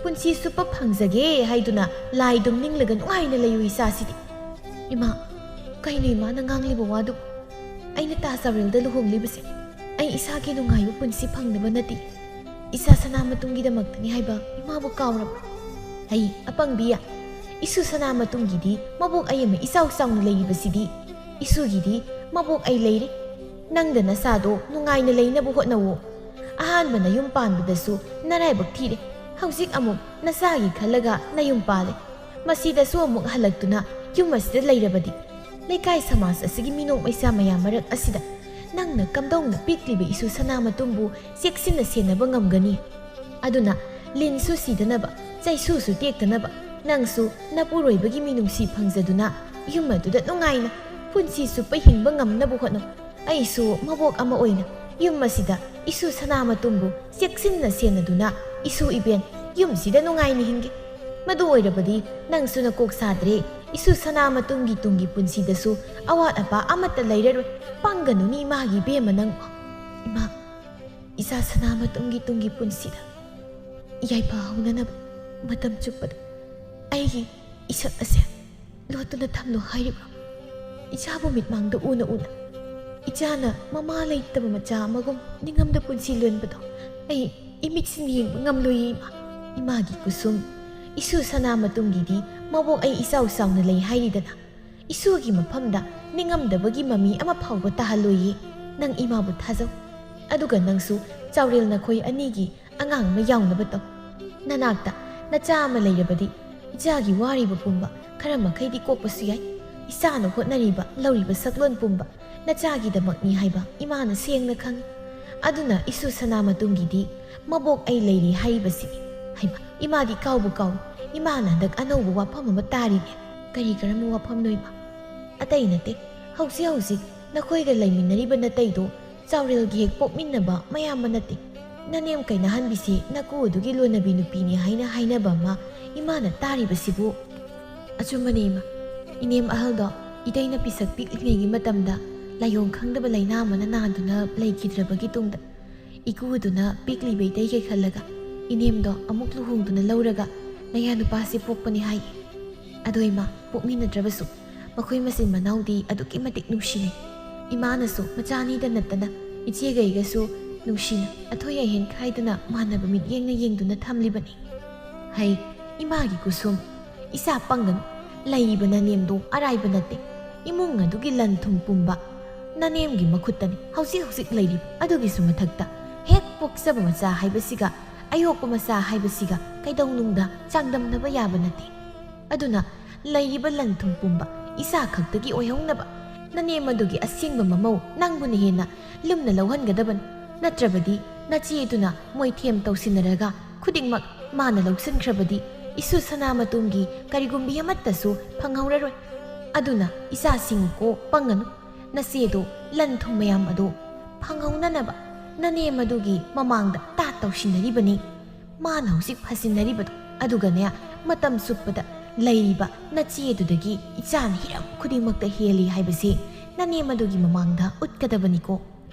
ꯄꯨꯟꯁꯤ ꯆꯨꯞꯄ ꯐꯪꯖꯒꯦ ꯍꯥꯏꯗꯨꯅ ꯂꯥꯏꯗꯨꯝ ꯅꯤꯡꯂꯒ ꯅꯨꯡꯉꯥꯏꯅ ꯂꯩꯌꯨ ꯏꯆꯥꯁꯤꯗꯤ꯫ ꯏꯃꯥ, ꯀꯩꯅꯣ ꯏꯃꯥꯅ ꯉꯥꯡꯂꯤꯕ ꯋꯥꯗꯨ? ꯑꯩꯅ ꯇꯥ ꯆꯥꯎꯔꯦꯜꯗ ꯂꯨꯍꯣꯡꯂꯤꯕꯁꯦ ꯑꯩ ꯏꯁꯥꯒꯤ ꯅꯨꯡꯉꯥꯏꯕ ꯄꯨꯟꯁꯤ ꯐꯪꯅꯕ ꯅꯠꯇꯦ, ꯏꯆꯥ ꯁꯅꯥ ꯃꯇꯨꯝꯒꯤꯗꯃꯛꯇꯅꯤ ꯍꯥꯏꯕ ꯏꯃꯥꯕꯨ ꯀꯥꯎꯔꯕ? ꯑꯩ ꯑꯄꯪꯕꯤ, ꯏꯁꯨ ꯁꯅꯥ ꯃꯇꯨꯝꯒꯤꯗꯤ ꯃꯕꯣꯛ ꯑꯩ ꯑꯃ ꯏꯆꯥꯎ ꯆꯥꯎꯅ ꯂꯩꯔꯤꯕꯁꯤꯗꯤ꯫ ꯏꯁꯨꯒꯤꯗꯤ ꯃꯕꯣꯛ ꯑꯩ ꯂꯩꯔꯦ꯫ ꯅꯪꯗ ꯅꯆꯥꯗꯣ ꯅꯨꯡꯉꯥꯏꯅ ꯂꯩꯅꯕ ꯍꯣꯠꯅꯧꯋꯣ꯫ ꯑꯍꯥꯟꯕ ꯅꯌꯨꯝ ꯄꯥꯟꯕꯗꯁꯨ ꯅꯔꯥꯏꯕꯛ ꯊꯤꯔꯦ꯫ ꯍꯧꯖꯤꯛ ꯑꯃꯨꯛ ꯅꯆꯥꯒꯤ ꯈꯜꯂꯒ ꯅꯌꯨꯝ ꯄꯥꯜꯂꯦ꯫ ꯃꯁꯤꯗꯁꯨ ꯑꯃꯨꯛ ꯍꯜꯂꯛꯇꯨꯅ ꯌꯨꯝ ꯑꯁꯤꯗ ꯂꯩꯔꯕꯗꯤ ꯂꯩꯀꯥꯏ ꯁꯃꯥꯖ ꯑꯁꯤꯒꯤ ꯃꯤꯅꯣꯛ ꯃꯩꯁꯥ ꯃꯌꯥꯝ ꯃꯔꯛ ꯑꯁꯤꯗ ꯅꯪꯅ ꯀꯝꯗꯧꯅ ꯄꯤꯛꯂꯤꯕ ꯏꯁꯨ ꯁꯅꯥ ꯃꯇꯨꯝꯕꯨ ꯆꯦꯛꯁꯤꯟꯅ ꯁꯦꯟꯅꯕ ꯉꯝꯒꯅꯤ? ꯑꯗꯨꯅ ꯂꯤꯟꯁꯨ ꯁꯤꯗꯅꯕ, ꯆꯩꯁꯨꯁꯨ ꯇꯦꯛꯇꯅꯕ, ꯅꯪꯁꯨ ꯅꯄꯨꯔꯣꯏꯕꯒꯤ ꯃꯤꯅꯨꯡꯁꯤ ꯐꯪꯖꯗꯨꯅ ꯌꯨꯝ ꯑꯗꯨꯗ ꯅꯨꯡꯉꯥꯏꯅ ꯄꯨꯟꯁꯤ ꯆꯨꯞꯄ ꯍꯤꯡꯕ ꯉꯝꯅꯕ ꯍꯣꯠꯅꯧ꯫ ꯑꯩꯁꯨ ꯃꯕꯣꯛ ꯑꯃ ꯑꯣꯏꯅ ꯌꯨꯝ ꯑꯁꯤꯗ ꯏꯁꯨ ꯁꯅꯥ ꯃꯇꯨꯝꯕꯨ ꯆꯦꯛꯁꯤꯟꯅ ꯁꯦꯟꯅꯗꯨꯅ ꯏꯁꯨ ꯏꯕꯦꯟ ꯌꯨꯝꯁꯤꯗ ꯅꯨꯡꯉꯥꯏꯅ ꯍꯤꯡꯒꯦ꯫ ꯃꯗꯨ ꯑꯣꯏꯔꯕꯗꯤ ꯅꯪꯁꯨ ꯅꯀꯣꯛ ꯁꯥꯗ꯭ꯔꯦ, ꯏꯁꯨ ꯁꯅꯥ ꯃꯇꯨꯝꯒꯤ ꯇꯨꯡꯒꯤ ꯄꯨꯟꯁꯤꯗꯁꯨ ꯑꯋꯥꯠ ꯑꯄꯥ ꯑꯃꯠꯇ ꯂꯩꯔꯔꯣꯏ꯫ ꯄꯪꯒꯅꯨꯅꯤ ꯏꯃꯥꯒꯤ ꯏꯕꯦꯝꯃ ꯅꯪꯕꯨ꯫ ꯏꯃꯥ, ꯏꯆꯥ ꯁꯅꯥ ꯃꯇꯨꯝꯒꯤ ꯇꯨꯡꯒꯤ ꯄꯨꯟꯁꯤꯗ ꯌꯥꯏꯐ ꯍꯧꯅꯅꯕ ꯃꯇꯝ ꯆꯨꯞꯄꯗ ꯑꯩꯒꯤ ꯏꯁꯛ ꯑꯁꯦ ꯂꯣꯠꯇꯨꯅ ꯊꯝꯂꯨ ꯍꯥꯏꯔꯤꯕ꯭ꯔꯣ? ꯏꯆꯥꯕꯨ ꯃꯤꯠꯃꯥꯡꯗ ꯎꯅ ꯎꯅ ꯏꯆꯥꯅ ꯃꯃꯥ ꯂꯩꯇꯕ ꯃꯆꯥ ꯑꯃꯒꯨꯝ ꯅꯤꯡꯉꯝꯗ ꯄꯨꯟꯁꯤ ꯂꯦꯟꯕꯗꯣ ꯑꯩ ꯏꯃꯤꯠꯁꯤꯅ ꯌꯦꯡꯕ ꯉꯝꯂꯣꯏꯌꯦ ꯏꯃꯥ꯫ ꯏꯃꯥꯒꯤ ꯀꯨꯁꯨꯝ, ꯏꯁꯨ ꯁꯅꯥ ꯃꯇꯨꯝꯒꯤꯗꯤ ꯃꯕꯣꯛ ꯑꯩ ꯏꯆꯥꯎ ꯆꯥꯎꯅ ꯂꯩ ꯍꯥꯏꯔꯤꯗꯅ꯫ ꯏꯁꯨꯒꯤ ꯃꯐꯝꯗ ꯅꯤꯡꯉꯝꯗꯕꯒꯤ ꯃꯃꯤ ꯑꯃ ꯐꯥꯎꯕ ꯇꯥꯍꯜꯂꯣꯏꯌꯦ꯫ ꯅꯪ ꯏꯃꯥꯕꯨ ꯊꯥꯖꯧ꯫ ꯑꯗꯨꯒ ꯅꯪꯁꯨ ꯆꯥꯎꯔꯦꯜ ꯅꯈꯣꯏ ꯑꯅꯤꯒꯤ ꯑꯉꯥꯡ ꯑꯃ ꯌꯥꯎꯅꯕ ꯇꯧ꯫ ꯅꯅꯥꯛꯇ ꯅꯆꯥ ꯑꯃ ꯂꯩꯔꯕꯗꯤ ꯏꯆꯥꯒꯤ ꯋꯥꯔꯤꯕ ꯄꯨꯝꯕ ꯈꯔ ꯃꯈꯩꯗꯤ ꯀꯣꯛꯄꯁꯨ ꯌꯥꯏ꯫ ꯏꯆꯥꯅ ꯍꯣꯠꯅꯔꯤꯕ ꯂꯧꯔꯤꯕ ꯁꯛꯂꯣꯟ ꯄꯨꯝꯕ ꯅꯆꯥꯒꯤꯗꯃꯛꯅꯤ ꯍꯥꯏꯕ ꯏꯃꯥꯅ ꯁꯦꯡꯅ ꯈꯪꯏ꯫ ꯑꯗꯨꯅ ꯏꯁꯨ ꯁꯅꯥ ꯃꯇꯨꯝꯒꯤꯗꯤ ꯃꯕꯣꯛ ꯑꯩ ꯂꯩꯔꯤ ꯍꯥꯏꯔꯤꯕꯁꯤꯅꯤ꯫ ꯍꯩꯃꯥ, ꯏꯃꯥꯗꯤ ꯀꯥꯎꯕꯨ ꯀꯥꯎꯏ꯫ ꯏꯃꯥꯅ ꯍꯟꯗꯛ ꯑꯅꯧꯕ ꯋꯥꯐꯝ ꯑꯃ ꯇꯥꯔꯤꯅꯦ꯫ ꯀꯔꯤ ꯀꯔꯝꯕ ꯋꯥꯐꯝꯅꯣ ꯏꯃꯥ? ꯑꯇꯩ ꯅꯠꯇꯦ, ꯍꯧꯖꯤꯛ ꯍꯧꯖꯤꯛ ꯅꯈꯣꯏꯒ ꯂꯩꯃꯤꯟꯅꯔꯤꯕ ꯅꯇꯩꯗꯣ ꯆꯥꯎꯔꯦꯜꯒꯤ ꯍꯦꯛ ꯄꯣꯛꯃꯤꯟꯅꯕ ꯃꯌꯥꯝꯕ ꯅꯠꯇꯦ꯫ ꯅꯅꯦꯝ ꯀꯩꯅꯍꯟꯕꯤꯁꯦ ꯅꯀꯨ ꯑꯗꯨꯒꯤ ꯂꯣꯟꯅꯕꯤ ꯅꯨꯄꯤꯅꯤ ꯍꯥꯏꯅ ꯍꯥꯏꯅꯕ ꯑꯃ ꯏꯃꯥꯅ ꯇꯥꯔꯤꯕꯁꯤꯕꯨ꯫ ꯑꯆꯨꯝꯕꯅꯦ ꯏꯃꯥ꯫ ꯏꯅꯦꯝ ꯑꯍꯜꯗꯣ ꯏꯇꯩꯅ ꯄꯤꯁꯛ ꯄꯤꯛꯂꯤꯉꯩꯒꯤ ꯃꯇꯝꯗ ꯂꯥꯏꯑꯣꯡ ꯈꯪꯗꯕ ꯂꯥꯏꯅꯥ ꯑꯃꯅ ꯅꯥꯗꯨꯅ ꯂꯩꯈꯤꯗ꯭ꯔꯕꯒꯤ ꯇꯨꯡꯗ ꯏꯀꯨꯗꯨꯅ ꯄꯤꯛꯂꯤꯕ ꯏꯇꯩꯒꯤ ꯈꯜꯂꯒ ꯏꯅꯦꯝꯗꯣ ꯑꯃꯨꯛ ꯂꯨꯍꯣꯡꯗꯨꯅ ꯂꯧꯔꯒ ꯅꯌꯥ ꯅꯨꯄꯥꯁꯤ ꯄꯣꯛꯄꯅꯤ ꯍꯥꯏ꯫ ꯑꯗꯣ ꯏꯃꯥ, ꯄꯣꯛꯃꯤꯟꯅꯗ꯭ꯔꯕꯁꯨ ꯃꯈꯣꯏ ꯃꯆꯤꯟ ꯃꯅꯥꯎꯗꯤ ꯑꯗꯨꯛꯀꯤ ꯃꯇꯤꯛ ꯅꯨꯡꯁꯤꯅꯩ꯫ ꯏꯃꯥꯅꯁꯨ ꯃꯆꯥ ꯑꯅꯤꯗ ꯅꯠꯇꯅ ꯏꯆꯦꯒꯩꯒꯁꯨ ꯅꯨꯡꯁꯤꯅ ꯑꯊꯣꯏ ꯑꯍꯦꯟ ꯈꯥꯏꯗꯅ ꯃꯥꯟꯅꯕ ꯃꯤꯠꯌꯦꯡꯅ ꯌꯦꯡꯗꯨꯅ ꯊꯝꯂꯤꯕꯅꯤ꯫ ꯍꯩ, ꯏꯃꯥꯒꯤ ꯀꯨꯁꯨꯝ, ꯏꯆꯥ ꯄꯪꯒꯅꯨ꯫ ꯂꯩꯔꯤꯕ ꯅꯅꯦꯝꯗꯣ ꯑꯔꯥꯏꯕ ꯅꯠꯇꯦ꯫ ꯏꯃꯨꯡ ꯑꯗꯨꯒꯤ ꯂꯟ ꯊꯨꯝ ꯄꯨꯝꯕ ꯅꯅꯦꯝꯒꯤ ꯃꯈꯨꯠꯇꯅꯤ ꯍꯧꯖꯤꯛ ꯍꯧꯖꯤꯛ ꯂꯩꯔꯤꯕ꯫ ꯑꯗꯨꯒꯤꯁꯨ ꯃꯊꯛꯇ ꯍꯦꯛ ꯄꯣꯛꯆꯕ ꯃꯆꯥ ꯍꯥꯏꯕꯁꯤꯒ ꯑꯌꯣꯛꯄ ꯃꯆꯥ ꯍꯥꯏꯕꯁꯤꯒ ꯀꯩꯗꯧꯅꯨꯡꯗ ꯆꯥꯡꯗꯝꯅꯕ ꯌꯥꯕ ꯅꯠꯇꯦ꯫ ꯑꯗꯨꯅ ꯂꯩꯔꯤꯕ ꯂꯟ ꯊꯨꯝ ꯄꯨꯝꯕ ꯏꯆꯥ ꯈꯛꯇꯒꯤ ꯑꯣꯏꯍꯧꯅꯕ ꯅꯅꯦꯝ ꯑꯗꯨꯒꯤ ꯑꯁꯦꯡꯕ ꯃꯃꯧ ꯅꯪꯕꯨꯅ ꯍꯦꯟꯅ ꯂꯨꯝꯅ ꯂꯧꯍꯟꯒꯗꯕꯅꯤ꯫ ꯅꯠꯇ꯭ꯔꯕꯗꯤ ꯅꯆꯦ ꯑꯗꯨꯅ ꯃꯣꯏꯊꯦꯝ ꯇꯧꯁꯤꯟꯅꯔꯒ ꯈꯨꯗꯤꯡꯃꯛ ꯃꯥꯅ ꯂꯧꯁꯤꯟꯈ꯭ꯔꯕꯗꯤ ꯏꯁꯨ ꯁꯅꯥꯃꯇꯣꯝꯒꯤ ꯀꯔꯤꯒꯨꯝꯕꯤ ꯑꯃꯠꯇꯁꯨ ꯐꯪꯍꯧꯔꯔꯣꯏ꯫ ꯑꯗꯨꯅ ꯏꯆꯥꯁꯤꯡ ꯀꯣ ꯄꯪꯒꯅꯨ꯫ ꯅꯆꯦꯗꯣ ꯂꯟ ꯊꯨꯝ ꯃꯌꯥꯝ ꯑꯗꯣ ꯐꯪꯍꯧꯅꯅꯕ ꯅꯅꯦꯝ ꯑꯗꯨꯒꯤ ꯃꯃꯥꯡꯗ ꯇꯥꯠ ꯇꯧꯁꯤꯟꯅꯔꯤꯕꯅꯤ꯫ ꯃꯥꯅ ꯍꯧꯖꯤꯛ ꯐꯖꯤꯟꯅꯔꯤꯕꯗꯣ꯫ ꯑꯗꯨꯒꯅꯦ, ꯃꯇꯝ ꯆꯨꯞꯄꯗ ꯂꯩꯔꯤꯕ ꯅꯆꯦꯗꯨꯗꯒꯤ ꯏꯆꯥꯅ ꯍꯤꯔꯝ ꯈꯨꯗꯤꯡꯃꯛꯇ ꯍꯦꯜꯂꯤ ꯍꯥꯏꯕꯁꯤ ꯅꯅꯦꯝ ꯑꯗꯨꯒꯤ ꯃꯃꯥꯡꯗ ꯎꯠꯀꯗꯕꯅꯤꯀꯣ꯫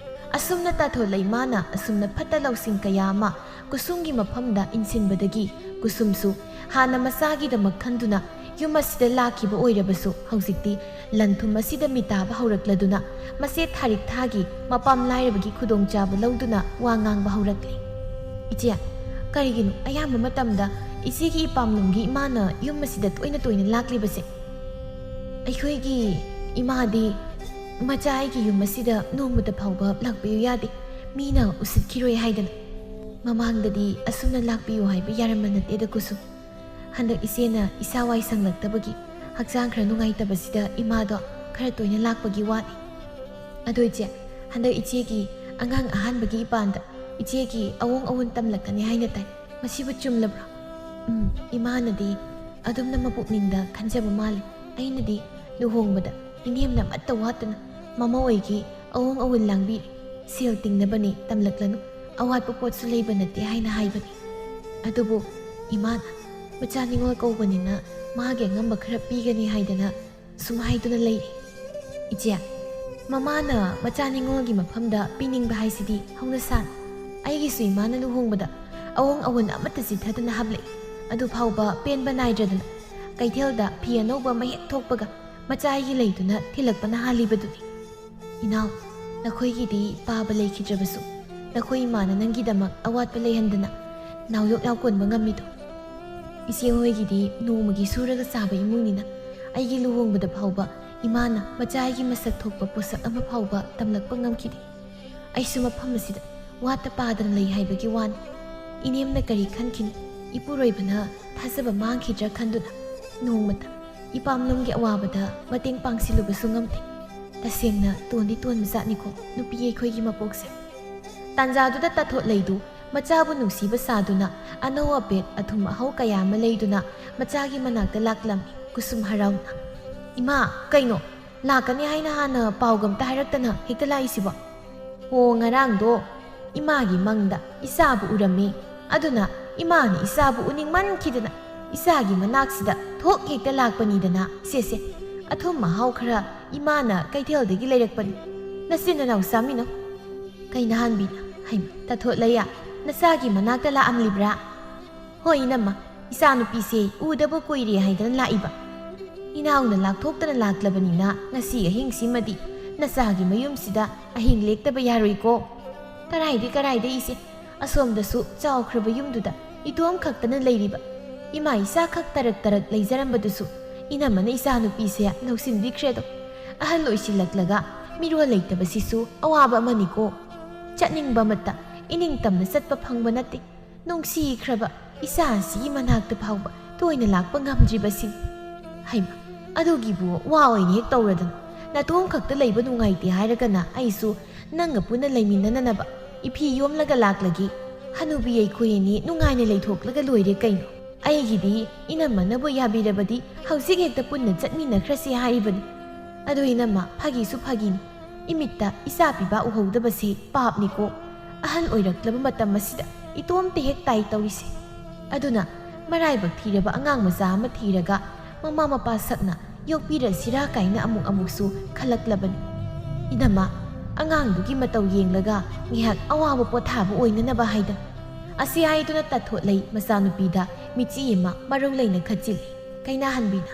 ꯑꯁꯨꯝꯅ ꯇꯥꯊꯣꯜ ꯂꯩꯃꯥꯅ ꯑꯁꯨꯝꯅ ꯐꯠꯇ ꯂꯧꯁꯤꯡ ꯀꯌꯥ ꯑꯃ ꯀꯨꯁꯨꯝꯒꯤ ꯃꯐꯝꯗ ꯏꯟꯁꯤꯟꯕꯗꯒꯤ ꯀꯨꯁꯨꯝꯁꯨ ꯍꯥꯟꯅ ꯃꯆꯥꯒꯤꯗꯃꯛ ꯈꯟꯗꯨꯅ ꯌꯨꯝ ꯑꯁꯤꯗ ꯂꯥꯛꯈꯤꯕ ꯑꯣꯏꯔꯕꯁꯨ ꯍꯧꯖꯤꯛꯇꯤ ꯂꯟ ꯊꯨꯝ ꯑꯁꯤꯗ ꯃꯤꯇꯥꯕ ꯍꯧꯔꯛꯂꯗꯨꯅ ꯃꯆꯦ ꯊꯥꯔꯤꯛ ꯊꯥꯒꯤ ꯃꯄꯥꯝ ꯂꯥꯏꯔꯕꯒꯤ ꯈꯨꯗꯣꯡꯆꯥꯕ ꯂꯧꯗꯨꯅ ꯋꯥ ꯉꯥꯡꯕ ꯍꯧꯔꯛꯂꯤ꯫ ꯏꯆꯦ, ꯀꯔꯤꯒꯤꯅꯣ ꯑꯌꯥꯝꯕ ꯃꯇꯝꯗ ꯏꯆꯦꯒꯤ ꯏꯄꯥꯝꯂꯣꯝꯒꯤ ꯏꯃꯥꯅ ꯌꯨꯝ ꯑꯁꯤꯗ ꯇꯣꯏꯅ ꯇꯣꯏꯅ ꯂꯥꯛꯂꯤꯕꯁꯦ? ꯑꯩꯈꯣꯏꯒꯤ ꯏꯃꯥꯗꯤ ꯃꯆꯥ ꯑꯩꯒꯤ ꯌꯨꯝ ꯑꯁꯤꯗ ꯅꯣꯡꯃꯇ ꯐꯥꯎꯕ ꯂꯥꯛꯄꯤꯌꯨ ꯌꯥꯗꯦ, ꯃꯤꯅ ꯎꯁꯤꯠꯈꯤꯔꯣꯏ ꯍꯥꯏꯗꯅ꯫ ꯃꯃꯥꯡꯗꯗꯤ ꯑꯁꯨꯝꯅ ꯂꯥꯛꯄꯤꯌꯨ ꯍꯥꯏꯕ ꯌꯥꯔꯝꯕ ꯅꯠꯇꯦꯗ ꯀꯨꯁꯨꯝ꯫ ꯍꯟꯗꯛ ꯏꯆꯦꯅ ꯏꯁꯥ ꯋꯥꯏ ꯁꯪꯂꯛꯇꯕꯒꯤ, ꯍꯛꯆꯥꯡ ꯈꯔ ꯅꯨꯡꯉꯥꯏꯇꯕꯁꯤꯗ ꯏꯃꯥꯗꯣ ꯈꯔ ꯇꯣꯏꯅ ꯂꯥꯛꯄꯒꯤ ꯋꯥꯅꯤ꯫ ꯑꯗꯣ ꯏꯆꯦ, ꯍꯟꯗꯛ ꯏꯆꯦꯒꯤ ꯑꯉꯥꯡ ꯑꯍꯥꯟꯕꯒꯤ ꯏꯄꯥꯟꯗ ꯏꯆꯦꯒꯤ ꯑꯑꯣꯡ ꯑꯑꯣꯟ ꯇꯝꯂꯛꯀꯅꯤ ꯍꯥꯏꯅ ꯇꯥꯏ꯫ ꯃꯁꯤꯕꯨ ꯆꯨꯝꯂꯕ꯭ꯔꯣ? ꯎꯝ, ꯏꯃꯥꯅꯗꯤ ꯑꯗꯨꯝꯅ ꯃꯄꯨꯛꯅꯤꯡꯗ ꯈꯟꯖꯕ ꯃꯥꯜꯂꯤ꯫ ꯑꯩꯅꯗꯤ ꯂꯨꯍꯣꯡꯕꯗ ꯏꯅꯦꯝꯅ ꯑꯃꯠꯇ ꯋꯥꯠꯇꯅ ꯃꯃꯥ ꯑꯣꯏꯒꯤ ꯑꯋꯣꯡ ꯑꯋꯨꯟ ꯂꯥꯡꯕꯤꯔꯦ꯫ ꯁꯦꯜ ꯇꯤꯡꯅꯕꯅꯤ, ꯇꯝꯂꯛꯂꯅꯨ, ꯑꯋꯥꯠꯄ ꯄꯣꯠꯁꯨ ꯂꯩꯕ ꯅꯠꯇꯦ ꯍꯥꯏꯅ ꯍꯥꯏꯕꯅꯤ꯫ ꯑꯗꯨꯕꯨ ꯏꯃꯥꯅ ꯃꯆꯥ ꯅꯤꯉꯣꯜ ꯀꯧꯕꯅꯤꯅ ꯃꯥꯒꯤ ꯑꯉꯝꯕ ꯈꯔ ꯄꯤꯒꯅꯤ ꯍꯥꯏꯗꯅ ꯁꯨꯝ ꯍꯥꯏꯗꯨꯅ ꯂꯩꯔꯤ꯫ ꯏꯆꯦ, ꯃꯃꯥꯅ ꯃꯆꯥ ꯅꯤꯉꯣꯜꯒꯤ ꯃꯐꯝꯗ ꯄꯤꯅꯤꯡꯕ ꯍꯥꯏꯁꯤꯗꯤ ꯍꯧꯅꯁꯥꯅꯤ꯫ ꯑꯩꯒꯤꯁꯨ ꯏꯃꯥꯅ ꯂꯨꯍꯣꯡꯕꯗ ꯑꯋꯣꯡ ꯑꯋꯨꯟ ꯑꯃꯠꯇ ꯆꯤꯠꯊꯗꯅ ꯍꯥꯞꯂꯛꯏ꯫ ꯑꯗꯨ ꯐꯥꯎꯕ ꯄꯦꯟꯕ ꯅꯥꯏꯗ꯭ꯔꯗꯅ ꯀꯩꯊꯦꯜꯗ ꯐꯤ ꯑꯅꯧꯕ ꯑꯃ ꯍꯦꯛ ꯊꯣꯛꯄꯒ ꯃꯆꯥ ꯑꯩꯒꯤ ꯂꯩꯗꯨꯅ ꯊꯤꯜꯂꯛꯄꯅ ꯍꯥꯜꯂꯤꯕꯗꯨꯅꯤ꯫ ꯏꯅꯥꯎ, ꯅꯈꯣꯏꯒꯤꯗꯤ ꯄꯥꯕ ꯂꯩꯈꯤꯗ꯭ꯔꯕꯁꯨ ꯅꯈꯣꯏ ꯏꯃꯥꯅ ꯅꯪꯒꯤꯗꯃꯛ ꯑꯋꯥꯠꯄ ꯂꯩꯍꯟꯗꯅ ꯅꯥꯎꯌꯣꯛ ꯌꯥꯎ ꯀꯣꯟꯕ ꯉꯝꯃꯤꯗꯣ꯫ ꯏꯆꯦ ꯍꯣꯏꯒꯤꯗꯤ ꯅꯣꯡꯃꯒꯤ ꯁꯨꯔꯒ ꯆꯥꯕ ꯏꯃꯨꯡꯅꯤꯅ ꯑꯩꯒꯤ ꯂꯨꯍꯣꯡꯕꯗ ꯐꯥꯎꯕ ꯏꯃꯥꯅ ꯃꯆꯥ ꯑꯩꯒꯤ ꯃꯁꯛ ꯊꯣꯛꯄ ꯄꯣꯠꯁꯛ ꯑꯃ ꯐꯥꯎꯕ ꯇꯝꯂꯛꯄ ꯉꯝꯈꯤꯗꯦ꯫ ꯑꯩꯁꯨ ꯃꯐꯝ ꯑꯁꯤꯗ ꯋꯥꯠꯇ ꯄꯥꯗꯅ ꯂꯩ ꯍꯥꯏꯕꯒꯤ ꯋꯥꯅꯤ꯫ ꯏꯅꯦꯝꯅ ꯀꯔꯤ ꯈꯟꯈꯤꯅꯤ? ꯏꯄꯨꯔꯣꯏꯕꯅ ꯊꯥꯖꯕ ꯃꯥꯡꯈꯤꯗ꯭ꯔꯥ ꯈꯟꯗꯨꯅ ꯅꯣꯡꯃꯇ ꯏꯄꯥꯝꯂꯣꯝꯒꯤ ꯑꯋꯥꯕꯗ ꯃꯇꯦꯡ ꯄꯥꯡꯁꯤꯜꯂꯨꯕꯁꯨ ꯉꯝꯗꯦ꯫ ꯇꯁꯦꯡꯅ ꯇꯣꯟꯗꯤ ꯇꯣꯟꯕꯖꯥꯠꯅꯤꯀꯣ ꯅꯨꯄꯤ ꯑꯩꯈꯣꯏꯒꯤ ꯃꯄꯣꯛꯁꯦ꯫ ꯇꯥꯟꯖꯥꯗꯨꯗ ꯇꯥꯊꯣꯠ ꯂꯩꯗꯨ ꯃꯆꯥꯕꯨ ꯅꯨꯡꯁꯤꯕ ꯁꯥꯗꯨꯅ ꯑꯅꯧ ꯑꯄꯦꯠ ꯑꯊꯨꯝ ꯑꯍꯥꯎ ꯀꯌꯥ ꯑꯃ ꯂꯩꯗꯨꯅ ꯃꯆꯥꯒꯤ ꯃꯅꯥꯛꯇ ꯂꯥꯛꯂꯝꯃꯤ ꯀꯨꯁꯨꯝ ꯍꯔꯥꯎꯅ꯫ "ꯏꯃꯥ, ꯀꯩꯅꯣ? ꯂꯥꯛꯀꯅꯤ ꯍꯥꯏꯅ ꯍꯥꯟꯅ ꯄꯥꯎꯒ ꯑꯝꯇ ꯍꯥꯏꯔꯛꯇꯅ ꯍꯦꯛꯇ ꯂꯥꯛꯏꯁꯤꯕꯣ?" "ꯍꯣ, ꯉꯔꯥꯡꯗꯣ ꯏꯃꯥꯒꯤ ꯃꯪꯗ ꯏꯆꯥꯕꯨ ꯎꯔꯝꯃꯤ꯫ ꯑꯗꯨꯅ ꯏꯃꯥꯅ ꯏꯆꯥꯕꯨ ꯎꯅꯤꯡꯃꯟꯈꯤꯗꯅ ꯏꯆꯥꯒꯤ ꯃꯅꯥꯛꯁꯤꯗ ꯊꯣꯛ ꯍꯦꯛꯇ ꯂꯥꯛꯄꯅꯤꯗꯅ꯫ ꯁꯦ, ꯁꯦ, ꯑꯊꯨꯝ ꯑꯍꯥꯎ ꯈꯔ ꯏꯃꯥꯅ ꯀꯩꯊꯦꯜꯗꯒꯤ ꯂꯩꯔꯛꯄꯅꯤ꯫ ꯅꯆꯤꯟ ꯅꯅꯥꯎ ꯆꯥꯃꯤꯟꯅꯧ꯫" "ꯀꯩ ꯅꯍꯥꯟꯕꯤꯅ? ꯍꯩꯃ, ꯇꯥꯊꯣꯠꯂꯩꯌꯥ, ꯅꯆꯥꯒꯤ ꯃꯅꯥꯛꯇ ꯂꯥꯛꯑꯝꯂꯤꯕ꯭ꯔꯥ?" "ꯍꯣꯏ ꯏꯅꯝꯃ, ꯏꯆꯥꯅꯨꯄꯤꯁꯦ ꯎꯗꯕ ꯀꯨꯏꯔꯦ ꯍꯥꯏꯗꯅ ꯂꯥꯛꯏꯕ꯫ ꯏꯅꯥꯎꯅ ꯂꯥꯛꯊꯣꯛꯇꯅ ꯂꯥꯛꯂꯕꯅꯤꯅ ꯉꯁꯤ ꯑꯍꯤꯡꯁꯤꯃꯗꯤ ꯅꯆꯥꯒꯤ ꯃꯌꯨꯝꯁꯤꯗ ꯑꯍꯤꯡ ꯂꯦꯛꯇꯕ ꯌꯥꯔꯣꯏꯀꯣ꯫" "ꯀꯔꯥꯏꯗꯩ, ꯀꯔꯥꯏꯗꯩ ꯏꯆꯦ, ꯑꯁꯣꯝꯗꯁꯨ ꯆꯥꯎꯈ꯭ꯔꯕ ꯌꯨꯝꯗꯨꯗ ꯏꯇꯣꯝ ꯈꯛꯇꯅ ꯂꯩꯔꯤꯕ꯫ ꯏꯃꯥ ꯏꯆꯥ ꯈꯛ ꯇꯔꯛ ꯇꯔꯛ ꯂꯩꯖꯔꯝꯕꯗꯨꯁꯨ ꯏꯅꯝꯃꯅ ꯏꯆꯥꯅꯨꯄꯤꯁꯦ ꯂꯧꯁꯤꯟꯕꯤꯈ꯭ꯔꯦꯗꯣ꯫ ꯑꯍꯜ ꯑꯣꯏꯁꯤꯜꯂꯛꯂꯒ ꯃꯤꯔꯣꯜ ꯂꯩꯇꯕꯁꯤꯁꯨ ꯑꯋꯥꯕ ꯑꯃꯅꯤꯀꯣ꯫ ꯆꯠꯅꯤꯡꯕ ꯑꯃꯠꯇ ꯏꯅꯤꯡ ꯇꯝꯅ ꯆꯠꯄ ꯐꯪꯕ ꯅꯠꯇꯦ꯫ ꯅꯨꯡꯁꯤꯈ꯭ꯔꯕ ꯏꯆꯥ ꯑꯁꯤꯒꯤ ꯃꯅꯥꯛꯇ ꯐꯥꯎꯕ ꯇꯣꯏꯅ ꯂꯥꯛꯄ ꯉꯝꯗ꯭ꯔꯤꯕꯁꯤꯅꯤ꯫" "ꯍꯩꯃ, ꯑꯗꯨꯒꯤꯕꯨ ꯋꯥ ꯑꯣꯏꯅ ꯍꯦꯛ ꯇꯧꯔꯗꯅ꯫ ꯅꯇꯣꯝ ꯈꯛꯇ ꯂꯩꯕ ꯅꯨꯡꯉꯥꯏꯇꯦ ꯍꯥꯏꯔꯒꯅ ꯑꯩꯁꯨ ꯅꯪꯒ ꯄꯨꯟꯅ ꯂꯩꯃꯤꯟꯅꯅꯅꯕ ꯏꯐꯤ ꯌꯣꯝꯂꯒ ꯂꯥꯛꯂꯒꯦ꯫ "ꯍꯅꯨꯕꯤ ꯑꯩꯈꯣꯏ ꯑꯅꯤ ꯅꯨꯡꯉꯥꯏꯅ ꯂꯩꯊꯣꯛꯂꯒ ꯂꯣꯏꯔꯦ ꯀꯩꯅꯣ꯫ ꯑꯩꯒꯤꯗꯤ ꯏꯅꯝꯃꯅꯕꯨ ꯌꯥꯕꯤꯔꯕꯗꯤ ꯍꯧꯖꯤꯛ ꯍꯦꯛꯇ ꯄꯨꯟꯅ ꯆꯠꯃꯤꯟꯅꯈ꯭ꯔꯁꯤ ꯍꯥꯏꯔꯤꯕꯅꯤ꯫ ꯑꯗꯨ ꯏꯅꯝꯃ, ꯐꯥꯒꯤꯁꯨ ꯐꯥꯒꯤꯅꯤ꯫ ꯏꯃꯤꯠꯇ ꯏꯆꯥ ꯄꯤꯕ ꯎꯍꯧꯗꯕꯁꯤ ꯄꯥꯞꯅꯤꯀꯣ꯫ ꯑꯍꯟ ꯑꯣꯏꯔꯛꯂꯕ ꯃꯇꯝ ꯑꯁꯤꯗ ꯏꯇꯣꯝꯇ ꯍꯦꯛ ꯇꯥꯏ ꯇꯧꯔꯤꯁꯦ꯫ ꯑꯗꯨꯅ ꯃꯔꯥꯏꯕꯛ ꯊꯤꯔꯕ ꯑꯉꯥꯡ ꯃꯆꯥ ꯑꯃ ꯊꯤꯔꯒ ꯃꯃꯥ ꯃꯄꯥ ꯁꯛꯅ ꯌꯣꯛꯄꯤꯔꯁꯤꯔꯥ ꯀꯥꯏꯅ ꯑꯃꯨꯛ ꯑꯃꯨꯛꯁꯨ ꯈꯜꯂꯛꯂꯕꯅꯤ꯫ ꯏꯅꯝꯃ, ꯑꯉꯥꯡꯗꯨꯒꯤ ꯃꯇꯧ ꯌꯦꯡꯂꯒ ꯉꯥꯏꯍꯥꯛ ꯑꯋꯥꯕ ꯄꯣꯊꯥꯕ ꯑꯣꯏꯅꯅꯕ ꯍꯥꯏꯗꯅ" ꯑꯁꯤ ꯍꯥꯏꯗꯨꯅ ꯇꯥꯊꯣꯠꯂꯩ ꯃꯆꯥꯅꯨꯄꯤꯗ ꯃꯤꯆꯤ ꯑꯃ ꯃꯔꯧ ꯂꯩꯅ ꯈꯠꯆꯤꯜꯂꯤ꯫ ꯀꯩꯅꯥꯍꯟꯕꯤꯅ,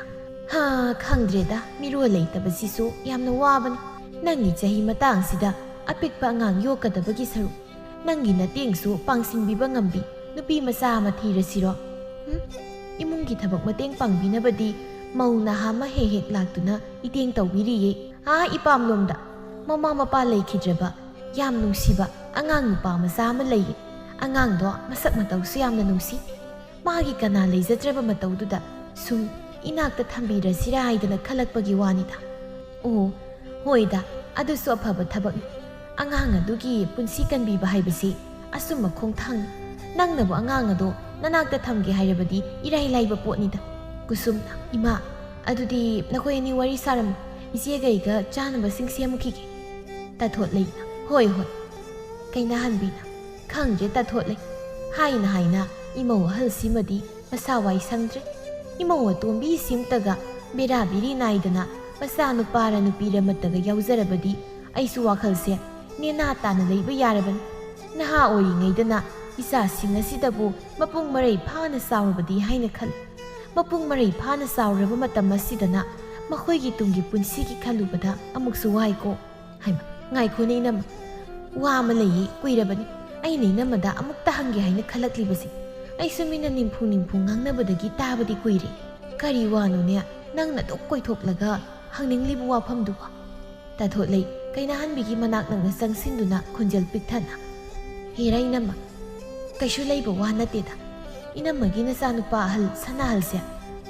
"ꯍꯥ, ꯈꯪꯗ꯭ꯔꯦꯗ, ꯃꯤꯔꯣꯜ ꯂꯩꯇꯕꯁꯤꯁꯨ ꯌꯥꯝꯅ ꯋꯥꯕꯅꯤ꯫ ꯅꯪꯒꯤ ꯆꯍꯤ ꯃꯇꯥꯡꯁꯤꯗ ꯑꯄꯤꯛꯄ ꯑꯉꯥꯡ ꯌꯣꯛꯀꯗꯕꯒꯤ ꯁꯔꯨꯛ, ꯅꯪꯒꯤ ꯅꯇꯦꯡꯁꯨ ꯄꯥꯡꯁꯤꯟꯕꯤꯕ ꯉꯝꯕꯤ ꯅꯨꯄꯤ ꯃꯆꯥ ꯑꯃ ꯊꯤꯔꯁꯤꯔꯣ? ꯍꯨꯝ? ꯏꯃꯨꯡꯒꯤ ꯊꯕꯛ ꯃꯇꯦꯡ ꯄꯥꯡꯕꯤꯅꯕꯗꯤ ꯃꯧ ꯅꯍꯥ ꯑꯃ ꯍꯦꯛ ꯍꯦꯛ ꯂꯥꯛꯇꯨꯅ ꯏꯇꯦꯡ ꯇꯧꯕꯤꯔꯤꯌꯦ꯫ ꯑꯥ, ꯏꯄꯥꯝꯂꯣꯝꯗ ꯃꯃꯥ ꯃꯄꯥ ꯂꯩꯈꯤꯗ꯭ꯔꯕ ꯌꯥꯝ ꯅꯨꯡꯁꯤꯕ ꯑꯉꯥꯡ ꯅꯨꯄꯥ ꯃꯆꯥ ꯑꯃ ꯂꯩꯌꯦ꯫ ꯑꯉꯥꯡꯗꯣ ꯃꯁꯛ ꯃꯇꯧꯁꯨ ꯌꯥꯝꯅ ꯅꯨꯡꯁꯤ꯫ ꯃꯥꯒꯤ ꯀꯅꯥ ꯂꯩꯖꯗ꯭ꯔꯕ ꯃꯇꯧꯗꯨꯗ ꯁꯨꯝ ꯏꯅꯥꯛꯇ ꯊꯝꯕꯤꯔꯁꯤꯔꯥ ꯍꯥꯏꯗꯅ ꯈꯜꯂꯛꯄꯒꯤ ꯋꯥꯅꯤꯗ꯫" "ꯑꯣ, ꯍꯣꯏꯗ, ꯑꯗꯨꯁꯨ ꯑꯐꯕ ꯊꯕꯛꯅꯤ꯫ ꯑꯉꯥꯡ ꯑꯗꯨꯒꯤ ꯄꯨꯟꯁꯤ ꯀꯟꯕꯤꯕ ꯍꯥꯏꯕꯁꯤ ꯑꯆꯨꯝꯕ ꯈꯣꯡꯊꯥꯡꯅꯤ꯫ ꯅꯪꯅꯕꯨ ꯑꯉꯥꯡ ꯑꯗꯣ ꯅꯅꯥꯛꯇ ꯊꯝꯒꯦ ꯍꯥꯏꯔꯕꯗꯤ ꯏꯔꯥꯏ ꯂꯥꯏꯕ ꯄꯣꯠꯅꯤꯗ꯫" ꯀꯨꯁꯨꯝꯅ, "ꯏꯃꯥ, ꯑꯗꯨꯗꯤ ꯅꯈꯣꯏ ꯑꯅꯤ ꯋꯥꯔꯤ ꯁꯥꯔꯝꯃꯨ꯫ ꯏꯆꯦꯒ ꯑꯩꯒ ꯆꯥꯅꯕꯁꯤꯡ ꯁꯦꯝꯈꯤꯒꯦ꯫" ꯇꯥꯊꯣꯠꯂꯩꯅ, "ꯍꯣꯏ, ꯍꯣꯏ꯫" ꯀꯩꯅꯥꯍꯟꯕꯤꯅ, "ꯈꯪꯗ꯭ꯔꯦ ꯇꯥꯊꯣꯠꯂꯩ, ꯍꯥꯏꯅ ꯍꯥꯏꯅ ꯏꯃꯧ ꯑꯍꯜꯁꯤꯃꯗꯤ ꯃꯁꯥ ꯋꯥꯏ ꯁꯪꯗ꯭ꯔꯦ꯫ ꯏꯃꯧ ꯑꯇꯣꯝꯕꯤꯁꯤꯝꯇꯒ ꯕꯦꯔꯥ ꯕꯤꯔꯤ ꯅꯥꯏꯗꯅ ꯃꯆꯥ ꯅꯨꯄꯥꯔ ꯅꯨꯄꯤꯔ ꯑꯃꯠꯇꯒ ꯌꯥꯎꯖꯔꯕꯗꯤ ꯑꯩꯁꯨ ꯋꯥꯈꯜꯁꯦ ꯅꯦꯅꯥ ꯇꯥꯅ ꯂꯩꯕ ꯌꯥꯔꯕꯅꯤ꯫ ꯅꯍꯥ ꯑꯣꯏꯔꯤꯉꯩꯗꯅ ꯏꯆꯥꯁꯤꯡ ꯑꯁꯤꯗꯕꯨ ꯃꯄꯨꯡ ꯃꯔꯩ ꯐꯥꯅ ꯆꯥꯎꯔꯕꯗꯤ ꯍꯥꯏꯅ ꯈꯜꯂꯤ꯫ ꯃꯄꯨꯡ ꯃꯔꯩ ꯐꯥꯅ ꯆꯥꯎꯔꯕ ꯃꯇꯝ ꯑꯁꯤꯗꯅ ꯃꯈꯣꯏꯒꯤ ꯇꯨꯡꯒꯤ ꯄꯨꯟꯁꯤꯒꯤ ꯈꯜꯂꯨꯕꯗ ꯑꯃꯨꯛꯁꯨ ꯋꯥꯏꯀꯣ꯫" "ꯍꯩꯃꯥ, ꯉꯥꯏꯈꯣꯅꯦ ꯏꯅꯝꯃ, ꯋꯥ ꯑꯃ ꯂꯩꯌꯦ, ꯀꯨꯏꯔꯕꯅꯤ ꯑꯩꯅ ꯏꯅꯝꯃꯗ ꯑꯃꯨꯛꯇ ꯍꯪꯒꯦ ꯍꯥꯏꯅ ꯈꯜꯂꯛꯂꯤꯕꯁꯦ꯫ ꯑꯩꯁꯨ ꯃꯤꯅ ꯅꯤꯝꯐꯨ ꯅꯤꯝꯐꯨ ꯉꯥꯡꯅꯕꯗꯒꯤ ꯇꯥꯕꯗꯤ ꯀꯨꯏꯔꯦ꯫ ꯀꯔꯤ ꯋꯥꯅꯣꯅꯦ ꯅꯪꯅ ꯑꯗꯨꯛ ꯀꯣꯏꯊꯣꯛꯂꯒ ꯍꯪꯅꯤꯡꯂꯤꯕ ꯋꯥꯐꯝꯗꯨꯕꯣ?" ꯇꯥꯊꯣꯠꯂꯩ ꯀꯩꯅꯥꯍꯟꯕꯤꯒꯤ ꯃꯅꯥꯛ ꯅꯛꯅ ꯆꯪꯁꯤꯟꯗꯨꯅ ꯈꯣꯟꯖꯦꯜ ꯄꯤꯛꯊꯅ, "ꯍꯦꯔꯥ ꯏꯅꯝꯃ, ꯀꯩꯁꯨ ꯂꯩꯕ ꯋꯥ ꯅꯠꯇꯦꯗ꯫ ꯏꯅꯝꯃꯒꯤ ꯅꯆꯥꯅꯨꯄꯥ ꯑꯍꯜ ꯁꯅꯥꯍꯜꯁꯦ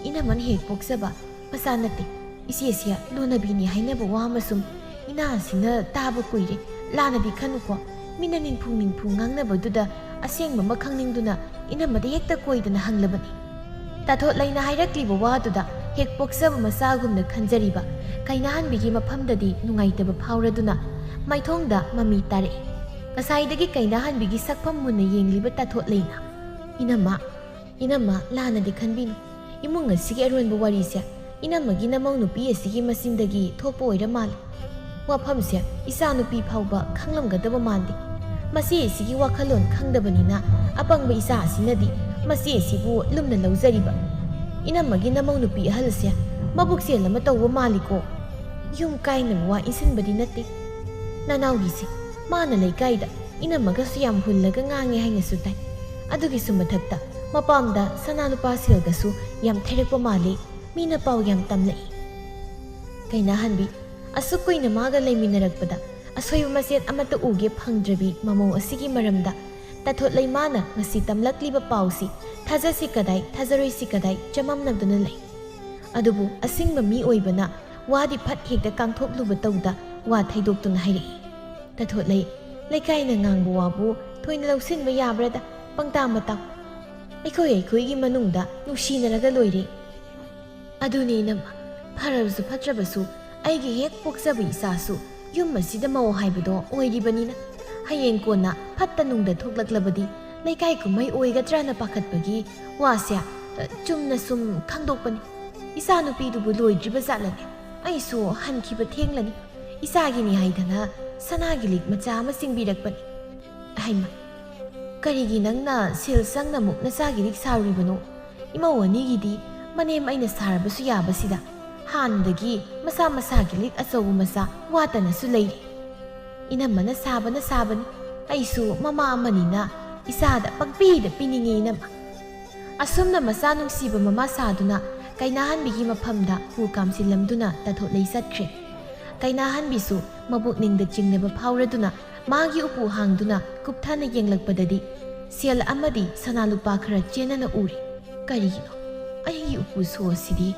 ꯏꯅꯝꯃꯅ ꯍꯦꯛ ꯄꯣꯛꯆꯕ ꯃꯆꯥ ꯅꯠꯇꯦ꯫ ꯏꯆꯦꯁꯦ ꯂꯣꯅꯕꯤꯅꯤ ꯍꯥꯏꯅꯕ ꯋꯥ ꯑꯃ ꯁꯨꯝ ꯏꯅꯥꯁꯤꯡꯅ ꯇꯥꯕ ꯀꯨꯏꯔꯦ꯫ ꯂꯥꯟꯅꯗꯤ ꯈꯟꯅꯨꯀꯣ꯫ ꯃꯤꯅ ꯅꯤꯝꯐꯨ ꯅꯤꯝꯐꯨ ꯉꯥꯡꯅꯕꯗꯨꯗ ꯑꯁꯦꯡꯕ ꯑꯃ ꯈꯪꯅꯤꯡꯗꯨꯅ ꯏꯅꯝꯃꯗ ꯍꯦꯛꯇ ꯀꯣꯏꯗꯅ ꯍꯪꯂꯕꯅꯤ꯫ ꯇꯥꯊꯣꯠꯂꯩꯅ ꯍꯥꯏꯔꯛꯂꯤꯕ ꯋꯥꯗꯨꯗ ꯍꯦꯛ ꯄꯣꯛꯆꯕ ꯃꯆꯥꯒꯨꯝꯅ ꯈꯟꯖꯔꯤꯕ ꯀꯩꯅꯥꯍꯟꯕꯤꯒꯤ ꯃꯐꯝꯗꯗꯤ ꯅꯨꯡꯉꯥꯏꯇꯕ ꯐꯥꯎꯔꯗꯨꯅ ꯃꯥꯏꯊꯣꯡꯗ ꯃꯃꯤ ꯇꯥꯔꯛꯏ꯫ ꯉꯁꯥꯏꯗꯒꯤ ꯀꯩꯅꯥꯍꯟꯕꯤꯒꯤ ꯁꯛꯐꯝ ꯃꯨꯟꯅ ꯌꯦꯡꯂꯤꯕ ꯇꯥꯊꯣꯠꯂꯩꯅ, "ꯏꯅꯝꯃ, ꯏꯅꯝꯃ, ꯂꯥꯟꯅꯗꯤ ꯈꯟꯕꯤꯅꯨ꯫ ꯏꯃꯨꯡ ꯑꯁꯤꯒꯤ ꯑꯔꯣꯟꯕ ꯋꯥꯔꯤꯁꯦ ꯏꯅꯝꯃꯒꯤ ꯅꯃꯧ ꯅꯨꯄꯤ ꯑꯁꯤꯒꯤ ꯃꯆꯤꯟꯗꯒꯤ ꯊꯣꯛꯄ ꯑꯣꯏꯔ ꯃꯥꯜꯂꯦ꯫ ꯋꯥꯐꯝꯁꯦ ꯏꯆꯥ ꯅꯨꯄꯤ ꯐꯥꯎꯕ ꯈꯪꯂꯝꯒꯗꯕ ꯃꯥꯟꯗꯦ꯫ ꯃꯆꯦ ꯑꯁꯤꯒꯤ ꯋꯥꯈꯜꯂꯣꯟ ꯈꯪꯗꯕꯅꯤꯅ ꯑꯄꯪꯕ ꯏꯆꯥ ꯑꯁꯤꯅꯗꯤ ꯃꯆꯦ ꯑꯁꯤꯕꯨ ꯂꯨꯝꯅ ꯂꯧꯖꯔꯤꯕ꯫ ꯏꯅꯝꯃꯒꯤ ꯅꯃꯧ ꯅꯨꯄꯤ ꯑꯍꯜꯁꯦ ꯃꯕꯨꯛ ꯆꯦꯜ ꯑꯃ ꯇꯧꯕ ꯃꯥꯜꯂꯤꯀꯣ꯫ ꯌꯨꯝ ꯀꯥꯏꯅꯕ ꯋꯥ ꯏꯟꯁꯤꯟꯕꯗꯤ ꯅꯠꯇꯦ꯫ ꯅꯅꯥꯎꯒꯤꯁꯦ ꯃꯥꯅ ꯂꯩꯀꯥꯏꯗ ꯏꯅꯝꯃꯒꯁꯨ ꯌꯥꯝ ꯍꯨꯜꯂꯒ ꯉꯥꯡꯉꯦ ꯍꯥꯏꯅꯁꯨ ꯇꯥꯏ꯫ ꯑꯗꯨꯒꯤꯁꯨ ꯃꯊꯛꯇ ꯃꯄꯥꯝꯗ ꯁꯅꯥ ꯂꯨꯄꯥ ꯁꯦꯜꯒꯁꯨ ꯌꯥꯝ ꯊꯩꯔꯛꯄ ꯃꯥꯜꯂꯤ꯫ ꯃꯤꯅ ꯄꯥꯎ ꯌꯥꯝ ꯇꯝꯂꯛꯏ꯫" ꯀꯩꯅꯥꯍꯟꯕꯤ, ꯑꯁꯨꯛ ꯀꯨꯏꯅ ꯃꯥꯒ ꯂꯩꯃꯤꯟꯅꯔꯛꯄꯗ ꯑꯁꯣꯏꯕ ꯃꯆꯦꯠ ꯑꯃꯠꯇ ꯎꯒꯦ ꯐꯪꯗ꯭ꯔꯕꯤ ꯃꯃꯧ ꯑꯁꯤꯒꯤ ꯃꯔꯝꯗ ꯇꯥꯊꯣꯠꯂꯩ ꯃꯥꯅ ꯉꯁꯤ ꯇꯝꯂꯛꯂꯤꯕ ꯄꯥꯎꯁꯤ ꯊꯥꯖꯁꯤ ꯀꯗꯥꯏ, ꯊꯥꯖꯔꯣꯏꯁꯤ ꯀꯗꯥꯏ ꯆꯃꯝꯅꯗꯨꯅ ꯂꯩ꯫ ꯑꯗꯨꯕꯨ ꯑꯁꯤꯡꯕ ꯃꯤ ꯑꯣꯏꯕꯅ ꯋꯥꯗꯤ ꯐꯠ ꯍꯦꯛꯇ ꯀꯥꯡꯊꯣꯛꯂꯨꯕ ꯇꯧꯗ ꯋꯥ ꯊꯩꯗꯣꯛꯇꯨꯅ ꯍꯥꯏꯔꯛꯏ꯫ "ꯇꯥꯊꯣꯠꯂꯩ, ꯂꯩꯀꯥꯏꯅ ꯉꯥꯡꯕ ꯋꯥꯕꯨ ꯊꯣꯏꯅ ꯂꯧꯁꯤꯟꯕ ꯌꯥꯕ꯭ꯔꯥꯗ? ꯄꯪꯇꯥ ꯃꯇꯥ꯫ ꯑꯩꯈꯣꯏ ꯑꯩꯈꯣꯏꯒꯤ ꯃꯅꯨꯡꯗ ꯅꯨꯡꯁꯤꯅꯔꯒ ꯂꯣꯏꯔꯦ꯫ ꯑꯗꯨꯅꯦ ꯏꯅꯝꯃ, ꯐꯔꯕꯁꯨ ꯐꯠꯇ꯭ꯔꯕꯁꯨ ꯑꯩꯒꯤ ꯍꯦꯛ ꯄꯣꯛꯆꯕ ꯏꯆꯥꯁꯨ ꯌꯨꯝ ꯑꯁꯤꯗ ꯃꯧ ꯍꯥꯏꯕꯗꯣ ꯑꯣꯏꯔꯤꯕꯅꯤꯅ ꯍꯌꯦꯡ ꯀꯣꯟꯅ ꯐꯠꯇ ꯅꯨꯡꯗ ꯊꯣꯛꯂꯛꯂꯕꯗꯤ ꯂꯩꯀꯥꯏ ꯀꯨꯝꯍꯩ ꯑꯣꯏꯒꯗ꯭ꯔꯅ ꯄꯥꯈꯠꯄꯒꯤ ꯋꯥꯁꯦ, ꯑ, ꯆꯨꯝꯅ ꯁꯨꯝ ꯈꯪꯗꯣꯛꯄꯅꯤ꯫ ꯏꯆꯥ ꯅꯨꯄꯤꯗꯨꯕꯨ ꯂꯣꯏꯗ꯭ꯔꯤꯕ ꯖꯥꯠꯂꯅꯦ? ꯑꯩꯁꯨ ꯍꯟꯈꯤꯕ ꯊꯦꯡꯂꯅꯤ꯫ ꯏꯆꯥꯒꯤꯅꯤ ꯍꯥꯏꯗꯅ ꯁꯅꯥꯒꯤ ꯂꯤꯛ ꯃꯆꯥ ꯑꯃ ꯆꯤꯡꯕꯤꯔꯛꯄꯅꯤ꯫" ꯍꯩꯃ, ꯀꯔꯤꯒꯤ ꯅꯪꯅ ꯁꯦꯜ ꯆꯪꯅ ꯑꯃꯨꯛ ꯅꯆꯥꯒꯤ ꯂꯤꯛ ꯁꯥꯔꯨꯔꯤꯕꯅꯣ? ꯏꯃꯧ ꯑꯅꯤꯒꯤꯗꯤ ꯃꯅꯦꯝ ꯑꯩꯅ ꯁꯥꯔꯕꯁꯨ ꯌꯥꯕꯁꯤꯗ ꯍꯥꯟꯅꯗꯒꯤ ꯃꯁꯥ ꯃꯁꯥꯒꯤ ꯂꯤꯛ ꯑꯆꯧꯕ ꯃꯆꯥ ꯋꯥꯠꯇꯅꯁꯨ ꯂꯩꯔꯤ꯫ ꯏꯅꯝꯃꯅ ꯁꯥꯕꯅ ꯁꯥꯕꯅꯤ, ꯑꯩꯁꯨ ꯃꯃꯥ ꯑꯃꯅꯤꯅ ꯏꯆꯥꯗ ꯄꯪꯄꯤꯗ ꯄꯤꯅꯤꯡꯉꯤ ꯏꯅꯝꯃ꯫ ꯑꯁꯨꯝꯅ ꯃꯆꯥ ꯅꯨꯡꯁꯤꯕ ꯃꯃꯥ ꯁꯥꯗꯨꯅ ꯀꯩꯅꯥꯍꯟꯕꯤꯒꯤ ꯃꯐꯝꯗ ꯍꯨ ꯀꯥꯝꯁꯤꯜꯂꯝꯗꯨꯅ ꯇꯥꯊꯣꯠꯂꯩ ꯆꯠꯈ꯭ꯔꯦ꯫ ꯀꯩꯅꯥꯍꯟꯕꯤꯁꯨ ꯃꯕꯨꯛꯅꯤꯡꯗ ꯆꯤꯡꯅꯕ ꯐꯥꯎꯔꯗꯨꯅ ꯃꯥꯒꯤ ꯎꯄꯨ ꯍꯥꯡꯗꯨꯅ ꯀꯨꯞꯊꯅ ꯌꯦꯡꯂꯛꯄꯗꯗꯤ ꯁꯦꯜ ꯑꯃꯗꯤ ꯁꯅꯥ ꯂꯨꯄꯥ ꯈꯔ ꯆꯦꯟꯅꯅ ꯎꯔꯦ꯫ "ꯀꯔꯤꯒꯤꯅꯣ ꯑꯩꯒꯤ ꯎꯄꯨ ꯁꯣ ꯑꯁꯤꯗꯤ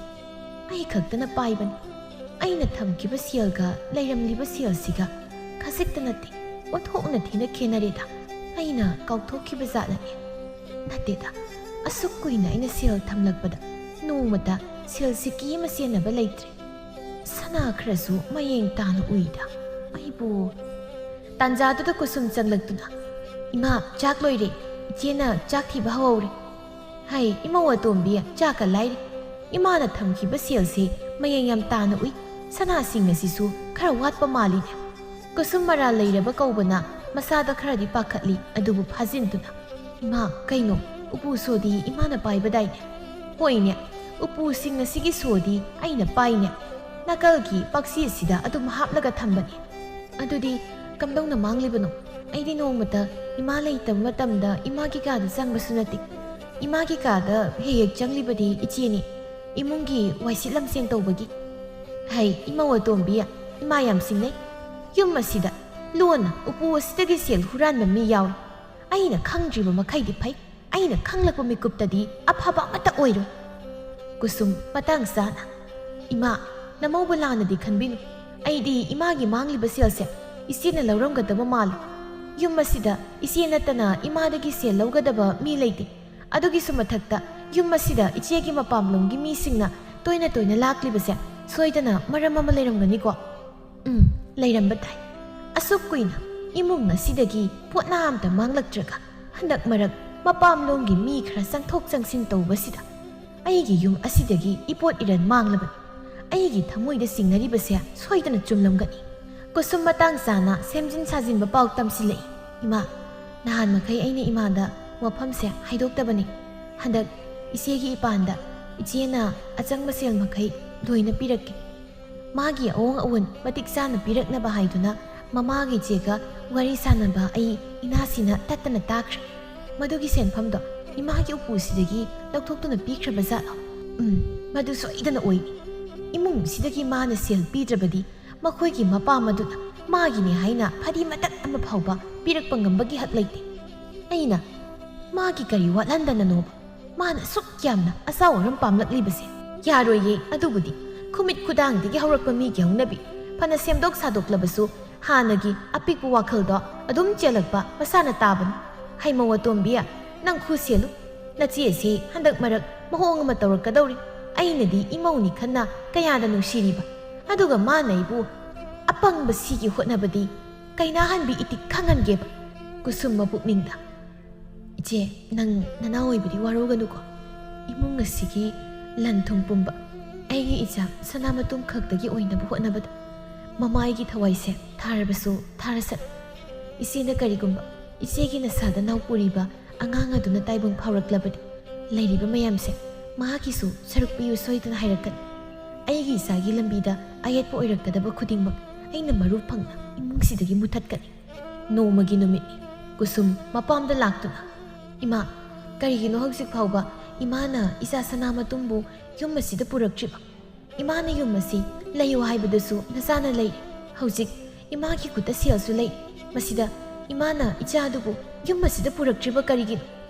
ꯑꯩ ꯈꯛꯇꯅ ꯄꯥꯏꯕꯅꯤ? ꯑꯩꯅ ꯊꯝꯈꯤꯕ ꯁꯦꯜꯒ ꯂꯩꯔꯝꯂꯤꯕ ꯁꯦꯜꯁꯤꯒ ꯈꯖꯤꯛꯇ ꯅꯠꯇꯦ, ꯑꯣꯟꯊꯣꯛꯅ ꯊꯤꯅ ꯈꯦꯠꯅꯔꯦꯗ꯫ ꯑꯩꯅ ꯀꯥꯎꯊꯣꯛꯈꯤꯕ ꯖꯥꯠꯂꯅꯦ? ꯅꯠꯇꯦꯗ, ꯑꯁꯨꯛ ꯀꯨꯏꯅ ꯑꯩꯅ ꯁꯦꯜ ꯊꯝꯂꯛꯄꯗ ꯅꯣꯡꯃꯇ ꯁꯦꯜ ꯁꯤꯀꯤ ꯑꯃ ꯆꯦꯟꯅꯕ ꯂꯩꯇ꯭ꯔꯤ꯫ ꯁꯅꯥ ꯈꯔꯁꯨ ꯃꯌꯦꯡ ꯇꯥꯅ ꯎꯏꯗ꯫ ꯑꯩꯕꯨ ꯇꯥꯟꯖꯥꯗꯨꯗ ꯀꯨꯁꯨꯝ ꯆꯪꯂꯛꯇꯨꯅ, "ꯏꯃꯥ, ꯆꯥꯛ ꯂꯣꯏꯔꯦ, ꯏꯆꯦꯅ ꯆꯥꯛ ꯊꯤꯕ ꯍꯧꯍꯧꯔꯦ꯫ ꯍꯥꯏ, ꯏꯃꯧ ꯑꯇꯣꯝꯕꯤ, ꯆꯥꯛꯀ ꯂꯥꯏꯔꯤ꯫ ꯏꯃꯥꯅ ꯊꯝꯈꯤꯕ ꯁꯦꯜꯁꯦ ꯃꯌꯦꯡ ꯌꯥꯝ ꯇꯥꯅ ꯎꯏ꯫ ꯁꯅꯥꯁꯤꯡ ꯑꯁꯤꯁꯨ ꯈꯔ ꯋꯥꯠꯄ ꯃꯥꯜꯂꯤꯅꯦ꯫" ꯀꯨꯁꯨꯝ ꯃꯔꯥꯜ ꯂꯩꯔꯕ ꯀꯧꯕꯅ ꯃꯁꯥꯗ ꯈꯔꯗꯤ ꯄꯥꯈꯠꯂꯤ, ꯑꯗꯨꯕꯨ ꯐꯥꯖꯤꯟꯗꯨꯅ, "ꯏꯃꯥ, ꯀꯩꯅꯣ? ꯎꯄꯨ ꯁꯣꯗꯤ ꯏꯃꯥꯅ ꯄꯥꯏꯕꯗꯥꯏꯅꯦ?" "ꯍꯣꯏꯅꯦ, ꯎꯄꯨꯁꯤꯡ ꯑꯁꯤꯒꯤ ꯁꯣꯗꯤ ꯑꯩꯅ ꯄꯥꯏꯅꯦ꯫ ꯅꯥꯀꯜꯒꯤ ꯄꯥꯛꯁꯤ ꯑꯁꯤꯗ ꯑꯗꯨꯝ ꯍꯥꯞꯂꯒ ꯊꯝꯕꯅꯦ꯫" "ꯑꯗꯨꯗꯤ ꯀꯝꯗꯧꯅ ꯃꯥꯡꯂꯤꯕꯅꯣ? ꯑꯩꯗꯤ ꯅꯣꯡꯃꯇ ꯏꯃꯥ ꯂꯩꯇꯕ ꯃꯇꯝꯗ ꯏꯃꯥꯒꯤ ꯀꯥꯗ ꯆꯪꯕꯁꯨ ꯅꯠꯇꯦ꯫ ꯏꯃꯥꯒꯤ ꯀꯥꯗ ꯍꯦꯛ ꯍꯦꯛ ꯆꯪꯂꯤꯕꯗꯤ ꯏꯆꯦꯅꯤ, ꯏꯃꯨꯡꯒꯤ ꯋꯥꯏꯁꯤꯠ ꯂꯝꯁꯦꯡ ꯇꯧꯕꯒꯤ꯫ ꯍꯩ, ꯏꯃꯧ ꯑꯇꯣꯝꯕꯤ, ꯏꯃꯥ ꯌꯥꯝ ꯁꯤꯡꯅꯩ꯫ ꯌꯨꯝ ꯑꯁꯤꯗ ꯂꯣꯟꯅ ꯎꯄꯨ ꯑꯁꯤꯗꯒꯤ ꯁꯦꯜ ꯍꯨꯔꯥꯟꯕ ꯃꯤ ꯌꯥꯎꯔꯦ꯫ ꯑꯩꯅ ꯈꯪꯗ꯭ꯔꯤꯕ ꯃꯈꯩꯗꯤ ꯐꯩ, ꯑꯩꯅ ꯈꯪꯂꯛꯄ ꯃꯤꯀꯨꯞꯇꯗꯤ ꯑꯐꯕ ꯑꯃꯠꯇ ꯑꯣꯏꯔꯣꯏ꯫" ꯀꯨꯁꯨꯝ, ꯃꯇꯥꯡ ꯆꯥꯅ, "ꯏꯃꯥ, ꯅꯃꯧꯕꯨ ꯂꯥꯟꯅꯗꯤ ꯈꯟꯕꯤꯅꯨ꯫ ꯑꯩꯗꯤ ꯏꯃꯥꯒꯤ ꯃꯥꯡꯂꯤꯕ ꯁꯦꯜꯁꯦ ꯏꯆꯦꯅ ꯂꯧꯔꯝꯒꯗꯕ ꯃꯥꯜꯂꯤ꯫ ꯌꯨꯝ ꯑꯁꯤꯗ ꯏꯆꯦ ꯅꯠꯇꯅ ꯏꯃꯥꯗꯒꯤ ꯁꯦꯜ ꯂꯧꯒꯗꯕ ꯃꯤ ꯂꯩꯇꯦ꯫ ꯑꯗꯨꯒꯤꯁꯨ ꯃꯊꯛꯇ ꯌꯨꯝ ꯑꯁꯤꯗ ꯏꯆꯦꯒꯤ ꯃꯄꯥꯝꯂꯣꯝꯒꯤ ꯃꯤꯁꯤꯡꯅ ꯇꯣꯏꯅ ꯇꯣꯏꯅ ꯂꯥꯛꯂꯤꯕꯁꯦ ꯁꯣꯏꯗꯅ ꯃꯔꯝ ꯑꯃ ꯂꯩꯔꯝꯒꯅꯤꯀꯣ?" "ꯎꯝ, ꯂꯩꯔꯝꯕ ꯇꯥꯏ꯫ ꯑꯁꯨꯛ ꯀꯨꯏꯅ ꯏꯃꯨꯡ ꯑꯁꯤꯗꯒꯤ ꯄꯣꯠꯅꯥ ꯑꯝꯇ ꯃꯥꯡꯂꯛꯇ꯭ꯔꯒ ꯍꯟꯗꯛ ꯃꯔꯛ ꯃꯄꯥꯝꯂꯣꯝꯒꯤ ꯃꯤ ꯈꯔ ꯆꯪꯊꯣꯛ ꯆꯪꯁꯤꯟ ꯇꯧꯕꯁꯤꯗ ꯑꯩꯒꯤ ꯌꯨꯝ ꯑꯁꯤꯗꯒꯤ ꯏꯄꯣꯠ ꯏꯔꯟ ꯃꯥꯡꯂꯕꯅꯤ꯫ ꯑꯩꯒꯤ ꯊꯃꯣꯏꯗ ꯆꯤꯡꯅꯔꯤꯕꯁꯦ ꯁꯣꯏꯗꯅ ꯆꯨꯝꯂꯝꯒꯅꯤ꯫" ꯀꯨꯁꯨꯝ ꯃꯇꯥꯡ ꯆꯥꯅ ꯁꯦꯝꯖꯤꯟ ꯁꯥꯖꯤꯟꯕ ꯄꯥꯎ ꯇꯝꯁꯤꯜꯂꯛꯏ꯫ "ꯏꯃꯥ, ꯅꯍꯥꯟ ꯃꯈꯩ ꯑꯩꯅ ꯏꯃꯥꯗ ꯋꯥꯐꯝꯁꯦ ꯍꯥꯏꯗꯣꯛꯇꯕꯅꯤ꯫ ꯍꯟꯗꯛ ꯏꯆꯦꯒꯤ ꯏꯄꯥꯟꯗ ꯏꯆꯦꯅ ꯑꯆꯪꯕ ꯁꯦꯜ ꯃꯈꯩ ꯂꯣꯏꯅ ꯄꯤꯔꯛꯀꯦ꯫ ꯃꯥꯒꯤ ꯑꯑꯣꯡ ꯑꯑꯣꯟ ꯃꯇꯤꯛ ꯆꯥꯅ ꯄꯤꯔꯛꯅꯕ ꯍꯥꯏꯗꯨꯅ ꯃꯃꯥꯒ ꯏꯆꯦꯒ ꯋꯥꯔꯤ ꯁꯥꯟꯅꯕ ꯑꯩ ꯏꯅꯥꯁꯤꯅ ꯇꯠꯇꯅ ꯇꯥꯈ꯭ꯔꯦ꯫ ꯃꯗꯨꯒꯤ ꯁꯦꯟꯐꯝꯗꯣ ꯏꯃꯥꯒꯤ ꯎꯄꯨꯁꯤꯗꯒꯤ ꯂꯧꯊꯣꯛꯇꯨꯅ ꯄꯤꯈ꯭ꯔꯕ ꯖꯥꯠꯂꯣ? ꯎꯝ, ꯃꯗꯨ ꯁꯣꯏꯗꯅ ꯑꯣꯏꯅꯤ꯫ ꯏꯃꯨꯡꯁꯤꯗꯒꯤ ꯃꯥꯅ ꯁꯦꯜ ꯄꯤꯗ꯭ꯔꯕꯗꯤ ꯃꯈꯣꯏꯒꯤ ꯃꯄꯥ ꯃꯗꯨꯅ ꯃꯥꯒꯤꯅꯤ ꯍꯥꯏꯅ ꯐꯗꯤ ꯃꯇꯠ ꯑꯃ ꯐꯥꯎꯕ ꯄꯤꯔꯛꯄ ꯉꯝꯕꯒꯤ ꯍꯛ ꯂꯩꯇꯦ꯫ ꯑꯩꯅ ꯃꯥꯒꯤ ꯀꯔꯤ ꯋꯥꯠꯍꯟꯗꯅꯅꯣꯕ ꯃꯥꯅ ꯑꯁꯨꯛ ꯌꯥꯝꯅ ꯑꯆꯥꯎ ꯑꯔꯝ ꯄꯥꯝꯂꯛꯂꯤꯕꯁꯦ? ꯌꯥꯔꯣꯏꯌꯦ, ꯑꯗꯨꯕꯨꯗꯤ ꯈꯨꯃꯤꯠ ꯈꯨꯗꯥꯡꯗꯒꯤ ꯍꯧꯔꯛꯄ ꯃꯤꯒꯤ ꯍꯧꯅꯕꯤ꯫ ꯐꯅ ꯁꯦꯝꯗꯣꯛ ꯁꯥꯗꯣꯛꯂꯕꯁꯨ ꯍꯥꯟꯅꯒꯤ ꯑꯄꯤꯛꯄ ꯋꯥꯈꯜꯗꯣ ꯑꯗꯨꯝ ꯆꯦꯜꯂꯛꯄ ꯃꯁꯥꯅ ꯇꯥꯕꯅꯤ꯫ "ꯍꯩꯃꯧ ꯑꯇꯣꯝꯕꯤ, ꯅꯪ ꯈꯨ ꯁꯦꯜꯂꯨ꯫ ꯅꯆꯦ ꯑꯁꯤ ꯍꯟꯗꯛ ꯃꯔꯛ ꯃꯑꯣꯡ ꯑꯃ ꯇꯧꯔꯛꯀꯗꯧꯔꯤ꯫ ꯑꯩꯅꯗꯤ ꯏꯃꯧꯅꯤ ꯈꯟꯅ ꯀꯌꯥꯗ ꯅꯨꯡꯁꯤꯔꯤꯕ, ꯑꯗꯨꯒ ꯃꯥꯅ ꯑꯩꯕꯨ ꯑꯄꯪꯕ ꯁꯤꯒꯤ ꯍꯣꯠꯅꯕꯗꯤ ꯀꯩꯅꯥꯍꯟꯕꯤ ꯏꯇꯤꯛ ꯈꯪꯍꯟꯒꯦꯕ"꯫ ꯀꯨꯁꯨꯝ ꯃꯄꯨꯛꯅꯤꯡꯗ, "ꯏꯆꯦ, ꯅꯪ ꯅꯅꯥꯎ ꯑꯣꯏꯕꯗꯤ ꯋꯥꯔꯧꯒꯅꯨꯀꯣ꯫ ꯏꯃꯨꯡ ꯑꯁꯤꯒꯤ ꯂꯟ ꯊꯨꯝ ꯄꯨꯝꯕ ꯑꯩꯒꯤ ꯏꯆꯥ ꯁꯅꯥꯃꯇꯨꯝ ꯈꯛꯇꯒꯤ ꯑꯣꯏꯅꯕ ꯍꯣꯠꯅꯕꯗ ꯃꯃꯥ ꯑꯩꯒꯤ ꯊꯋꯥꯏꯁꯦ ꯊꯥꯔꯕꯁꯨ ꯊꯥꯔꯁꯠ꯫ ꯏꯆꯦꯅ ꯀꯔꯤꯒꯨꯝꯕ ꯏꯆꯦꯒꯤ ꯅꯁꯥꯗ ꯅꯥꯎꯄꯨꯔꯤꯕ ꯑꯉꯥꯡ ꯑꯗꯨꯅ ꯇꯥꯏꯕꯪ ꯐꯥꯎꯔꯛꯂꯕꯗꯤ, ꯂꯩꯔꯤꯕ ꯃꯌꯥꯝꯁꯦ ꯃꯍꯥꯛꯀꯤꯁꯨ ꯁꯔꯨꯛ ꯄꯤꯌꯨ ꯁꯣꯏꯗꯅ ꯍꯥꯏꯔꯛꯀꯅꯤ꯫ ꯑꯩꯒꯤ ꯏꯆꯥꯒꯤ ꯂꯝꯕꯤꯗ ꯑꯌꯦꯠꯄ ꯑꯣꯏꯔꯛꯀꯗꯕ ꯈꯨꯗꯤꯡꯃꯛ ꯑꯩꯅ ꯃꯔꯨ ꯐꯪꯅ ꯏꯃꯨꯡꯁꯤꯗꯒꯤ ꯃꯨꯊꯠꯀꯅꯤ"꯫ ꯅꯣꯡꯃꯒꯤ ꯅꯨꯃꯤꯠꯅꯤ꯫ ꯀꯨꯁꯨꯝ ꯃꯄꯥꯝꯗ ꯂꯥꯛꯇꯨꯅ, "ꯏꯃꯥ, ꯀꯔꯤꯒꯤꯅꯣ ꯍꯧꯖꯤꯛ ꯐꯥꯎꯕ ꯏꯃꯥꯅ ꯏꯆꯥ ꯁꯅꯥꯃꯇꯨꯝꯕꯨ ꯌꯨꯝ ꯑꯁꯤꯗ ꯄꯨꯔꯛꯇ꯭ꯔꯤꯕ? ꯏꯃꯥꯅ ꯌꯨꯝ ꯑꯁꯤ ꯂꯩꯌꯨ ꯍꯥꯏꯕꯗꯁꯨ ꯅꯆꯥꯅ ꯂꯩ꯫ ꯍꯧꯖꯤꯛ ꯏꯃꯥꯒꯤ ꯈꯨꯠꯇ ꯁꯦꯜꯁꯨ ꯂꯩ꯫ ꯃꯁꯤꯗ ꯏꯃꯥꯅ ꯏꯆꯥꯗꯨꯕꯨ ꯌꯨꯝ ꯑꯁꯤꯗ ꯄꯨꯔꯛꯇ꯭ꯔꯤꯕ ꯀꯔꯤꯒꯤꯅꯣ?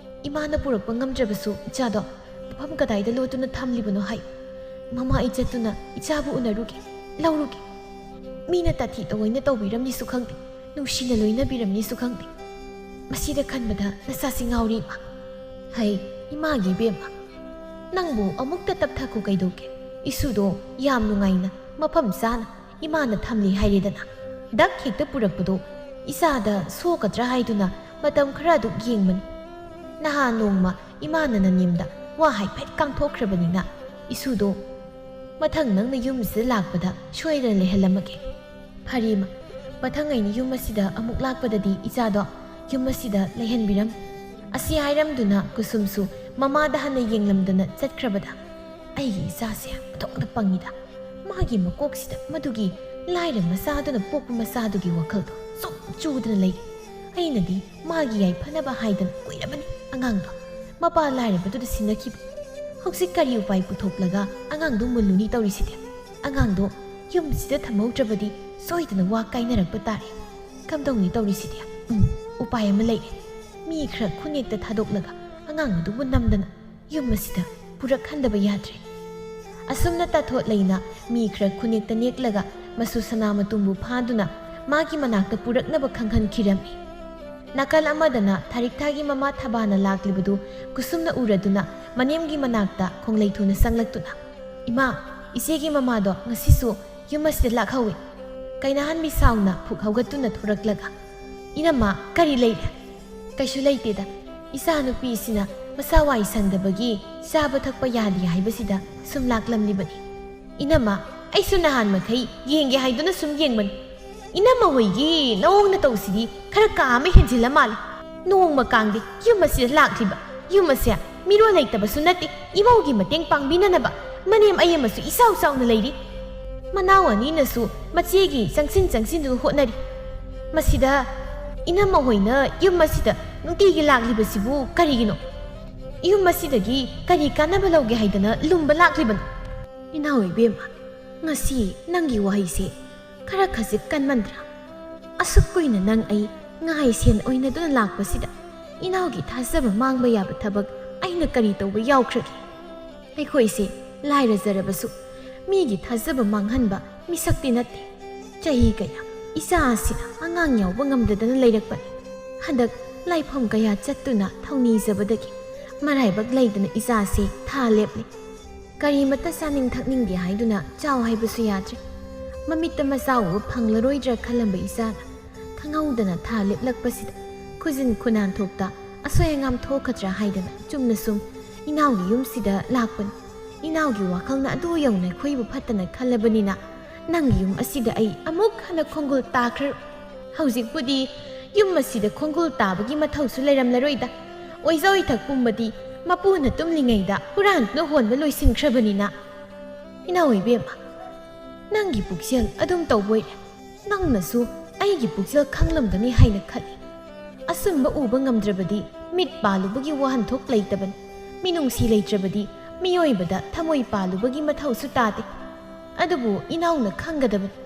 ꯏꯃꯥꯅ ꯄꯨꯔꯛꯄ ꯉꯝꯗ꯭ꯔꯕꯁꯨ ꯏꯆꯥꯗꯣ ꯃꯐꯝ ꯀꯗꯥꯏꯗ ꯂꯣꯠꯇꯨꯅ ꯊꯝꯂꯤꯕꯅꯣ ꯍꯥꯏ꯫ ꯃꯃꯥ, ꯑꯩ ꯆꯠꯇꯨꯅ ꯏꯆꯥꯕꯨ ꯎꯅꯔꯨꯒꯦ, ꯂꯧꯔꯨꯒꯦ꯫ ꯃꯤꯅ ꯇꯥꯊꯤ ꯇꯑꯣꯏꯅ ꯇꯧꯕꯤꯔꯝꯅꯤꯁꯨ ꯈꯪꯗꯦ, ꯅꯨꯡꯁꯤꯅ ꯂꯣꯏꯅꯕꯤꯔꯝꯅꯤꯁꯨ ꯈꯪꯗꯦ꯫ ꯃꯁꯤꯗ ꯈꯟꯕꯗ ꯅꯁꯥꯁꯤ ꯉꯥꯎꯔꯤ, ꯏꯃꯥ"꯫ "ꯍꯩ, ꯏꯃꯥꯒꯤ ꯏꯕꯦꯝꯃ, ꯅꯪꯕꯨ ꯑꯃꯨꯛꯇ ꯇꯞꯊꯈꯣ ꯀꯩꯗꯧꯒꯦ? ꯏꯁꯨꯗꯣ ꯌꯥꯝ ꯅꯨꯡꯉꯥꯏꯅ ꯃꯐꯝ ꯆꯥꯅ ꯏꯃꯥꯅ ꯊꯝꯂꯤ ꯍꯥꯏꯔꯦꯗꯅ꯫ ꯗꯛ ꯍꯦꯛꯇ ꯄꯨꯔꯛꯄꯗꯣ ꯏꯆꯥꯗ ꯁꯣꯛꯀꯗ꯭ꯔꯥ ꯍꯥꯏꯗꯨꯅ ꯃꯇꯝ ꯈꯔ ꯑꯗꯨꯛ ꯌꯦꯡꯕꯅꯤ꯫ ꯅꯍꯥꯟ ꯅꯣꯡꯃ ꯏꯃꯥꯅ ꯅꯅꯦꯝꯗ ꯋꯥ ꯍꯥꯏꯐꯦꯠ ꯀꯥꯡꯊꯣꯛꯈ꯭ꯔꯕꯅꯤꯅ ꯏꯁꯨꯗꯣ ꯃꯊꯪ ꯅꯪꯅ ꯌꯨꯝꯁꯤꯗ ꯂꯥꯛꯄꯗ ꯁꯣꯏꯗꯅ ꯂꯩꯍꯜꯂꯝꯃꯒꯦ꯫ ꯐꯔꯦ ꯏꯃꯥ, ꯃꯊꯪ ꯑꯩꯅ ꯌꯨꯝ ꯑꯁꯤꯗ ꯑꯃꯨꯛ ꯂꯥꯛꯄꯗꯗꯤ ꯏꯆꯥꯗꯣ ꯌꯨꯝ ꯑꯁꯤꯗ ꯂꯩꯍꯟꯕꯤꯔꯝ"꯫ ꯑꯁꯤ ꯍꯥꯏꯔꯝꯗꯨꯅ ꯀꯨꯁꯨꯝꯁꯨ ꯃꯃꯥꯗ ꯍꯟꯅ ꯌꯦꯡꯂꯝꯗꯅ ꯆꯠꯈ꯭ꯔꯕꯗ, "ꯑꯩꯒꯤ ꯏꯆꯥꯁꯦ ꯑꯣꯟꯊꯣꯛꯅ ꯄꯪꯉꯤꯗ꯫ ꯃꯥꯒꯤ ꯃꯀꯣꯛꯁꯤꯗ ꯃꯗꯨꯒꯤ ꯂꯥꯏꯔ ꯃꯆꯥꯗꯨꯅ ꯄꯣꯛꯄ ꯃꯆꯥꯗꯨꯒꯤ ꯋꯥꯈꯜꯗꯣ ꯁꯨꯝ ꯆꯨꯗꯅ ꯂꯩꯔꯤ꯫ ꯑꯩꯅꯗꯤ ꯃꯥꯒꯤ ꯌꯥꯏꯐꯅꯕ ꯍꯥꯏꯗꯅ ꯀꯨꯏꯔꯕꯅꯤ ꯑꯉꯥꯡꯗꯣ ꯃꯄꯥ ꯂꯥꯏꯔꯕꯗꯨꯗ ꯁꯤꯟꯅꯈꯤꯕ꯫ ꯍꯧꯖꯤꯛ ꯀꯔꯤ ꯎꯄꯥꯏ ꯄꯨꯊꯣꯛꯂꯒ ꯑꯉꯥꯡꯗꯣ ꯃꯨꯜꯂꯨꯅꯤ ꯇꯧꯔꯤꯁꯤꯗꯤ? ꯑꯉꯥꯡꯗꯣ ꯌꯨꯝꯁꯤꯗ ꯊꯝꯍꯧꯗ꯭ꯔꯕꯗꯤ ꯁꯣꯏꯗꯅ ꯋꯥ ꯀꯥꯏꯅꯔꯛꯄ ꯇꯥꯔꯦ꯫ ꯀꯝꯗꯧꯅꯤ ꯇꯧꯔꯤꯁꯤꯗꯤ? ꯎꯝ, ꯎꯄꯥꯏ ꯑꯃ ꯂꯩꯔꯦ꯫ ꯃꯤ ꯈꯔ ꯈꯨꯅꯦꯛꯇ ꯊꯥꯗꯣꯛꯂꯒ ꯑꯉꯥꯡ ꯑꯗꯨꯕꯨ ꯅꯝꯗꯅ ꯌꯨꯝ ꯑꯁꯤꯗ ꯄꯨꯔꯛꯍꯟꯗꯕ ꯌꯥꯗ꯭ꯔꯦ"꯫ ꯑꯁꯨꯝꯅ ꯇꯥꯊꯣꯠ ꯂꯩꯅ ꯃꯤ ꯈꯔ ꯈꯨꯅꯦꯛꯇ ꯅꯦꯛꯂꯒ ꯃꯁꯨ ꯁꯅꯥꯃꯇꯨꯝꯕꯨ ꯐꯥꯗꯨꯅ ꯃꯥꯒꯤ ꯃꯅꯥꯛꯇ ꯄꯨꯔꯛꯅꯕ ꯈꯪꯍꯟꯈꯤꯔꯝꯃꯤ꯫ ꯅꯥꯀꯜ ꯑꯃꯗꯅ ꯊꯥꯔꯤꯛꯊꯥꯒꯤ ꯃꯃꯥ ꯊꯕꯥꯅ ꯂꯥꯛꯂꯤꯕꯗꯨ ꯀꯨꯁꯨꯝꯅ ꯎꯔꯗꯨꯅ ꯃꯅꯦꯝꯒꯤ ꯃꯅꯥꯛꯇ ꯈꯣꯡꯂꯩ ꯊꯨꯅ ꯆꯪꯂꯛꯇꯨꯅ, "ꯏꯃꯥ, ꯏꯆꯦꯒꯤ ꯃꯃꯥꯗꯣ ꯉꯁꯤꯁꯨ ꯌꯨꯝ ꯑꯁꯤꯗ ꯂꯥꯛꯍꯧꯏ꯫" ꯀꯩꯅꯥꯍꯟꯕꯤ ꯁꯥꯎꯅ ꯐꯨꯛ ꯍꯧꯒꯠꯇꯨꯅ ꯊꯣꯔꯛꯂꯒ, "ꯏꯅꯝꯃ, ꯀꯔꯤ ꯂꯩꯔꯦ?" "ꯀꯩꯁꯨ ꯂꯩꯇꯦꯗ꯫ ꯏꯆꯥꯅꯨꯄꯤꯁꯤꯅ ꯃꯁꯥ ꯋꯥꯏ ꯁꯪꯗꯕꯒꯤ ꯆꯥꯕ ꯊꯛꯄ ꯌꯥꯗꯦ ꯍꯥꯏꯕꯁꯤꯗ ꯁꯨꯝ ꯂꯥꯛꯂꯝꯂꯤꯕꯅꯤ꯫" "ꯏꯅꯝꯃ, ꯑꯩꯁꯨ ꯅꯍꯥꯟ ꯃꯈꯩ ꯌꯦꯡꯒꯦ ꯍꯥꯏꯗꯨꯅ ꯁꯨꯝ ꯌꯦꯡꯕꯅꯤ꯫ ꯏꯅꯝꯃ ꯍꯣꯏꯒꯤ ꯅꯑꯣꯡ ꯅꯇꯧꯁꯤꯗꯤ ꯈꯔ ꯀꯥ ꯑꯃ ꯍꯦꯟꯖꯤꯜꯂ ꯃꯥꯜꯂꯤ꯫ ꯅꯣꯡꯃ ꯀꯥꯡꯗꯤ ꯌꯨꯝ ꯑꯁꯤꯗ ꯂꯥꯛꯂꯤꯕ꯫ ꯌꯨꯝ ꯑꯁꯦ ꯃꯤꯔꯣꯜ ꯂꯩꯇꯕꯁꯨ ꯅꯠꯇꯦ, ꯏꯃꯧꯒꯤ ꯃꯇꯦꯡ ꯄꯥꯡꯕꯤꯅꯅꯕ ꯃꯅꯦꯝ ꯑꯌꯦꯝꯕꯁꯨ ꯏꯆꯥꯎ ꯆꯥꯎꯅ ꯂꯩꯔꯤ꯫ ꯃꯅꯥꯎ ꯑꯅꯤꯅꯁꯨ ꯃꯆꯦꯒꯤ ꯆꯪꯁꯤꯟ ꯆꯪꯁꯤꯟꯗꯨꯅ ꯍꯣꯠꯅꯔꯤ꯫ ꯃꯁꯤꯗ ꯏꯅꯝꯃ ꯍꯣꯏꯅ ꯌꯨꯝ ꯑꯁꯤꯗ ꯅꯨꯡꯇꯤꯒꯤ ꯂꯥꯛꯂꯤꯕꯁꯤꯕꯨ ꯀꯔꯤꯒꯤꯅꯣ? ꯌꯨꯝ ꯑꯁꯤꯗꯒꯤ ꯀꯔꯤ ꯀꯥꯟꯅꯕ ꯂꯧꯒꯦ ꯍꯥꯏꯗꯅ ꯂꯨꯝꯕ ꯂꯥꯛꯂꯤꯕꯅꯣ?" "ꯏꯅꯥꯎ ꯏꯕꯦꯝꯃ, ꯉꯁꯤ ꯅꯪꯒꯤ ꯋꯥꯍꯩꯁꯦ ꯈꯔ ꯈꯖꯤꯛ ꯀꯟꯃꯟꯗ꯭ꯔꯥ? ꯑꯁꯨꯛ ꯀꯨꯏꯅ ꯅꯪ ꯑꯩ ꯉꯥꯏ ꯁꯦꯟ ꯑꯣꯏꯅꯗꯨꯅ ꯂꯥꯛꯄꯁꯤꯗ ꯏꯅꯥꯎꯒꯤ ꯊꯥꯖꯕ ꯃꯥꯡꯕ ꯌꯥꯕ ꯊꯕꯛ ꯑꯩꯅ ꯀꯔꯤ ꯇꯧꯕ ꯌꯥꯎꯈ꯭ꯔꯒꯦ? ꯑꯩꯈꯣꯏꯁꯦ ꯂꯥꯏꯔꯖꯔꯕꯁꯨ ꯃꯤꯒꯤ ꯊꯥꯖꯕ ꯃꯥꯡꯍꯟꯕ ꯃꯤꯁꯛꯇꯤ ꯅꯠꯇꯦ꯫ ꯆꯍꯤ ꯀꯌꯥ ꯏꯆꯥ ꯑꯁꯤꯅ ꯑꯉꯥꯡ ꯌꯥꯎꯕ ꯉꯝꯗꯗꯅ ꯂꯩꯔꯛꯄꯅꯤ꯫ ꯍꯟꯗꯛ ꯂꯥꯏꯐꯝ ꯀꯌꯥ ꯆꯠꯇꯨꯅ ꯊꯧꯅꯤꯖꯕꯗꯒꯤ ꯃꯔꯥꯏꯕꯛ ꯂꯩꯗꯅ ꯏꯆꯥꯁꯤ ꯊꯥ ꯂꯦꯞꯂꯦ꯫ ꯀꯔꯤꯃꯠꯇ ꯆꯥꯅꯤꯡ ꯊꯛꯅꯤꯡꯗꯦ ꯍꯥꯏꯗꯨꯅ ꯆꯥꯎ ꯍꯥꯏꯕꯁꯨ ꯌꯥꯗ꯭ꯔꯦ꯫ ꯃꯃꯤꯠꯇ ꯃꯆꯥ ꯎꯕ ꯐꯪꯂꯔꯣꯏꯗ꯭ꯔꯥ ꯈꯜꯂꯝꯕ ꯏꯆꯥꯅ ꯈꯪꯍꯧꯗꯅ ꯊꯥ ꯂꯦꯞꯂꯛꯄꯁꯤꯗ ꯈꯨꯖꯤꯟ ꯈꯨꯅꯥꯟ ꯊꯣꯛꯇ ꯑꯁꯣꯏ ꯑꯉꯥꯝ ꯊꯣꯛꯀꯗ꯭ꯔꯥ ꯍꯥꯏꯗꯅ ꯆꯨꯝꯅ ꯁꯨꯝ ꯏꯅꯥꯎꯒꯤ ꯌꯨꯝꯁꯤꯗ ꯂꯥꯛꯄꯅꯤ꯫ ꯏꯅꯥꯎꯒꯤ ꯋꯥꯈꯜꯅ ꯑꯗꯨ ꯌꯧꯅ ꯑꯩꯈꯣꯏꯕꯨ ꯐꯠꯇꯅ ꯈꯜꯂꯕꯅꯤꯅ ꯅꯪꯒꯤ ꯌꯨꯝ ꯑꯁꯤꯗ ꯑꯩ ꯑꯃꯨꯛ ꯍꯟꯅ ꯈꯣꯡꯒꯨꯜ ꯇꯥꯈ꯭ꯔꯔꯣꯏ꯫ ꯍꯧꯖꯤꯛꯄꯨꯗꯤ ꯌꯨꯝ ꯑꯁꯤꯗ ꯈꯣꯡꯒꯨꯜ ꯇꯥꯕꯒꯤ ꯃꯊꯧꯁꯨ ꯂꯩꯔꯝꯂꯔꯣꯏꯗ꯫ ꯑꯣꯏꯖ ꯑꯣꯏꯊꯛ ꯄꯨꯝꯕꯗꯤ ꯃꯄꯨꯅ ꯇꯨꯝꯂꯤꯉꯩꯗ ꯍꯨꯔꯥꯟꯗꯨꯅ ꯍꯣꯟꯕ ꯂꯣꯏꯁꯤꯟꯈ꯭ꯔꯕꯅꯤꯅ꯫ ꯏꯅꯥꯎ ꯏꯕꯦꯝꯃ, ꯅꯪꯒꯤ ꯄꯨꯛꯆꯦꯜ ꯑꯗꯨꯝ ꯇꯧꯕꯣꯏꯔꯦ꯫ ꯅꯪꯅꯁꯨ ꯑꯩꯒꯤ ꯄꯨꯛꯆꯦꯜ ꯈꯪꯂꯝꯒꯅꯤ ꯍꯥꯏꯅ ꯈꯜꯂꯤ꯫ ꯑꯆꯨꯝꯕ ꯎꯕ ꯉꯝꯗ꯭ꯔꯕꯗꯤ ꯃꯤꯠ ꯄꯥꯜꯂꯨꯕꯒꯤ ꯋꯥꯍꯟꯊꯣꯛ ꯂꯩꯇꯕꯅꯤ꯫ ꯃꯤꯅꯨꯡꯁꯤ ꯂꯩꯇ꯭ꯔꯕꯗꯤ ꯃꯤꯑꯣꯏꯕꯗ ꯊꯃꯣꯏ ꯄꯥꯜꯂꯨꯕꯒꯤ ꯃꯊꯧꯁꯨ ꯇꯥꯗꯦ꯫ ꯑꯗꯨꯕꯨ ꯏꯅꯥꯎꯅ ꯈꯪꯒꯗꯕꯅꯤ,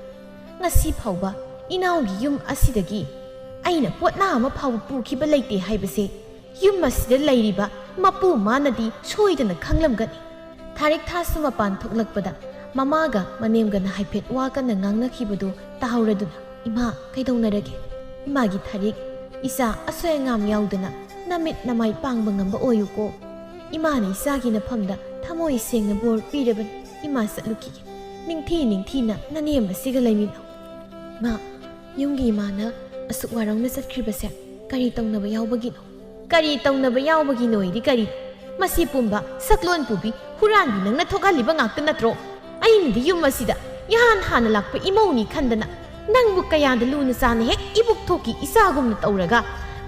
ꯉꯁꯤ ꯐꯥꯎꯕ ꯏꯅꯥꯎꯒꯤ ꯌꯨꯝ ꯑꯁꯤꯗꯒꯤ ꯑꯩꯅ ꯄꯣꯠꯅꯥ ꯑꯃ ꯐꯥꯎꯕ ꯄꯨꯈꯤꯕ ꯂꯩꯇꯦ ꯍꯥꯏꯕꯁꯦ꯫ ꯌꯨꯝ ꯑꯁꯤꯗ ꯂꯩꯔꯤꯕ ꯃꯄꯨ ꯃꯥꯅꯗꯤ ꯁꯣꯏꯗꯅ ꯈꯪꯂꯝꯒꯅꯤ꯫ ꯊꯥꯔꯤꯛ ꯊꯥꯁꯨ ꯃꯄꯥꯟ ꯊꯣꯛꯂꯛꯄꯗ ꯃꯃꯥꯒ ꯃꯅꯦꯝꯒꯅ ꯍꯥꯏꯐꯦꯠ ꯋꯥ ꯀꯟꯅ ꯉꯥꯡꯅꯈꯤꯕꯗꯨ ꯇꯥꯍꯧꯔꯗꯨꯅ, "ꯏꯃꯥ, ꯀꯩꯗꯧꯅꯔꯒꯦ?" "ꯏꯃꯥꯒꯤ ꯊꯥꯔꯤꯛ, ꯏꯆꯥ ꯑꯁꯣꯏ ꯑꯉꯥꯝ ꯌꯥꯎꯗꯅ ꯅꯃꯤꯠ ꯅꯃꯥꯏ ꯄꯥꯡꯕ ꯉꯝꯕ ꯑꯣꯏꯌꯨꯀꯣ꯫ ꯏꯃꯥꯅ ꯏꯆꯥꯒꯤ ꯅꯐꯝꯗ ꯊꯃꯣꯏ ꯁꯦꯡꯅ ꯕꯣꯔ ꯄꯤꯔꯕꯅꯤ꯫ ꯏꯃꯥ ꯆꯠꯂꯨꯈꯤꯒꯦ꯫ ꯅꯤꯡꯊꯤ ꯅꯤꯡꯊꯤꯅ ꯅꯅꯦꯝ ꯑꯁꯤꯒ ꯂꯩꯃꯤꯟꯅꯧ꯫" "ꯏꯃꯥ, ꯌꯨꯝꯒꯤ ꯏꯃꯥꯅ ꯑꯁꯨꯛ ꯋꯥꯔꯧꯅ ꯆꯠꯈ꯭ꯔꯤꯕꯁꯦ ꯀꯔꯤ ꯇꯧꯅꯕ ꯌꯥꯎꯕꯒꯤꯅꯣ?" "ꯀꯔꯤ ꯇꯧꯅꯕ ꯌꯥꯎꯕꯒꯤꯅꯣ ꯑꯩꯗꯤ ꯀꯔꯤ? ꯃꯁꯤ ꯄꯨꯝꯕ ꯁꯛꯂꯣꯟ ꯄꯨꯕꯤ ꯍꯨꯔꯥꯟꯕꯤ ꯅꯪꯅ ꯊꯣꯛꯍꯜꯂꯤꯕ ꯉꯥꯛꯇ ꯅꯠꯇ꯭ꯔꯣ? ꯑꯩꯅꯗꯤ ꯌꯨꯝ ꯑꯁꯤꯗ ꯏꯍꯥꯟ ꯍꯥꯟꯅ ꯂꯥꯛꯄ ꯏꯃꯧꯅꯤ ꯈꯟꯗꯅ ꯅꯪꯕꯨ ꯀꯌꯥꯗ ꯂꯨꯅ ꯆꯥꯟꯅ ꯍꯦꯛ ꯏꯕꯨꯛ ꯊꯣꯛꯀꯤ ꯏꯆꯥꯒꯨꯝꯅ ꯇꯧꯔꯒ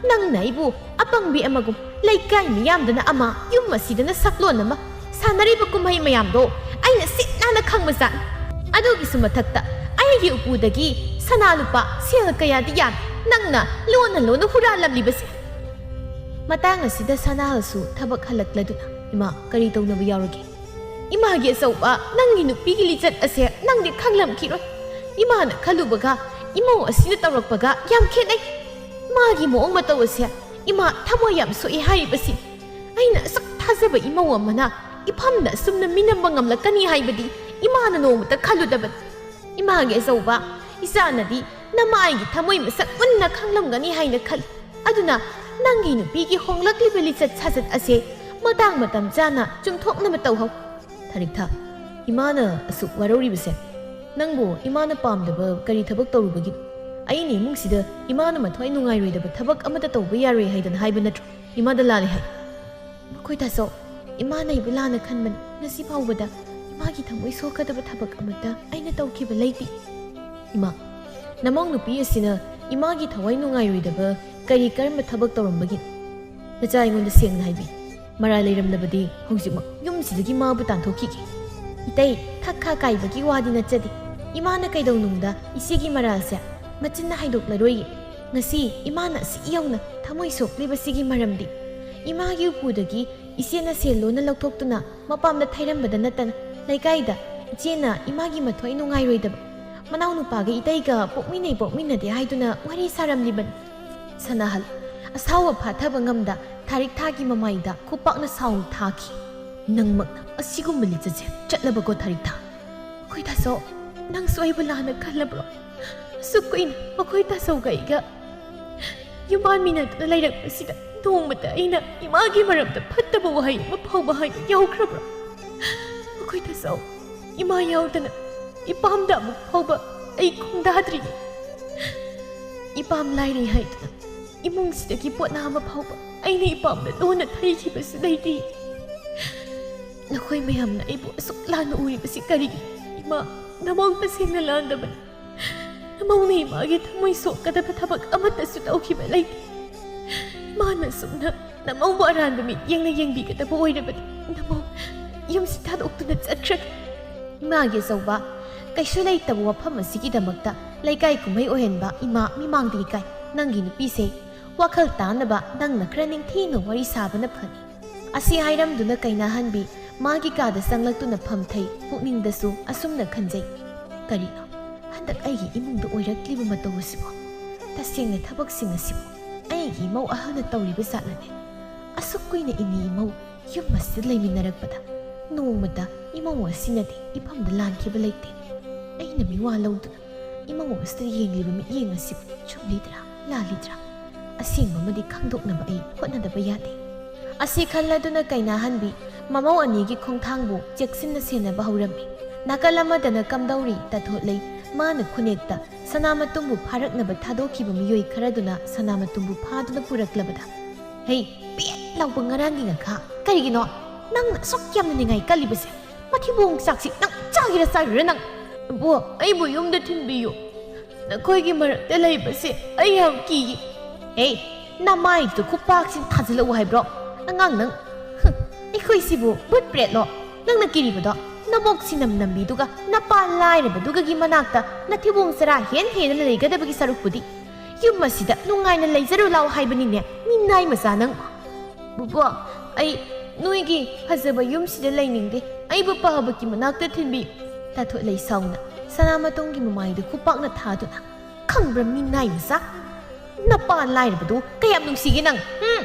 ꯅꯪꯅ ꯑꯩꯕꯨ ꯑꯄꯪꯕꯤ ꯑꯃꯒꯨꯝ ꯂꯩꯀꯥꯏ ꯃꯤꯌꯥꯝꯗꯅ ꯑꯃ ꯌꯨꯝ ꯑꯁꯤꯗꯅ ꯁꯛꯂꯣꯟ ꯑꯃ ꯁꯥꯟꯅꯔꯤꯕ ꯀꯨꯝꯍꯩ ꯃꯌꯥꯝꯗꯣ ꯑꯩꯅ ꯁꯤꯠ ꯅꯥꯟꯅ ꯈꯪꯕ ꯖꯥꯠꯅꯤ꯫ ꯑꯗꯨꯒꯤꯁꯨ ꯃꯊꯛꯇ ꯑꯩꯒꯤ ꯎꯄꯨꯗꯒꯤ ꯁꯅꯥ ꯂꯨꯄꯥ ꯁꯦꯜ ꯀꯌꯥꯗꯤ ꯌꯥꯝ ꯅꯪꯅ ꯂꯣꯟꯅ ꯂꯣꯟꯅ ꯍꯨꯔꯥꯜꯂꯝꯂꯤꯕꯁꯦ꯫" ꯃꯇꯥꯡ ꯑꯁꯤꯗ ꯁꯅꯥꯍꯜꯁꯨ ꯊꯕꯛ ꯍꯜꯂꯛꯂꯗꯨꯅ, "ꯏꯃꯥ, ꯀꯔꯤ ꯇꯧꯅꯕ ꯌꯥꯎꯔꯒꯦ?" "ꯏꯃꯥꯒꯤ ꯑꯆꯧꯕ, ꯅꯪꯒꯤ ꯅꯨꯄꯤꯒꯤ ꯂꯤꯆꯠ ꯑꯁꯦ ꯅꯪꯗꯤ ꯈꯪꯂꯝꯈꯤꯔꯣꯏ꯫ ꯏꯃꯥꯅ ꯈꯜꯂꯨꯕꯒ ꯏꯃꯧ ꯑꯁꯤꯅ ꯇꯧꯔꯛꯄꯒ ꯌꯥꯝ ꯈꯦꯠꯅꯩ꯫ ꯃꯥꯒꯤ ꯃꯑꯣꯡ ꯃꯇꯧ ꯑꯁꯦ ꯏꯃꯥ ꯊꯃꯣꯏ ꯌꯥꯝ ꯁꯣꯛꯏ ꯍꯥꯏꯔꯤꯕꯁꯤ꯫ ꯑꯩꯅ ꯑꯁꯨꯛ ꯊꯥꯖꯕ ꯏꯃꯧ ꯑꯃꯅ ꯏꯐꯝꯗ ꯑꯁꯨꯝꯅ ꯃꯤꯅꯝꯕ ꯉꯝꯂꯛꯀꯅꯤ ꯍꯥꯏꯕꯗꯤ ꯏꯃꯥꯅ ꯅꯣꯡꯃꯇ ꯈꯜꯂꯨꯗꯕꯅꯤ꯫ ꯏꯃꯥꯒꯤ ꯑꯆꯧꯕ, ꯏꯆꯥꯅꯗꯤ ꯅꯃꯥꯏꯒꯤ ꯊꯃꯣꯏ ꯃꯁꯛ ꯃꯨꯟꯅ ꯈꯪꯂꯝꯒꯅꯤ ꯍꯥꯏꯅ ꯈꯜꯂꯤ꯫ ꯑꯗꯨꯅ ꯅꯪꯒꯤ ꯅꯨꯄꯤꯒꯤ ꯍꯣꯡꯂꯛꯂꯤꯕ ꯂꯤꯆꯠ ꯁꯥꯖꯠ ꯑꯁꯦ ꯃꯇꯥꯡ ꯃꯇꯝ ꯆꯥꯅ ꯆꯨꯝꯊꯣꯛꯅꯕ ꯇꯧꯍꯧ꯫" "ꯊꯥꯔꯤꯛꯊꯥ, ꯏꯃꯥꯅ ꯑꯁꯨꯛ ꯋꯥꯔꯧꯔꯤꯕꯁꯦ ꯅꯪꯕꯨ ꯏꯃꯥꯅ ꯄꯥꯝꯗꯕ ꯀꯔꯤ ꯊꯕꯛ ꯇꯧꯔꯨꯕꯒꯤꯅꯣ? ꯑꯩꯅ ꯏꯃꯨꯡꯁꯤꯗ ꯏꯃꯥꯅ ꯃꯊ꯭ꯋꯥꯏ ꯅꯨꯡꯉꯥꯏꯔꯣꯏꯗꯕ ꯊꯕꯛ ꯑꯃꯠꯇ ꯇꯧꯕ ꯌꯥꯔꯣꯏ ꯍꯥꯏꯗꯅ ꯍꯥꯏꯕ ꯅꯠꯇ꯭ꯔꯣ? ꯏꯃꯥꯗ ꯂꯥꯜꯂꯦ ꯍꯥꯏ꯫" "ꯃꯈꯣꯏ ꯇꯥꯆꯧ, ꯏꯃꯥꯅ ꯑꯩꯕꯨ ꯂꯥꯟꯅ ꯈꯟꯕꯅꯤ꯫ ꯉꯁꯤ ꯐꯥꯎꯕꯗ ꯏꯃꯥꯒꯤ ꯊꯃꯣꯏ ꯁꯣꯛꯀꯗꯕ ꯊꯕꯛ ꯑꯃꯠꯇ ꯑꯩꯅ ꯇꯧꯈꯤꯕ ꯂꯩꯇꯦ꯫" "ꯏꯃꯥ, ꯅꯃꯧ ꯅꯨꯄꯤ ꯑꯁꯤꯅ ꯏꯃꯥꯒꯤ ꯊꯋꯥꯏ ꯅꯨꯡꯉꯥꯏꯔꯣꯏꯗꯕ ꯀꯔꯤ ꯀꯔꯝꯕ ꯊꯕꯛ ꯇꯧꯔꯝꯕꯒꯤꯅꯣ? ꯅꯆꯥ ꯑꯩꯉꯣꯟꯗ ꯁꯦꯡꯅ ꯍꯥꯏꯕꯤ꯫ ꯃꯔꯥꯜ ꯂꯩꯔꯝꯂꯕꯗꯤ ꯍꯧꯖꯤꯛꯃꯛ ꯌꯨꯝꯁꯤꯗꯒꯤ ꯃꯥꯕꯨ ꯇꯥꯟꯊꯣꯛꯈꯤꯒꯦ꯫" "ꯏꯇꯩ, ꯊꯛ ꯈꯥ ꯀꯥꯏꯕꯒꯤ ꯋꯥꯗꯤ ꯅꯠꯆꯗꯦ꯫ ꯏꯃꯥꯅ ꯀꯩꯗꯧꯅꯨꯡꯗ ꯏꯆꯦꯒꯤ ꯃꯔꯥꯜꯁꯦ ꯃꯆꯤꯟꯅ ꯍꯥꯏꯗꯣꯛꯂꯔꯣꯏꯌꯦ꯫ ꯉꯁꯤ ꯏꯃꯥꯅ ꯑꯁꯤ ꯌꯧꯅ ꯊꯃꯣꯏ ꯁꯣꯛꯂꯤꯕꯁꯤꯒꯤ ꯃꯔꯝꯗꯤ ꯏꯃꯥꯒꯤ ꯎꯄꯨꯗꯒꯤ ꯏꯆꯦꯅ ꯁꯦꯜ ꯂꯣꯟꯅ ꯂꯧꯊꯣꯛꯇꯨꯅ ꯃꯄꯥꯝꯗ ꯊꯩꯔꯝꯕꯗ ꯅꯠꯇꯅ ꯂꯩꯀꯥꯏꯗ ꯏꯆꯦꯅ ꯏꯃꯥꯒꯤ ꯃꯊ꯭ꯋꯥꯏ ꯅꯨꯡꯉꯥꯏꯔꯣꯏꯗꯕ ꯃꯅꯥꯎꯅꯨꯄꯥꯒ ꯏꯇꯩꯒ ꯄꯣꯛꯃꯤꯟꯅꯩ ꯄꯣꯛꯃꯤꯟꯅꯗꯦ ꯍꯥꯏꯗꯨꯅ ꯋꯥꯔꯤ ꯁꯥꯔꯝꯂꯤꯕꯅꯤ꯫" ꯁꯅꯥꯍꯜ, ꯑꯁꯥꯎꯕ ꯐꯥꯊꯕ ꯉꯝꯗ ꯊꯥꯔꯤꯛꯊꯥꯒꯤ ꯃꯃꯥꯏꯗ ꯈꯨꯄꯥꯛꯅ ꯁꯥꯎꯅ ꯊꯥꯈꯤ꯫ "ꯅꯪꯃꯛꯅ ꯑꯁꯤꯒꯨꯝꯕ ꯂꯤꯆꯠꯁꯦ ꯆꯠꯂꯕꯀꯣ ꯊꯥꯔꯤꯛꯊꯥ?" "ꯑꯩꯈꯣꯏ ꯇꯥꯆꯧ, ꯅꯪꯁꯨ ꯑꯩꯕꯨ ꯂꯥꯟꯅ ꯈꯜꯂꯕ꯭ꯔꯣ? ꯑꯁꯨꯛ ꯀꯨꯏꯅ ꯃꯈꯣꯏ ꯇꯥꯆꯧꯒ ꯑꯩꯒ ꯌꯨꯝꯕꯥꯟ ꯃꯤꯟꯅꯗꯨꯅ ꯂꯩꯔꯛꯄꯁꯤꯗ ꯅꯣꯡꯃꯇ ꯑꯩꯅ ꯏꯃꯥꯒꯤ ꯃꯔꯝꯗ ꯐꯠꯇꯕ ꯋꯥꯍꯩ ꯑꯃ ꯐꯥꯎꯕ ꯍꯥꯏꯕ ꯌꯥꯎꯈ꯭ꯔꯕ꯭ꯔꯥ? ꯃꯈꯣꯏ ꯇꯥꯆꯧ, ꯏꯃꯥ ꯌꯥꯎꯗꯅ ꯏꯄꯥꯝꯗ ꯑꯃꯨꯛ ꯐꯥꯎꯕ ꯑꯩ ꯈꯣꯡꯗꯥꯗ꯭ꯔꯤ꯫ ꯏꯄꯥꯝ ꯂꯥꯏꯔꯩ ꯍꯥꯏꯗꯨꯅ ꯏꯃꯨꯡꯁꯤꯗꯒꯤ ꯄꯣꯠꯅꯥ ꯑꯃ ꯐꯥꯎꯕ ꯑꯩꯅ ꯏꯄꯥꯝꯗ ꯂꯣꯟꯅ ꯊꯩꯈꯤꯕꯁꯨ ꯂꯩꯇꯦ꯫ ꯅꯈꯣꯏ ꯃꯌꯥꯝꯅ ꯑꯩꯕꯨ ꯑꯁꯨꯛ ꯂꯥꯟꯅ ꯎꯔꯤꯕꯁꯤ ꯀꯔꯤꯒꯤ? ꯏꯃꯥ, ꯅꯃꯧ ꯇꯁꯦꯡꯅ ꯂꯥꯟꯗꯕꯅꯤ꯫ ꯅꯃꯧꯅ ꯏꯃꯥꯒꯤ ꯊꯃꯣꯏ ꯁꯣꯛꯀꯗꯕ ꯊꯕꯛ ꯑꯃꯠꯇꯁꯨ ꯇꯧꯈꯤꯕ ꯂꯩꯇꯦ꯫ ꯏꯃꯥꯅ ꯑꯁꯨꯝꯅ ꯅꯃꯧꯕꯨ ꯑꯔꯥꯟꯕ ꯃꯤꯠꯌꯦꯡꯅ ꯌꯦꯡꯕꯤꯒꯗꯕ ꯑꯣꯏꯔꯕꯗꯤ ꯅꯃꯧ ꯌꯨꯝꯁꯤ ꯊꯥꯗꯣꯛꯇꯨꯅ ꯆꯠꯈ꯭ꯔꯒꯦ꯫ ꯏꯃꯥꯒꯤ ꯑꯆꯧꯕ, ꯀꯩꯁꯨ ꯂꯩꯇꯕ ꯋꯥꯐꯝ ꯑꯁꯤꯒꯤꯗꯃꯛꯇ ꯂꯩꯀꯥꯏ ꯀꯨꯝꯍꯩ ꯑꯣꯏꯍꯟꯕ ꯏꯃꯥ ꯃꯤꯃꯥꯡꯗ ꯏꯀꯥꯏ꯫ ꯅꯪꯒꯤ ꯅꯨꯄꯤꯁꯦ ꯋꯥꯈꯜ ꯇꯥꯅꯕ ꯅꯪꯅ ꯈꯔ ꯅꯤꯡꯊꯤꯅ ꯋꯥꯔꯤ ꯁꯥꯕꯅ ꯐꯅꯤ꯫ ꯑꯁꯤ ꯍꯥꯏꯔꯝꯗꯨꯅ ꯀꯩꯅꯥꯍꯟꯕꯤ ꯃꯥꯒꯤ ꯀꯥꯗ ꯆꯪꯂꯛꯇꯨꯅ ꯐꯝꯊꯩ꯫ ꯄꯨꯛꯅꯤꯡꯗꯁꯨ ꯑꯁꯨꯝꯅ ꯈꯟꯖꯩ, "ꯀꯔꯤꯅꯣ ꯍꯟꯗꯛ ꯑꯩꯒꯤ ꯏꯃꯨꯡꯗ ꯑꯣꯏꯔꯛꯂꯤꯕ ꯃꯇꯧ ꯑꯁꯤꯕꯣ? ꯇꯁꯦꯡꯅ ꯊꯕꯛꯁꯤꯡ ꯑꯁꯤꯕꯨ ꯑꯩꯒꯤ ꯏꯃꯧ ꯑꯍꯜꯅ ꯇꯧꯔꯤꯕ ꯖꯥꯠꯂꯅꯦ? ꯑꯁꯨꯛ ꯀꯨꯏꯅ ꯏꯅꯦ ꯏꯃꯧ ꯌꯨꯝ ꯑꯁꯤꯗ ꯂꯩꯃꯤꯟꯅꯔꯛꯄꯗ ꯅꯣꯡꯃꯇ ꯏꯃꯧ ꯑꯁꯤꯅꯗꯤ ꯏꯐꯝꯗ ꯂꯥꯟꯈꯤꯕ ꯂꯩꯇꯦ꯫ ꯑꯩꯅ ꯃꯤꯋꯥ ꯂꯧꯗꯨꯅ ꯏꯃꯧ ꯑꯁꯤꯗ ꯌꯦꯡꯂꯤꯕ ꯃꯤꯠꯌꯦꯡ ꯑꯁꯤꯕꯨ ꯆꯨꯝꯂꯤꯗ꯭ꯔꯥ ꯂꯥꯜꯂꯤꯗ꯭ꯔꯥ? ꯑꯁꯦꯡꯕ ꯑꯃꯗꯤ ꯈꯪꯗꯣꯛꯅꯕ ꯑꯩ ꯍꯣꯠꯅꯗꯕ ꯌꯥꯗꯦ"꯫ ꯑꯁꯤ ꯈꯜꯂꯗꯨꯅ ꯀꯩꯅꯥꯍꯟꯕꯤ ꯃꯃꯧ ꯑꯅꯤꯒꯤ ꯈꯣꯡꯊꯥꯡꯕꯨ ꯆꯦꯛꯁꯤꯟꯅ ꯁꯦꯟꯅꯕ ꯍꯧꯔꯝꯃꯤ꯫ ꯅꯥꯀꯜ ꯑꯃꯗꯅ ꯀꯝꯗꯧꯔꯤ ꯇꯥꯊꯣꯠꯂꯩ꯫ ꯃꯥꯅ ꯈꯨꯅꯦꯛꯇ ꯁꯅꯥꯃꯇꯨꯝꯕꯨ ꯐꯥꯔꯛꯅꯕ ꯊꯥꯗꯣꯛꯈꯤꯕ ꯃꯤꯑꯣꯏ ꯈꯔꯗꯨꯅ ꯁꯅꯥꯃꯇꯨꯝꯕꯨ ꯐꯥꯗꯨꯅ ꯄꯨꯔꯛꯂꯕꯗ, "ꯍꯩ, ꯄꯦꯠ ꯂꯥꯎꯕ ꯉꯔꯥꯡꯒꯤ ꯉꯥꯈꯥ! ꯀꯔꯤꯒꯤꯅꯣ ꯅꯪꯅ ꯑꯁꯨꯛ ꯌꯥꯝꯅ ꯅꯤꯡꯉꯥꯏ ꯀꯜꯂꯤꯕꯁꯦ? ꯃꯊꯤꯕꯣꯡ ꯆꯥꯛꯁꯤ ꯅꯪ ꯆꯥꯒꯦꯔꯥ ꯆꯥꯔꯣꯏꯔꯥ ꯅꯪ?" "ꯕꯣ, ꯑꯩꯕꯨ ꯌꯨꯝꯗ ꯊꯤꯟꯕꯤꯌꯨ꯫ ꯅꯈꯣꯏꯒꯤ ꯃꯔꯛꯇ ꯂꯩꯕꯁꯦ ꯑꯩ ꯌꯥꯝ ꯀꯤꯌꯦ"꯫ "ꯍꯦ, ꯅꯃꯥꯏꯗꯨ ꯈꯨꯄꯥꯛꯁꯤꯅ ꯊꯥꯖꯤꯜꯂꯛꯎ ꯍꯥꯏꯕ꯭ꯔꯣ? ꯑꯉꯥꯡ ꯅꯪ! ꯍꯨꯝ, ꯑꯩꯈꯣꯏꯁꯤꯕꯨ ꯚꯨꯠ ꯄ꯭ꯔꯦꯠꯂꯣ? ꯅꯪꯅ ꯀꯤꯔꯤꯕꯗꯣ ꯅꯕꯣꯛ ꯁꯤꯅꯝ ꯅꯝꯕꯤꯗꯨꯒ ꯅꯄꯥ ꯂꯥꯏꯔꯕꯗꯨꯒꯒꯤ ꯃꯅꯥꯛꯇ ꯅꯊꯤꯕꯣꯡ ꯆꯔꯥ ꯍꯦꯟ ꯍꯦꯟꯗꯅ ꯂꯩꯒꯗꯕꯒꯤ ꯁꯔꯨꯛꯄꯨꯗꯤ ꯌꯨꯝ ꯑꯁꯤꯗ ꯅꯨꯡꯉꯥꯏꯅ ꯂꯩꯖꯔꯨ ꯂꯥꯎ ꯍꯥꯏꯕꯅꯤꯅꯦ, ꯃꯤꯅꯥꯏ ꯃꯆꯥ ꯅꯪ!" "ꯕꯨꯕꯣ, ꯑꯩ ꯅꯣꯏꯒꯤ ꯐꯖꯕ ꯌꯨꯝꯁꯤꯗ ꯂꯩꯅꯤꯡꯗꯦ꯫ ꯑꯩꯕꯨ ꯄꯥꯕꯀꯤ ꯃꯅꯥꯛꯇ ꯊꯤꯟꯕꯤꯌꯨ"꯫ ꯇꯥꯊꯣꯠꯂꯩ ꯁꯥꯎꯅ ꯁꯅꯥꯃꯇꯣꯝꯒꯤ ꯃꯃꯥꯏꯗ ꯈꯨꯄꯥꯛꯅ ꯊꯥꯗꯨꯅ, "ꯈꯪꯕ꯭ꯔꯥ, ꯃꯤꯅꯥꯏ ꯃꯆꯥ? ꯅꯄꯥ ꯂꯥꯏꯔꯕꯗꯨ ꯀꯌꯥꯝ ꯅꯨꯡꯁꯤꯒꯦ ꯅꯪ? ꯎꯝ?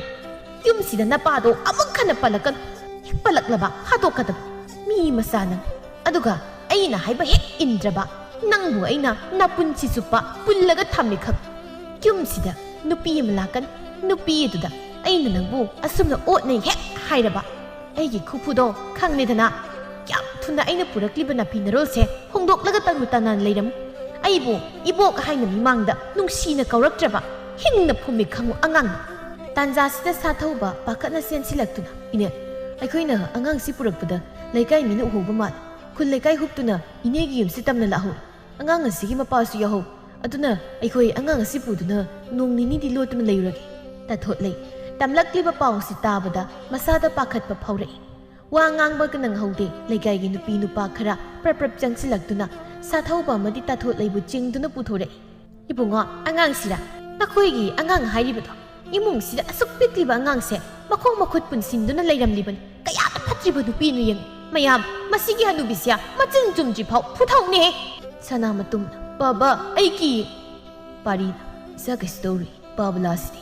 ꯌꯨꯝꯁꯤꯗ ꯅꯄꯥꯗꯣ ꯑꯃꯨꯛ ꯍꯟꯅ ꯄꯜꯂꯛꯀꯅꯨ꯫ ꯍꯦꯛ ꯄꯜꯂꯛꯂꯕ ꯍꯥꯠꯇꯣꯛꯀꯗꯕꯅꯤ, ꯃꯤ ꯃꯆꯥ ꯅꯪ꯫ ꯑꯗꯨꯒ ꯑꯩꯅ ꯍꯥꯏꯕ ꯍꯦꯛ ꯏꯟꯗ꯭ꯔꯕ, ꯅꯪꯕꯨ ꯑꯩꯅ ꯅꯄꯨꯟꯁꯤ ꯆꯨꯞꯄ ꯄꯨꯜꯂꯒ ꯊꯝꯃꯦ ꯈꯪ꯫ ꯌꯨꯝꯁꯤꯗ ꯅꯨꯄꯤ ꯑꯃ ꯂꯥꯛꯀꯅꯤ, ꯅꯨꯄꯤ ꯑꯗꯨꯗ ꯑꯩꯅ ꯅꯪꯕꯨ ꯑꯁꯨꯝꯅ ꯑꯣꯠꯅꯩ ꯍꯦꯛ ꯍꯥꯏꯔꯕ, ꯑꯩꯒꯤ ꯈꯨꯐꯨꯗꯣ ꯈꯪꯂꯦꯗꯅ꯫ ꯌꯥꯝ ꯊꯨꯅ ꯑꯩꯅ ꯄꯨꯔꯛꯂꯤꯕ ꯅꯥꯄꯤ ꯅꯔꯣꯜꯁꯦ ꯍꯣꯡꯗꯣꯛꯂꯒ ꯇꯪꯗꯨ ꯇꯅꯥꯟ ꯂꯩꯔꯝꯃꯨ꯫ ꯑꯩꯕꯨ ꯏꯕꯣꯛ ꯍꯥꯏꯅ ꯃꯤꯃꯥꯡꯗ ꯅꯨꯡꯁꯤꯅ ꯀꯧꯔꯛꯇ꯭ꯔꯕ ꯍꯤꯡꯅ ꯐꯨꯝꯃꯦ ꯈꯪꯉꯨ ꯑꯉꯥꯡꯅꯤ꯫ ꯇꯥꯟꯖꯥꯁꯤꯗ ꯁꯥꯊꯧꯕ ꯄꯥꯈꯠꯅ ꯆꯦꯟꯁꯤꯜꯂꯛꯇꯨꯅ, "ꯏꯅꯦ, ꯑꯩꯈꯣꯏꯅ ꯑꯉꯥꯡꯁꯤ ꯄꯨꯔꯛꯄꯗ ꯂꯩꯀꯥꯏ ꯃꯤꯅ ꯎꯍꯧꯕ ꯃꯥꯜꯂꯦ꯫ ꯈꯨꯜ ꯂꯩꯀꯥꯏ ꯍꯨꯞꯇꯨꯅ ꯏꯅꯦꯒꯤ ꯌꯨꯝꯁꯤ ꯇꯝꯅ ꯂꯥꯛꯍꯧꯏ꯫ ꯑꯉꯥꯡ ꯑꯁꯤꯒꯤ ꯃꯄꯥꯁꯨ ꯌꯥꯎꯍꯧꯏ꯫ ꯑꯗꯨꯅ ꯑꯩꯈꯣꯏ ꯑꯉꯥꯡ ꯑꯁꯤ ꯄꯨꯗꯨꯅ ꯅꯣꯡ ꯅꯤꯅꯤꯗꯤ ꯂꯣꯠꯇꯨꯅ ꯂꯩꯔꯨꯔꯒꯦ꯫" ꯇꯥꯊꯣꯠꯂꯩ ꯇꯝꯂꯛꯂꯤꯕ ꯄꯥꯎꯁꯤ ꯇꯥꯕꯗ ꯃꯁꯥꯗ ꯄꯥꯈꯠꯄ ꯐꯥꯎꯔꯛꯏ꯫ ꯋꯥ ꯉꯥꯡꯕꯒ ꯅꯪꯍꯧꯗꯦ, ꯂꯩꯀꯥꯏꯒꯤ ꯅꯨꯄꯤ ꯅꯨꯄꯥ ꯈꯔ ꯄ꯭ꯔꯞ ꯄ꯭ꯔꯞ ꯆꯪꯁꯤꯜꯂꯛꯇꯨꯅ ꯁꯥꯊꯧꯕ ꯑꯃꯗꯤ ꯇꯥꯊꯣꯠꯂꯩꯕꯨ ꯆꯤꯡꯗꯨꯅ ꯄꯨꯊꯣꯔꯛꯏ꯫ "ꯏꯕꯨꯡꯉꯣ, ꯑꯉꯥꯡꯁꯤꯔ? ꯅꯈꯣꯏꯒꯤ ꯑꯉꯥꯡ ꯍꯥꯏꯔꯤꯕꯗꯣ? ꯏꯃꯨꯡꯁꯤꯗ ꯑꯁꯨꯛ ꯄꯤꯛꯂꯤꯕ ꯑꯉꯥꯡꯁꯦ ꯃꯈꯣꯡ ꯃꯈꯨꯠ ꯄꯨꯟꯁꯤꯟꯗꯨꯅ ꯂꯩꯔꯝꯂꯤꯕꯅꯤ꯫ ꯀꯌꯥꯗ ꯐꯠꯇ꯭ꯔꯤꯕ ꯅꯨꯄꯤꯅꯣ ꯌꯦꯡꯉꯨ꯫ ꯃꯌꯥꯝ, ꯃꯁꯤꯒꯤ ꯍꯅꯨꯕꯤꯁꯦ ꯃꯆꯤꯟ ꯆꯨꯝꯗ꯭ꯔꯤ ꯐꯥꯎ ꯐꯨꯊꯧꯅꯦꯍꯦ!" ꯁꯅꯥꯃꯇꯨꯝꯅ, "ꯕꯥꯕꯥ, ꯑꯩꯒꯤ" ꯄꯥꯔꯤꯅ, "ꯏꯆꯥ ꯀꯩꯁꯨ ꯇꯧꯔꯨꯏ꯫ ꯕꯥꯕꯂꯥꯁꯤꯗꯤ꯫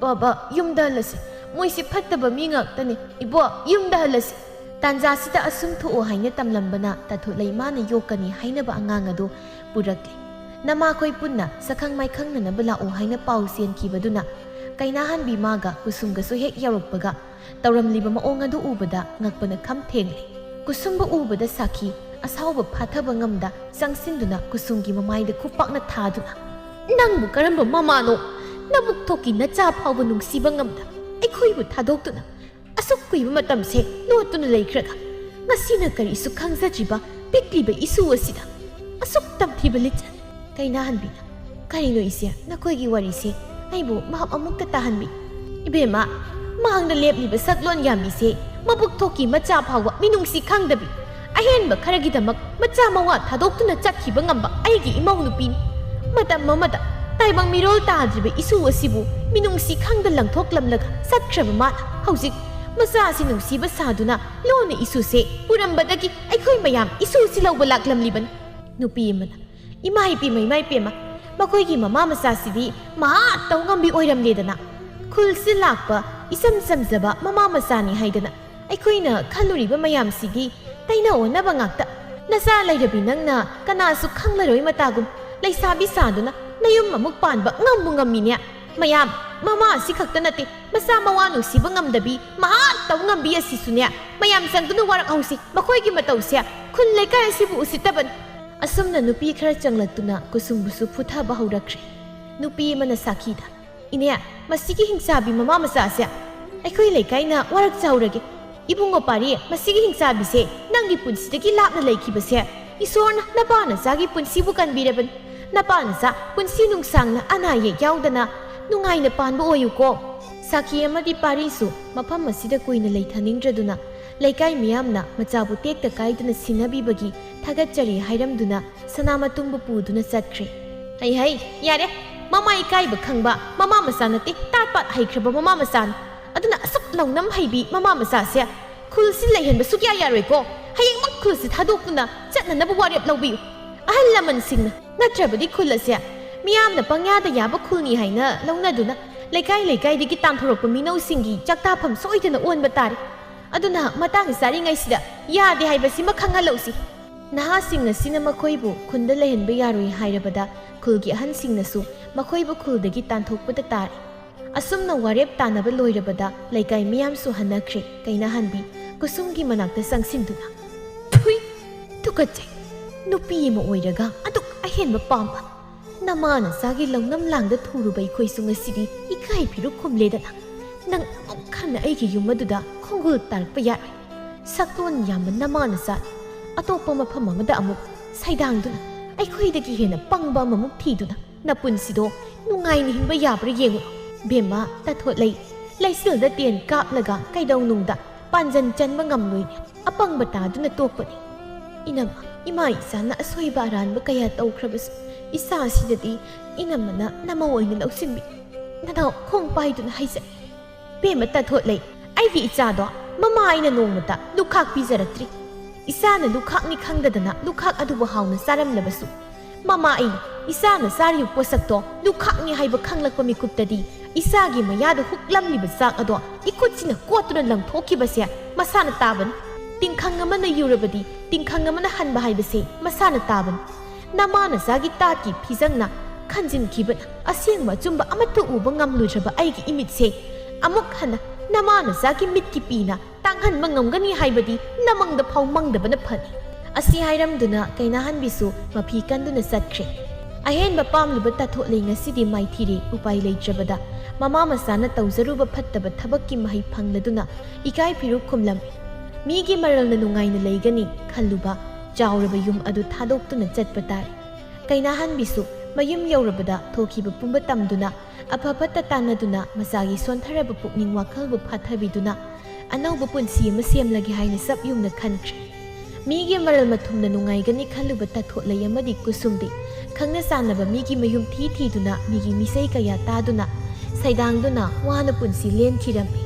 ꯕꯥꯕꯥ, ꯌꯨꯝꯗ ꯍꯜꯂꯁꯤ꯫ ꯃꯣꯏꯁꯤ ꯐꯠꯇꯕ ꯃꯤ ꯉꯥꯛꯇꯅꯤ꯫ ꯏꯕꯣ, ꯌꯨꯝꯗ ꯍꯜꯂꯁꯤ꯫" ꯇꯥꯟꯖꯥꯁꯤꯗ ꯑꯁꯨꯝ ꯊꯣꯛꯑꯣ ꯍꯥꯏꯅ ꯇꯝꯂꯝꯕꯅ ꯇꯥꯊꯣꯠꯂꯩ ꯃꯥꯅ ꯌꯣꯛꯀꯅꯤ ꯍꯥꯏꯅꯕ ꯑꯉꯥꯡ ꯑꯗꯨ ꯄꯨꯔꯛꯂꯦ꯫ ꯅꯃꯥꯈꯣꯏ ꯄꯨꯟꯅ ꯁꯛꯈꯪ ꯃꯥꯏꯈꯪꯅꯅꯕ ꯂꯥꯛꯑꯣ ꯍꯥꯏꯅ ꯄꯥꯎ ꯆꯦꯟꯈꯤꯕꯗꯨꯅ ꯀꯩꯅꯥꯍꯟꯕꯤ ꯃꯥꯒ ꯀꯨꯁꯨꯝꯒꯁꯨ ꯍꯦꯛ ꯌꯧꯔꯛꯄꯒ ꯇꯧꯔꯝꯂꯤꯕ ꯃꯑꯣꯡ ꯑꯗꯨ ꯎꯕꯗ ꯉꯛꯄꯅ ꯈꯝ ꯊꯦꯡꯂꯦ꯫ ꯀꯨꯁꯨꯝꯕꯨ ꯎꯕꯗ ꯁꯥꯈꯤ ꯑꯁꯥꯎꯕ ꯐꯥꯊꯕ ꯉꯝꯗ ꯆꯪꯁꯤꯟꯗꯨꯅ ꯀꯨꯁꯨꯝꯒꯤ ꯃꯃꯥꯏꯗ ꯈꯨꯄꯥꯛꯅ ꯊꯥꯗꯨꯅ, "ꯅꯪꯕꯨ ꯀꯔꯝꯕ ꯃꯃꯥꯅꯣ? ꯅꯕꯨꯛ ꯊꯣꯛꯀꯤ ꯅꯆꯥ ꯐꯥꯎꯕ ꯅꯨꯡꯁꯤꯕ ꯉꯝꯗ ꯑꯩꯈꯣꯏꯕꯨ ꯊꯥꯗꯣꯛꯇꯨꯅ ꯑꯁꯨꯛ ꯀꯨꯏꯕ ꯃꯇꯝꯁꯦ ꯂꯣꯠꯇꯨꯅ ꯂꯩꯈ꯭ꯔꯒ ꯉꯁꯤꯅ ꯀꯔꯤꯁꯨ ꯈꯪꯖꯗ꯭ꯔꯤꯕ ꯄꯤꯛꯂꯤꯕ ꯏꯁꯨ ꯑꯁꯤꯗ ꯑꯁꯨꯛ ꯇꯝꯊꯤꯕ ꯂꯤꯆꯠ!" ꯀꯩꯅꯥꯍꯟꯕꯤꯅ, "ꯀꯔꯤꯅꯣ ꯏꯆꯦ, ꯅꯈꯣꯏꯒꯤ ꯋꯥꯔꯤꯁꯦ? ꯑꯩꯕꯨ ꯚꯥꯞ ꯑꯃꯨꯛꯇ ꯇꯥꯍꯟꯕꯤ꯫" "ꯏꯕꯦꯝꯃ, ꯃꯥꯡꯗ ꯂꯦꯞꯂꯤꯕ ꯁꯛꯂꯣꯟ ꯌꯥꯝꯕꯤꯁꯦ ꯃꯕꯨꯛ ꯊꯣꯛꯀꯤ ꯃꯆꯥ ꯐꯥꯎꯕ ꯃꯤꯅꯨꯡꯁꯤ ꯈꯪꯗꯕꯤ, ꯑꯍꯦꯟꯕ ꯈꯔꯒꯤꯗꯃꯛ ꯃꯆꯥ ꯃꯋꯥ ꯊꯥꯗꯣꯛꯇꯨꯅ ꯆꯠꯈꯤꯕ ꯉꯝꯕ ꯑꯩꯒꯤ ꯏꯃꯧ ꯅꯨꯄꯤꯅꯤ꯫ ꯃꯇꯝ ꯑꯃꯗ ꯇꯥꯏꯕꯪ ꯃꯤꯔꯣꯜ ꯇꯥꯗ꯭ꯔꯤꯕ ꯏꯁꯨ ꯑꯁꯤꯕꯨ ꯃꯤꯅꯨꯡꯁꯤ ꯈꯪꯗ ꯂꯪꯊꯣꯛꯂꯝꯂꯒ ꯆꯠꯈ꯭ꯔꯕ ꯃꯥꯅ ꯍꯧꯖꯤꯛ ꯃꯆꯥ ꯑꯁꯤ ꯅꯨꯡꯁꯤꯕ ꯁꯥꯗꯨꯅ ꯂꯣꯟꯅ ꯏꯁꯨꯁꯦ ꯄꯨꯔꯝꯕꯗꯒꯤ ꯑꯩꯈꯣꯏ ꯃꯌꯥꯝ ꯏꯁꯨꯁꯤ ꯂꯧꯕ ꯂꯥꯛꯂꯝꯂꯤꯕꯅꯤ꯫" ꯅꯨꯄꯤ ꯑꯃꯅ, "ꯏꯃꯥ ꯏꯄꯦꯝꯃ, ꯏꯃꯥ ꯏꯄꯦꯝꯃ, ꯃꯈꯣꯏꯒꯤ ꯃꯃꯥ ꯃꯆꯥꯁꯤꯗꯤ ꯃꯍꯥ ꯇꯧ ꯉꯝꯕꯤ ꯑꯣꯏꯔꯝꯂꯦꯗꯅ꯫ ꯈꯨꯜꯁꯤ ꯂꯥꯛꯄ ꯏꯆꯝ ꯆꯝꯖꯕ ꯃꯃꯥ ꯃꯆꯥꯅꯤ ꯍꯥꯏꯗꯅ ꯑꯩꯈꯣꯏꯅ ꯈꯜꯂꯨꯔꯤꯕ ꯃꯌꯥꯝꯁꯤꯒꯤ ꯇꯩꯅ ꯑꯣꯟꯅꯕ ꯉꯥꯛꯇ꯫ ꯅꯆꯥ ꯂꯩꯔꯕꯤ ꯅꯪꯅ ꯀꯅꯥꯁꯨ ꯈꯪꯂꯔꯣꯏ ꯃꯇꯥꯒꯨꯝ ꯂꯩꯁꯥꯕꯤ ꯁꯥꯗꯨꯅ ꯅꯌꯨꯝ ꯑꯃꯨꯛ ꯄꯥꯟꯕ ꯉꯝꯕꯨ ꯉꯝꯃꯤꯅꯦ꯫ ꯃꯌꯥꯝ, ꯃꯃꯥ ꯑꯁꯤ ꯈꯛꯇ ꯅꯠꯇꯦ, ꯃꯆꯥ ꯃꯋꯥ ꯅꯨꯡꯁꯤꯕ ꯉꯝꯗꯕꯤ, ꯃꯍꯥ ꯇꯧ ꯉꯝꯕꯤ ꯑꯁꯤꯁꯨꯅꯦ, ꯃꯌꯥꯝ ꯆꯪꯗꯨꯅ ꯋꯥꯔꯛꯍꯧꯁꯤ꯫ ꯃꯈꯣꯏꯒꯤ ꯃꯇꯧꯁꯦ ꯈꯨꯟ ꯂꯩꯀꯥꯏ ꯑꯁꯤꯕꯨ ꯎꯁꯤꯠꯇꯕꯅꯤ꯫ ꯑꯁꯨꯝꯅ ꯅꯨꯄꯤ ꯈꯔ ꯆꯪꯂꯛꯇꯨꯅ ꯀꯨꯁꯨꯝꯕꯨꯁꯨ ꯐꯨꯊꯕ ꯍꯧꯔꯛꯈ꯭ꯔꯦ꯫ ꯅꯨꯄꯤ ꯑꯃꯅ ꯁꯥꯈꯤꯗ, "ꯏꯅꯦ, ꯃꯁꯤꯒꯤ ꯍꯤꯡꯆꯥꯕꯤ ꯃꯃꯥ ꯃꯆꯥꯁꯦ ꯑꯩꯈꯣꯏ ꯂꯩꯀꯥꯏꯅ ꯋꯥꯔꯛ ꯆꯥꯎꯔꯒꯦ꯫ ꯏꯕꯨꯡꯉꯣ ꯄꯥꯔꯤ, ꯃꯁꯤꯒꯤ ꯍꯤꯡꯆꯥꯕꯤꯁꯦ ꯅꯪꯒꯤ ꯄꯨꯟꯁꯤꯗꯒꯤ ꯂꯥꯞꯅ ꯂꯩꯈꯤꯕꯁꯦ ꯏꯁꯣꯔꯅ ꯅꯄꯥ ꯅꯆꯥꯒꯤ ꯄꯨꯟꯁꯤꯕꯨ ꯀꯟꯕꯤꯔꯕꯅꯤ꯫ ꯅꯄꯥ ꯅꯆꯥ ꯄꯨꯟꯁꯤ ꯅꯨꯡꯁꯥꯡꯅ ꯑꯅꯥ ꯑꯌꯦꯛ ꯌꯥꯎꯗꯅ ꯅꯨꯡꯉꯥꯏꯅ ꯄꯥꯟꯕ ꯑꯣꯏꯌꯨꯀꯣ꯫" ꯁꯥꯈꯤ ꯑꯃꯗꯤ ꯄꯥꯔꯤꯁꯨ ꯃꯐꯝ ꯑꯁꯤꯗ ꯀꯨꯏꯅ ꯂꯩꯊꯅꯤꯡꯗ꯭ꯔꯗꯨꯅ ꯂꯩꯀꯥꯏ ꯃꯤꯌꯥꯝꯅ ꯃꯆꯥꯕꯨ ꯇꯦꯛꯇ ꯀꯥꯏꯗꯅ ꯁꯤꯟꯅꯕꯤꯕꯒꯤ ꯊꯥꯒꯠꯆꯔꯤ ꯍꯥꯏꯔꯝꯗꯨꯅ ꯁꯅꯥ ꯃꯇꯨꯝꯕꯨ ꯄꯨꯗꯨꯅ ꯆꯠꯈ꯭ꯔꯦ꯫ "ꯍꯩ ꯍꯩ, ꯌꯥꯔꯦ, ꯃꯃꯥ ꯏꯀꯥꯏꯕ ꯈꯪꯕ ꯃꯃꯥ ꯃꯆꯥ ꯅꯠꯇꯦ, ꯇꯥꯠ ꯄꯥꯠ ꯍꯩꯈ꯭ꯔꯕ ꯃꯃꯥ ꯃꯆꯥꯅꯤ꯫ ꯑꯗꯨꯅ ꯑꯁꯨꯛ ꯂꯧꯅꯝ ꯍꯩꯕꯤ ꯃꯃꯥ ꯃꯆꯥꯁꯦ ꯈꯨꯜꯁꯤ ꯂꯩꯍꯟꯕ ꯁꯨꯛꯌꯥ ꯌꯥꯔꯣꯏꯀꯣ꯫ ꯍꯌꯦꯡꯃꯛ ꯈꯨꯜꯁꯤ ꯊꯥꯗꯣꯛꯇꯨꯅ ꯆꯠꯅꯅꯕ ꯋꯥꯔꯦꯞ ꯂꯧꯕꯤꯌꯨ꯫ ꯑꯍꯜ ꯂꯃꯟꯁꯤꯡꯅ ꯅꯠꯇ꯭ꯔꯕꯗꯤ ꯈꯨꯜ ꯑꯁꯦ ꯃꯤꯌꯥꯝꯅ ꯄꯪꯌꯥꯗ ꯌꯥꯕ ꯈꯨꯜꯅꯤ ꯍꯥꯏꯅ ꯂꯧꯅꯗꯨꯅ ꯂꯩꯀꯥꯏ ꯂꯩꯀꯥꯏꯗꯒꯤ ꯇꯥꯟꯊꯣꯔꯛꯄ ꯃꯤꯅꯧꯁꯤꯡꯒꯤ ꯆꯥꯛꯇꯥꯐꯝ ꯁꯣꯏꯗꯅ ꯑꯣꯟꯕ ꯇꯥꯔꯦ꯫ ꯑꯗꯨꯅ ꯃꯇꯥꯡ ꯆꯥꯔꯤꯉꯩꯁꯤꯗ ꯌꯥꯗꯦ ꯍꯥꯏꯕꯁꯤꯃ ꯈꯪꯍꯜꯂꯧꯁꯤ꯫ ꯅꯍꯥꯁꯤꯡ ꯑꯁꯤꯅ ꯃꯈꯣꯏꯕꯨ ꯈꯨꯟꯗ ꯂꯩꯍꯟꯕ ꯌꯥꯔꯣꯏ ꯍꯥꯏꯔꯕꯗ ꯈꯨꯜꯒꯤ ꯑꯍꯟꯁꯤꯡꯅꯁꯨ ꯃꯈꯣꯏꯕꯨ ꯈꯨꯜꯗꯒꯤ ꯇꯥꯟꯊꯣꯛꯄꯗ ꯇꯥꯔꯦ꯫" ꯑꯁꯨꯝꯅ ꯋꯥꯔꯦꯞ ꯇꯥꯅꯕ ꯂꯣꯏꯔꯕꯗ ꯂꯩꯀꯥꯏ ꯃꯤꯌꯥꯝꯁꯨ ꯍꯟꯅꯈ꯭ꯔꯦ꯫ ꯀꯩꯅꯥꯍꯟꯕꯤ ꯀꯨꯁꯨꯝꯒꯤ ꯃꯅꯥꯛꯇ ꯆꯪꯁꯤꯟꯗꯨꯅ, "ꯊꯨꯏ, ꯇꯨꯀꯠꯆꯩ꯫ ꯅꯨꯄꯤ ꯑꯃ ꯑꯣꯏꯔꯒ ꯑꯗꯨꯛ ꯑꯍꯦꯟꯕ ꯄꯥꯝꯕ꯫ ꯅꯃꯥ ꯅꯆꯥꯒꯤ ꯂꯧꯅꯝ ꯂꯥꯡꯗ ꯊꯨꯔꯨꯕ ꯑꯩꯈꯣꯏꯁꯨ ꯉꯁꯤꯗꯤ ꯏꯀꯥꯏ ꯐꯤꯔꯨꯛ ꯈꯨꯝꯂꯦꯗꯅ꯫ ꯅꯪ ꯑꯃꯨꯛ ꯍꯟꯅ ꯑꯩꯒꯤ ꯌꯨꯝ ꯑꯗꯨꯗ ꯈꯣꯡꯒꯨꯜ ꯇꯥꯔꯛꯄ ꯌꯥꯔꯣꯏ꯫ ꯁꯛꯇꯣꯟ ꯌꯥꯝꯕ ꯅꯃꯥ ꯅꯆꯥ ꯑꯇꯣꯞꯄ ꯃꯐꯝ ꯑꯃꯗ ꯑꯃꯨꯛ ꯁꯩꯗꯥꯡꯗꯨꯅ ꯑꯩꯈꯣꯏꯗꯒꯤ ꯍꯦꯟꯅ ꯄꯪꯕ ꯑꯃꯃꯨꯛ ꯊꯤꯗꯨꯅ ꯅꯄꯨꯟꯁꯤꯗꯣ ꯅꯨꯡꯉꯥꯏꯅ ꯍꯤꯡꯕ ꯌꯥꯕ꯭ꯔꯥ ꯌꯦꯡꯉꯨ꯫" "ꯕꯦꯝꯃ, ꯇꯥꯊꯣꯠꯂꯩ, ꯂꯩꯆꯤꯜꯗ ꯇꯦꯟ ꯀꯥꯞꯂꯒ ꯀꯩꯗꯧꯅꯨꯡꯗ ꯄꯥꯟꯖꯟ ꯆꯟꯕ ꯉꯝꯂꯣꯏꯅꯦ꯫ ꯑꯄꯪꯕ ꯇꯥꯗꯨꯅ ꯇꯣꯛꯄꯅꯤ꯫ ꯏꯅꯝꯃ, ꯏꯃꯥ ꯏꯆꯥꯅ ꯑꯁꯣꯏꯕ ꯑꯔꯥꯟꯕ ꯀꯌꯥ ꯇꯧꯈ꯭ꯔꯕꯁꯨ ꯏꯆꯥꯁꯤꯗꯗꯤ ꯏꯅꯝꯃꯅ ꯅꯃꯧ ꯑꯣꯏꯅ ꯂꯧꯁꯤꯟꯕꯤ꯫ ꯅꯅꯥꯎ ꯈꯣꯡ ꯄꯥꯏꯗꯨꯅ ꯍꯥꯏꯖꯔꯤ꯫ ꯕꯦꯝꯃ ꯇꯥꯊꯣꯠꯂꯩ, ꯑꯩꯒꯤ ꯏꯆꯥꯗꯣ ꯃꯃꯥ ꯑꯩꯅ ꯅꯣꯡꯃꯇ ꯂꯨꯈꯥꯛ ꯄꯤꯖꯔꯛꯇ꯭ꯔꯤ꯫ ꯏꯆꯥꯅ ꯂꯨꯈꯥꯛꯅꯤ ꯈꯪꯗꯗꯅ ꯂꯨꯈꯥꯛ ꯑꯗꯨꯕꯨ ꯍꯥꯎꯅ ꯆꯥꯔꯝꯂꯕꯁꯨ ꯃꯃꯥ ꯑꯩꯅ ꯏꯆꯥꯅ ꯆꯥꯔꯤꯕ ꯄꯣꯠꯁꯛꯇꯣ ꯂꯨꯈꯥꯛꯅꯤ ꯍꯥꯏꯕ ꯈꯪꯂꯛꯄ ꯃꯤꯀꯨꯞꯇꯗꯤ ꯏꯆꯥꯒꯤ ꯃꯌꯥꯗ ꯍꯨꯛꯂꯝꯂꯤꯕ ꯆꯥꯛ ꯑꯗꯣ ꯏꯈꯨꯠꯁꯤꯅ ꯀꯣꯠꯇꯨꯅ ꯂꯪꯊꯣꯛꯈꯤꯕꯁꯦ ꯃꯁꯥꯅ ꯇꯥꯕꯅꯤ꯫ ꯇꯤꯡꯈꯪ ꯑꯃꯅ ꯌꯨꯔꯕꯗꯤ ꯇꯤꯡꯈꯪ ꯑꯃꯅ ꯍꯟꯕ ꯍꯥꯏꯕꯁꯦ ꯃꯁꯥꯅ ꯇꯥꯕꯅꯤ꯫ ꯅꯃꯥ ꯅꯆꯥꯒꯤ ꯇꯥꯠꯀꯤ ꯐꯤꯖꯪꯅ ꯈꯟꯖꯤꯟꯈꯤꯕꯅ ꯑꯁꯦꯡꯕ ꯑꯆꯨꯝꯕ ꯑꯃꯠꯇ ꯎꯕ ꯉꯝꯂꯣꯏꯗ꯭ꯔꯕ ꯑꯩꯒꯤ ꯏꯃꯤꯠꯁꯦ ꯑꯃꯨꯛ ꯍꯟꯅ ꯅꯃꯥ ꯅꯆꯥꯒꯤ ꯃꯤꯠꯀꯤ ꯄꯤꯅ ꯇꯥꯡꯍꯟꯕ ꯉꯝꯒꯅꯤ ꯍꯥꯏꯕꯗꯤ ꯅꯃꯪꯗ ꯐꯥꯎ ꯃꯪꯗꯕꯅ ꯐꯅꯤ꯫ ꯑꯁꯤ ꯍꯥꯏꯔꯝꯗꯨꯅ ꯀꯩꯅꯥꯍꯟꯕꯤꯁꯨ ꯃꯐꯤ ꯀꯟꯗꯨꯅ ꯆꯠꯈ꯭ꯔꯦ꯫ ꯑꯍꯦꯟꯕ ꯄꯥꯝꯂꯨꯕ ꯇꯥꯊꯣꯠꯂꯩ ꯉꯁꯤꯗꯤ ꯃꯥꯏꯊꯤꯔꯦ꯫ ꯎꯄꯥꯏ ꯂꯩꯇ꯭ꯔꯕꯗ ꯃꯃꯥ ꯃꯆꯥꯅ ꯇꯧꯖꯔꯨꯕ ꯐꯠꯇꯕ ꯊꯕꯛꯀꯤ ꯃꯍꯩ ꯐꯪꯂꯗꯨꯅ ꯏꯀꯥꯏ ꯐꯤꯔꯨꯛ ꯈꯨꯝꯂꯝꯃꯤ꯫ ꯃꯤꯒꯤ ꯃꯔꯜꯅ ꯅꯨꯡꯉꯥꯏꯅ ꯂꯩꯒꯅꯤ ꯈꯜꯂꯨꯕ ꯆꯥꯎꯔꯕ ꯌꯨꯝ ꯑꯗꯨ ꯊꯥꯗꯣꯛꯇꯨꯅ ꯆꯠꯄ ꯇꯥꯔꯦ꯫ ꯀꯩꯅꯥꯍꯟꯕꯤꯁꯨ ꯃꯌꯨꯝ ꯌꯧꯔꯕꯗ ꯊꯣꯛꯈꯤꯕ ꯄꯨꯝꯕ ꯇꯝꯗꯨꯅ ꯑꯐ ꯐꯠꯇ ꯇꯥꯟꯅꯗꯨꯅ ꯃꯆꯥꯒꯤ ꯁꯣꯟꯊꯔꯕ ꯄꯨꯛꯅꯤꯡ ꯋꯥꯈꯜꯕꯨ ꯐꯥꯊꯕꯤꯗꯨꯅ ꯑꯅꯧꯕ ꯄꯨꯟꯁꯤ ꯑꯃ ꯁꯦꯝꯂꯒꯦ ꯍꯥꯏꯅ ꯆꯞ ꯌꯨꯡꯅ ꯈꯟꯈ꯭ꯔꯦ꯫ ꯃꯤꯒꯤ ꯃꯔꯜ ꯃꯊꯨꯝꯅ ꯅꯨꯡꯉꯥꯏꯒꯅꯤ ꯈꯜꯂꯨꯕ ꯇꯥꯊꯣꯠꯂꯩ ꯑꯃꯗꯤ ꯀꯨꯁꯨꯝꯗꯤ ꯈꯪꯅ ꯆꯥꯟꯅꯕ ꯃꯤꯒꯤ ꯃꯌꯨꯝ ꯊꯤ ꯊꯤꯗꯨꯅ ꯃꯤꯒꯤ ꯃꯤꯁꯩ ꯀꯌꯥ ꯇꯥꯗꯨꯅ ꯁꯩꯗꯥꯡꯗꯨꯅ ꯋꯥꯅ ꯄꯨꯟꯁꯤ ꯂꯦꯟꯈꯤꯔꯝꯃꯤ꯫